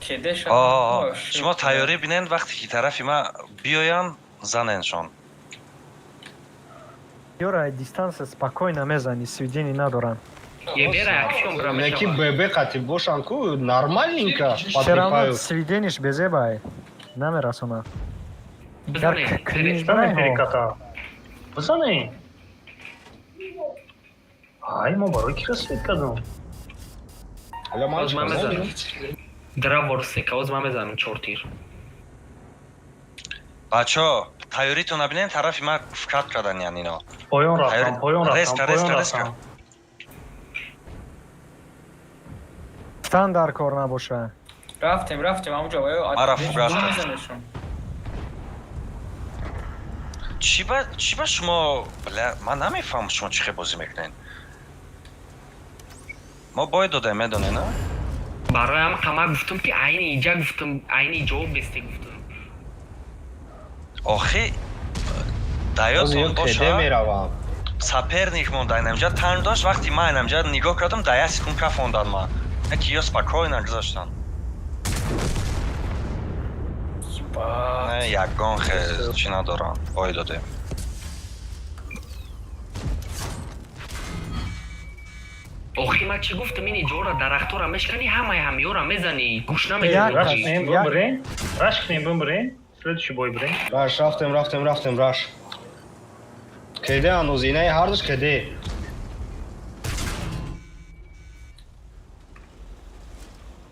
Кедеша. О, шумо тайёрӣ бинед, вақте ки тарафи ма биёянд, заненшон. Ёра дистанция спокойно мезани, сведений надорам. Ебера акшон бра Неки мешава. ББ қати бошан ку нормальненько Все равно потрепают. сведениш безебай. Намерасона. Бизане. Дар клинч Бизане брай. переката. Бизане. Ай, мо барои ки свет кардам? Аля ман Оз ман мезанам. Дра ворсека, оз ман мезанам чор тир. Бачо, тайёритон бинед, тарафи ма вкат кардан ян ино. Поён рафтам, поён рафтам, Резка, поён резка, резка. рафтам. Стан дар кор набоша. Рафтем, рафтем, ҳамунҷо ваё. Мара фугас кард. Мезанешон. Чӣ ба шумо, бля, ман намефаҳмам шумо чӣ хел бозӣ мекунед. Мо бой додем, медонед, на? Барои ҳам қама гуфтам ки айни иҷа гуфтам, айни ҷо бесте гуфтам. Охи, даётон КД боша, меравам. Соперник монда инамҷа танг дошт, вақти ман инамҷа нигоҳ кардам, да як секунд кафондан ман. Не ки ё спокойно гузаштан. Не, ягон хел чӣ надорам. Бой додем. Охи ман чӣ гуфтам, ин иҷора дарахтора мешкани, ҳамаи ҳамёра мезани, гӯш Як намедиҳӣ. Раш кунем, бимбирем. Раш кунем, бимбирем. Следующий бой бирем. Раш, рафтем, рафтем, рафтем, раш. КД андози, инаи ҳардуш КД.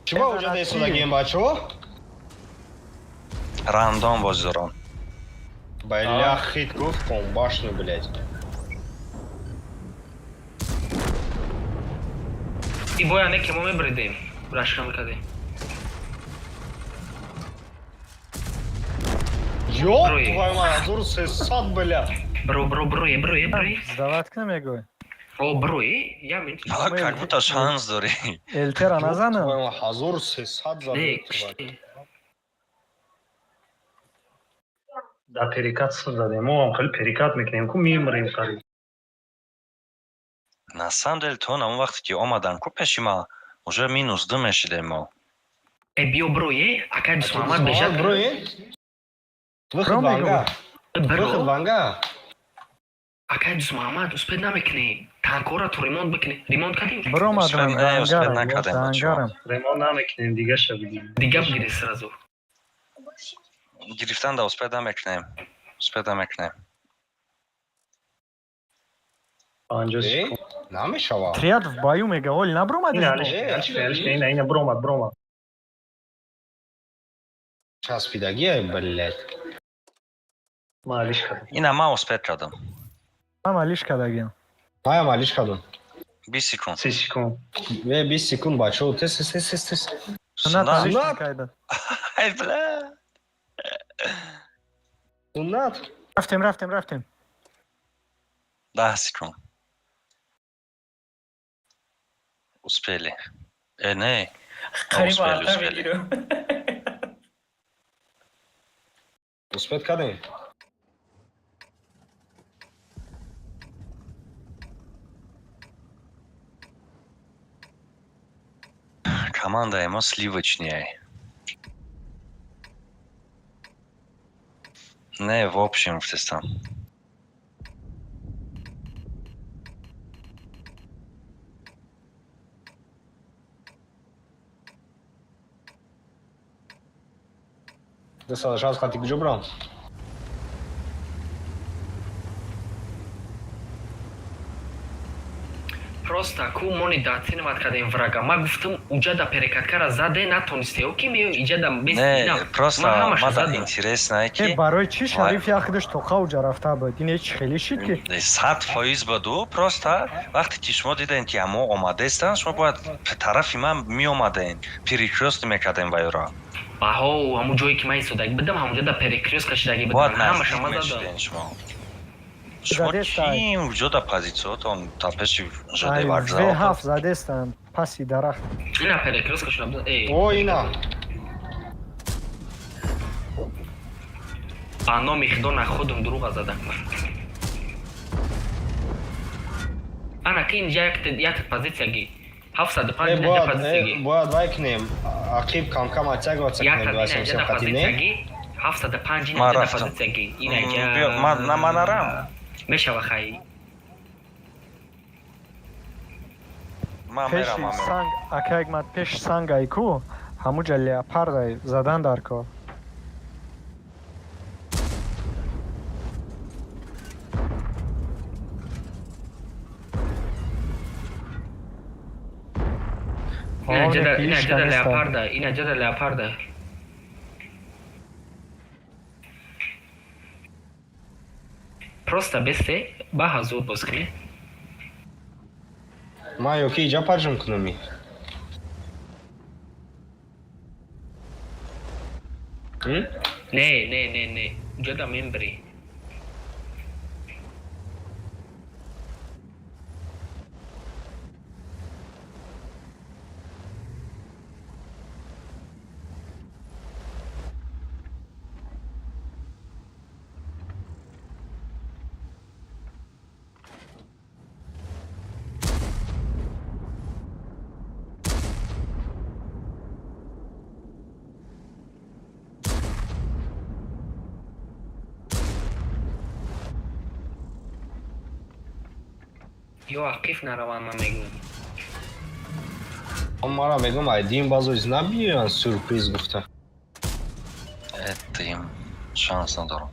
Чӣ ба оҷа дестодагием, бачо? Рандом бозӣ дорам. Бля, хит гуфт, башню, блядь. И боя не ки мо мебридем. Рашка мекардем. Ёб Брои. твою мать, 1300, бля. Бро, бро, бро, бро, бро. Сдавать к намегӯй. О, бро, я мин. Ҳала как будто шанс дорӣ. Элтера Ёб назанам. твою мать, 1300 зад. Не, Ёб твою мать. кишти. Да перекат сир дадем. Мо ҳам хеле перекат мекунем ку мемирем қариб. На самом деле, то он вақте ки омадан ку пеши ма, уже минус ду мешидем мо. Э, биё бро, е, акай Дусмамад бежад. Бро, е? Выход Бро, ванга. Бро, Выход ванга. акай Дусмамад, успед намекунӣ. Танкора ту ремонт бикунӣ. Ремонт кардем? Бромадам Успед- не, успед ангарам, накардем, бачаҳо. ангарам. Ремонт намекунем, дигаша бигирем. Дига бигири сразу. Гирифтан да успед намекунем. Успед намекунем. 50 Э, секунд. намешава. Триад в бою мега, оль набромадеш? Ина алиш, алиш, алиш, ина, ина бромад, бромад. Часпидагия, блядь. Ман алиш кардам. Ина ман успед кардам. Ман алиш кардагиам. Маям алиш кардам. 20 секунд. 30 секунд. Э, 20 секунд, бачо. Тез, тез, тез, тез, тез. Суннат Суннат. алиш Суннат. накарда. Ай, бля. Суннат. Рафтем, рафтем, рафтем. 10 секунд. Успели. Э, не. Қариб Успели, арта успели. мегирем. Успед кардем. Командаи мо сливочный. Не, в общем, гуфтестам. 260 хати куҷо брам? Просто Просто ку мо недооценивать кардем врага. Ма гуфтам, уҷада перекаткара заде, натонисте. Ки меё иҷада. Не, просто мада интересно ки Барои чӣ Шариф яхдаш тоқа уҷа рафта буд? Ин ҳеч хеле шид ки. 100% буду. Просто вақте ки шумо дидем, ки ҳамо омадаистанд, шумо бояд тарафи ман меомадем, перекрёст мекардем вайро. Баҳо, ҳамун ҷое ки ман истодаги будам, ҳамунҷо да перекрёст кашидаги Бояд будам, ҳамаша наздик ма задам. мешудем. Шумо Задестай. ким ҷода позитсиотон та пеши жд Ай, вокзал? В7 задестан паси дарахт. Ина перекрёст кашида будам. Э, О, ина. Ба номи Худо, на худам дурӯға задак ман. Ана ки инҷа як позитсияги. 705 Э, инҷа бояд позитсияги. Бояд вай кунем, ақиб камкам оттягиваться Як кунем, ина инҷа 277 да қати, не? позитсияги. 705 Ман инҷа да рафтам. позитсияги. Ина инҷа. Биё, на, ман нарам. Мешава, хай. Ман Пеши мерам, ман мерам. санг, ака Ҳикмат, пеш сангай ку, ҳамуҷа леопардай задан дар кор. Ина инҷа да, Ки ина инҷа да ишка неста. леопарда, ина инҷа да леопарда. Просто бесте, ба ҳазур боз кунӣ. Ман ё ки иҷа паржум кунами? М? Не, не, не, не. Уҷа да мембри. Ё ақиф нараванд, ман мегӯям. Мара мегӯм, айдин базоиз набиёян сюрприз гуфта. Этим шанс надорам.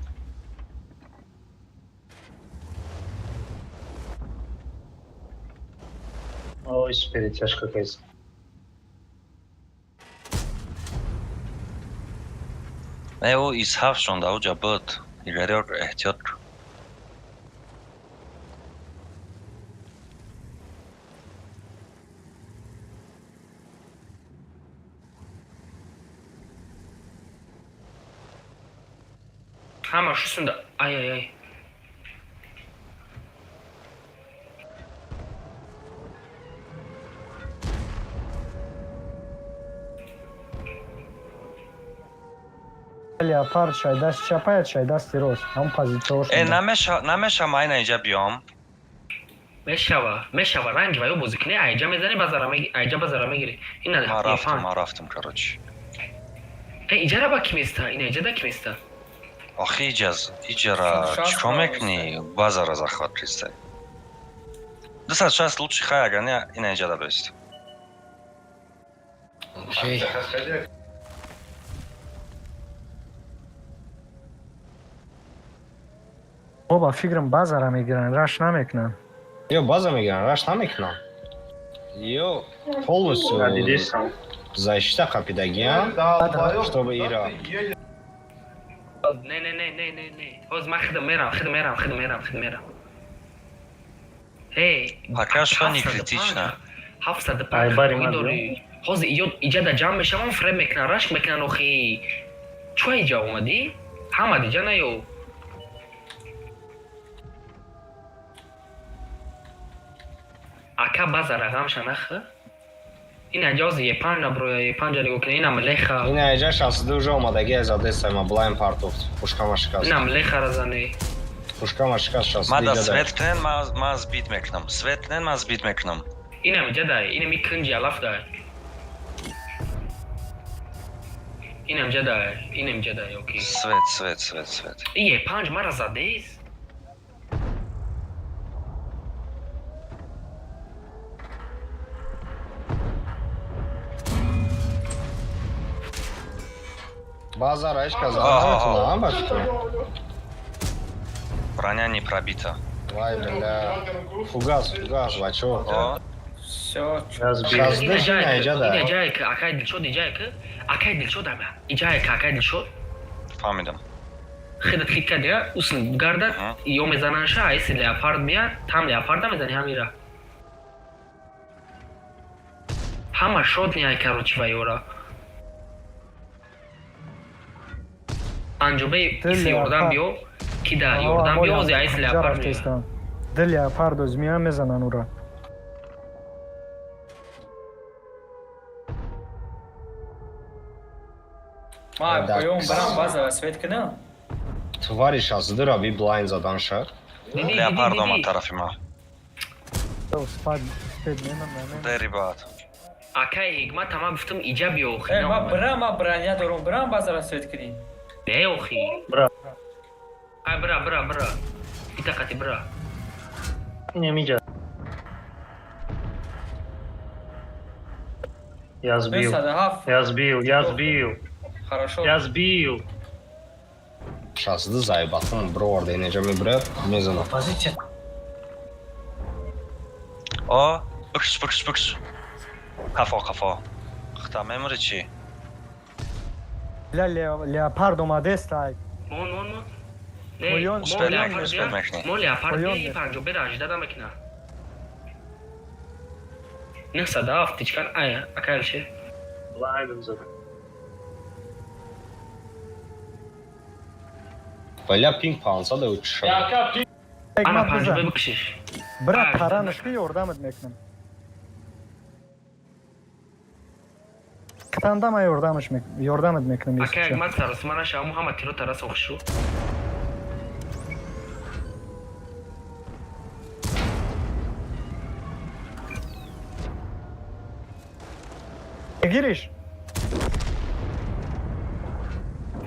Ой, перетяжка какая. Не, ӯ исҳаф шонда уҷа буд. Игарёр, эҳтиёт. Ҳама шусунда. Ай, ай, ай. Леопард шай дасти чапаят, шай дасти рост. Ҳам позитсияҳошон. Э, намеша ман ина инҷа биём? Мешава, мешава, ранги ва ё бозӣ кунӣ, айҷа мезанӣ, базара меги, айҷа базара мегирӣ. Ина Ман рафтам, ефан. ман рафтам, короче. Э, иҷара ба ки места? Ина иҷа да ки места? Охи, иҷаз иҷара 160 чикор мекунӣ? Базара захват кристай. 260 лучше, хай, агар не, ина инҷа да бест. Окей. Боба, фикрам, базара мегиранд, раш намекунанд. Ё база мегиран, раш намекунам. Ё полностью Надидесам. защита қапидагиам, чтобы ира. Не, не, не, не, не, не. Ҳоз ман худам мерам, худам мерам, худам мерам, худам мерам. Э, Пока что не 705, критично. 705 Ай, бари хатоӣ ман дорӣ. Ҳозир иё иҷа да ҷамъ мешавам, фреб мекунан, рашк мекунан охи. Чӯ иҷа омадӣ? Ҳама диҷа наё. Ака, базара ғамша нахӯ. Ина ҷози Е5 наброя, Е5 нигоҳ кунӣ, инам леха. Ина иҷа 62 уже омадаги аз Одесса, ма блайн партофт. Пушкама шикаст. Инам лехара зане. Пушкама шикаст 62 Мада иҷа да. свет кунен, ман сбить мекунам. Свет кунен, ман сбить мекунам. Инам иҷа дай, инам и кунҷи алаф дай. Инам ҷа дай, инам ҷа дай, окей. Свет, свет, свет, свет. И Е5 мара задес? Базара ҳеч кас Аҳа. наметунам, ба фикрам. Броня не пробита. Вай, бля. Фугас, фугас, бачо. О, Всё. Я сбил. Шазда иҷа да. Иҷае ки акай Дилшод, иҷае ки акай Дилшод ама. Иҷае ки акай Дилшод. Фаҳмидам. Хидат хит кардия, усн гардад, ё мезананша, айси леопард мия, там леопарда мезани ҳамира. Ҳама шод ниай, короче, ва ёра. Анҷобе иси ёрдам биё, ки да ёрдам биё, ози айси леопард мия. Ди леопард оз мия мезанан ура. Ма поём барам база свет кунам. Твари 62-ра би блайн задан ша. Леопард омад тарафи ман. Спад, спед менам. Дери баъд. Акай Ҳикмат, ама гуфтам иҷа биё охи. Э, ма бирам, ма броня дорум, бирам базара свет кунӣ. Не охи. Бра. Ай бира, бира, бира. Итақати бира. Немиҷа. Я сбил. Я сбил, я сбил. Хорошо. Я сбил. 62 зайбатон бироварда инеҷа мебирад, мезанад. Позиция. О, бикш, бикш, бикш. Қафо, қафо. Хта мемури чӣ? Ля леопард омадест ай. Мон, мон, мон. Не, успел мекунӣ, успел мекунӣ. Мо леопард би 55 18 да мекуна. 907 тичкан ай, акай ше. Блайндом задам. Бля, пинг 500 да учша. Ана панҷобе бикшиш. Бира таранаш ки ёрдамат мекунам. Ктанда ма ёрдамаш ёрдамат мекунам. Акай Ҳикмат саросима наша, аму ҳама тиро тарас охшу. Гириш?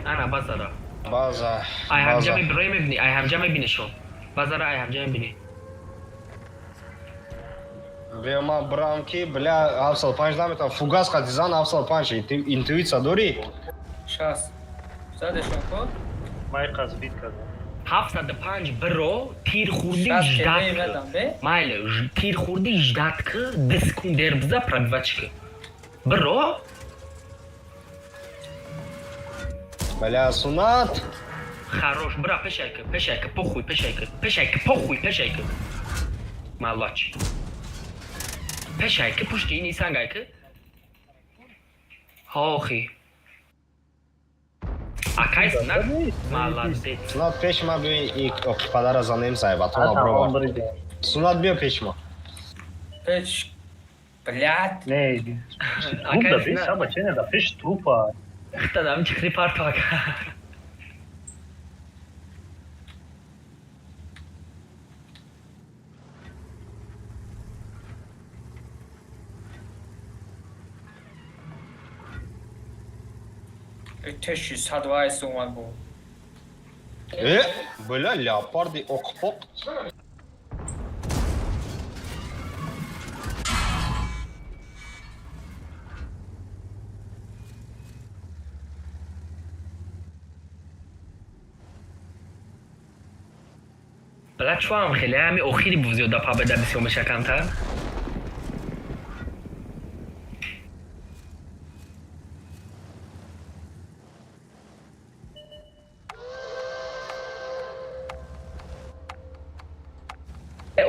Ана базара. База. Ай ҳамҷа мебирои мебини, ай ҳамҷа мебини шо. Базара ай ҳамҷа мебини. Бия ман бирам ки бля 705 наметавонам. Фугас қати зан 705 интуитсия дорӣ? 60. Задешон ко? Май қазбит кардам. 705 биро тир хурди ждат. Майле, тир хурди ждат ки 2 секунд дер биза пробивать ки. Биро? Бля, сунат. Хорош, бра, пешайка, пешайка, похуй, пешайка, пешайка, похуй, пешайка. Малач. Пешайка, пушти ини сангайка. Охи. Акай сунат, молодец. Сунат пеш ма биё и падара занем сайбатона бро. Сунат биё пеш ма. Пеш. Блядь. Не, Акай да бе, саба чене да пеш трупа. Хта дам чихри парту ака. Теши садвай суман бу. Э, бля, леопарди оқпоқ. Бля, чуам хеле ҳами охири бузиёда пабеда бисёр меша камтар.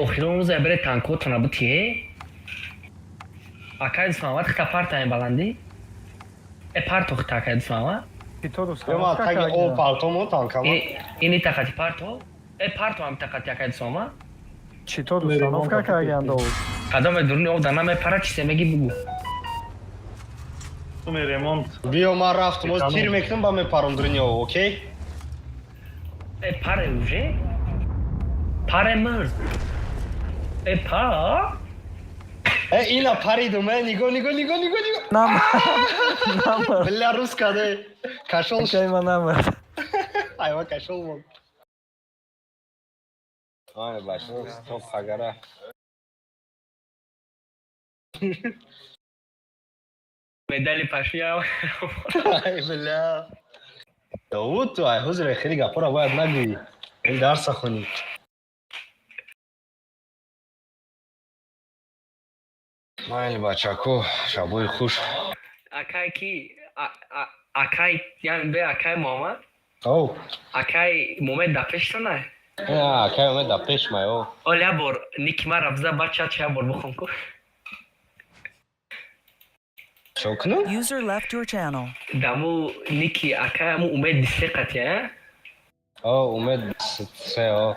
Охирон рӯза бере танкотона бутие. Акай Дусмамад хита партаем баландӣ. Э парто хита акай Дусмамад. Ема таги о партомо танкама. Ини тақати парто. Э парто ҳам тақати акай Дусмамад. Чито установка карданд ов. Кадоме дуруни ов да намепара чизе меги бугу. Ремонт. Биё ман рафтум, оз тир мекунам ба мепарам дуруни ов, окей? Э паре уже? Паре мурд. Э па? Э ина паридум, э ниго ниго ниго ниго ниго. Нам. Нам. Бля руска де. Кашол шайма нам. Айва кашол мон. Ай бачо, стоп хагара. Медали пашия. Ай бля. Давуд ту ай ҳузуре хеле гапора бояд нагӯӣ. Ин дарса хунӣ. Майли, бачако, шабои хуш. Акай ки акай, яъне бе акай Муҳаммад? О. Акай Муҳаммад да пештона? Акай Умед да пеш май, о. Ол як бор ники мара биза, баъд чат як бор бихон ку. Чо кунам? User left your channel. Даму ники акай аму Умед 23 қатия? О, Умед 23, о.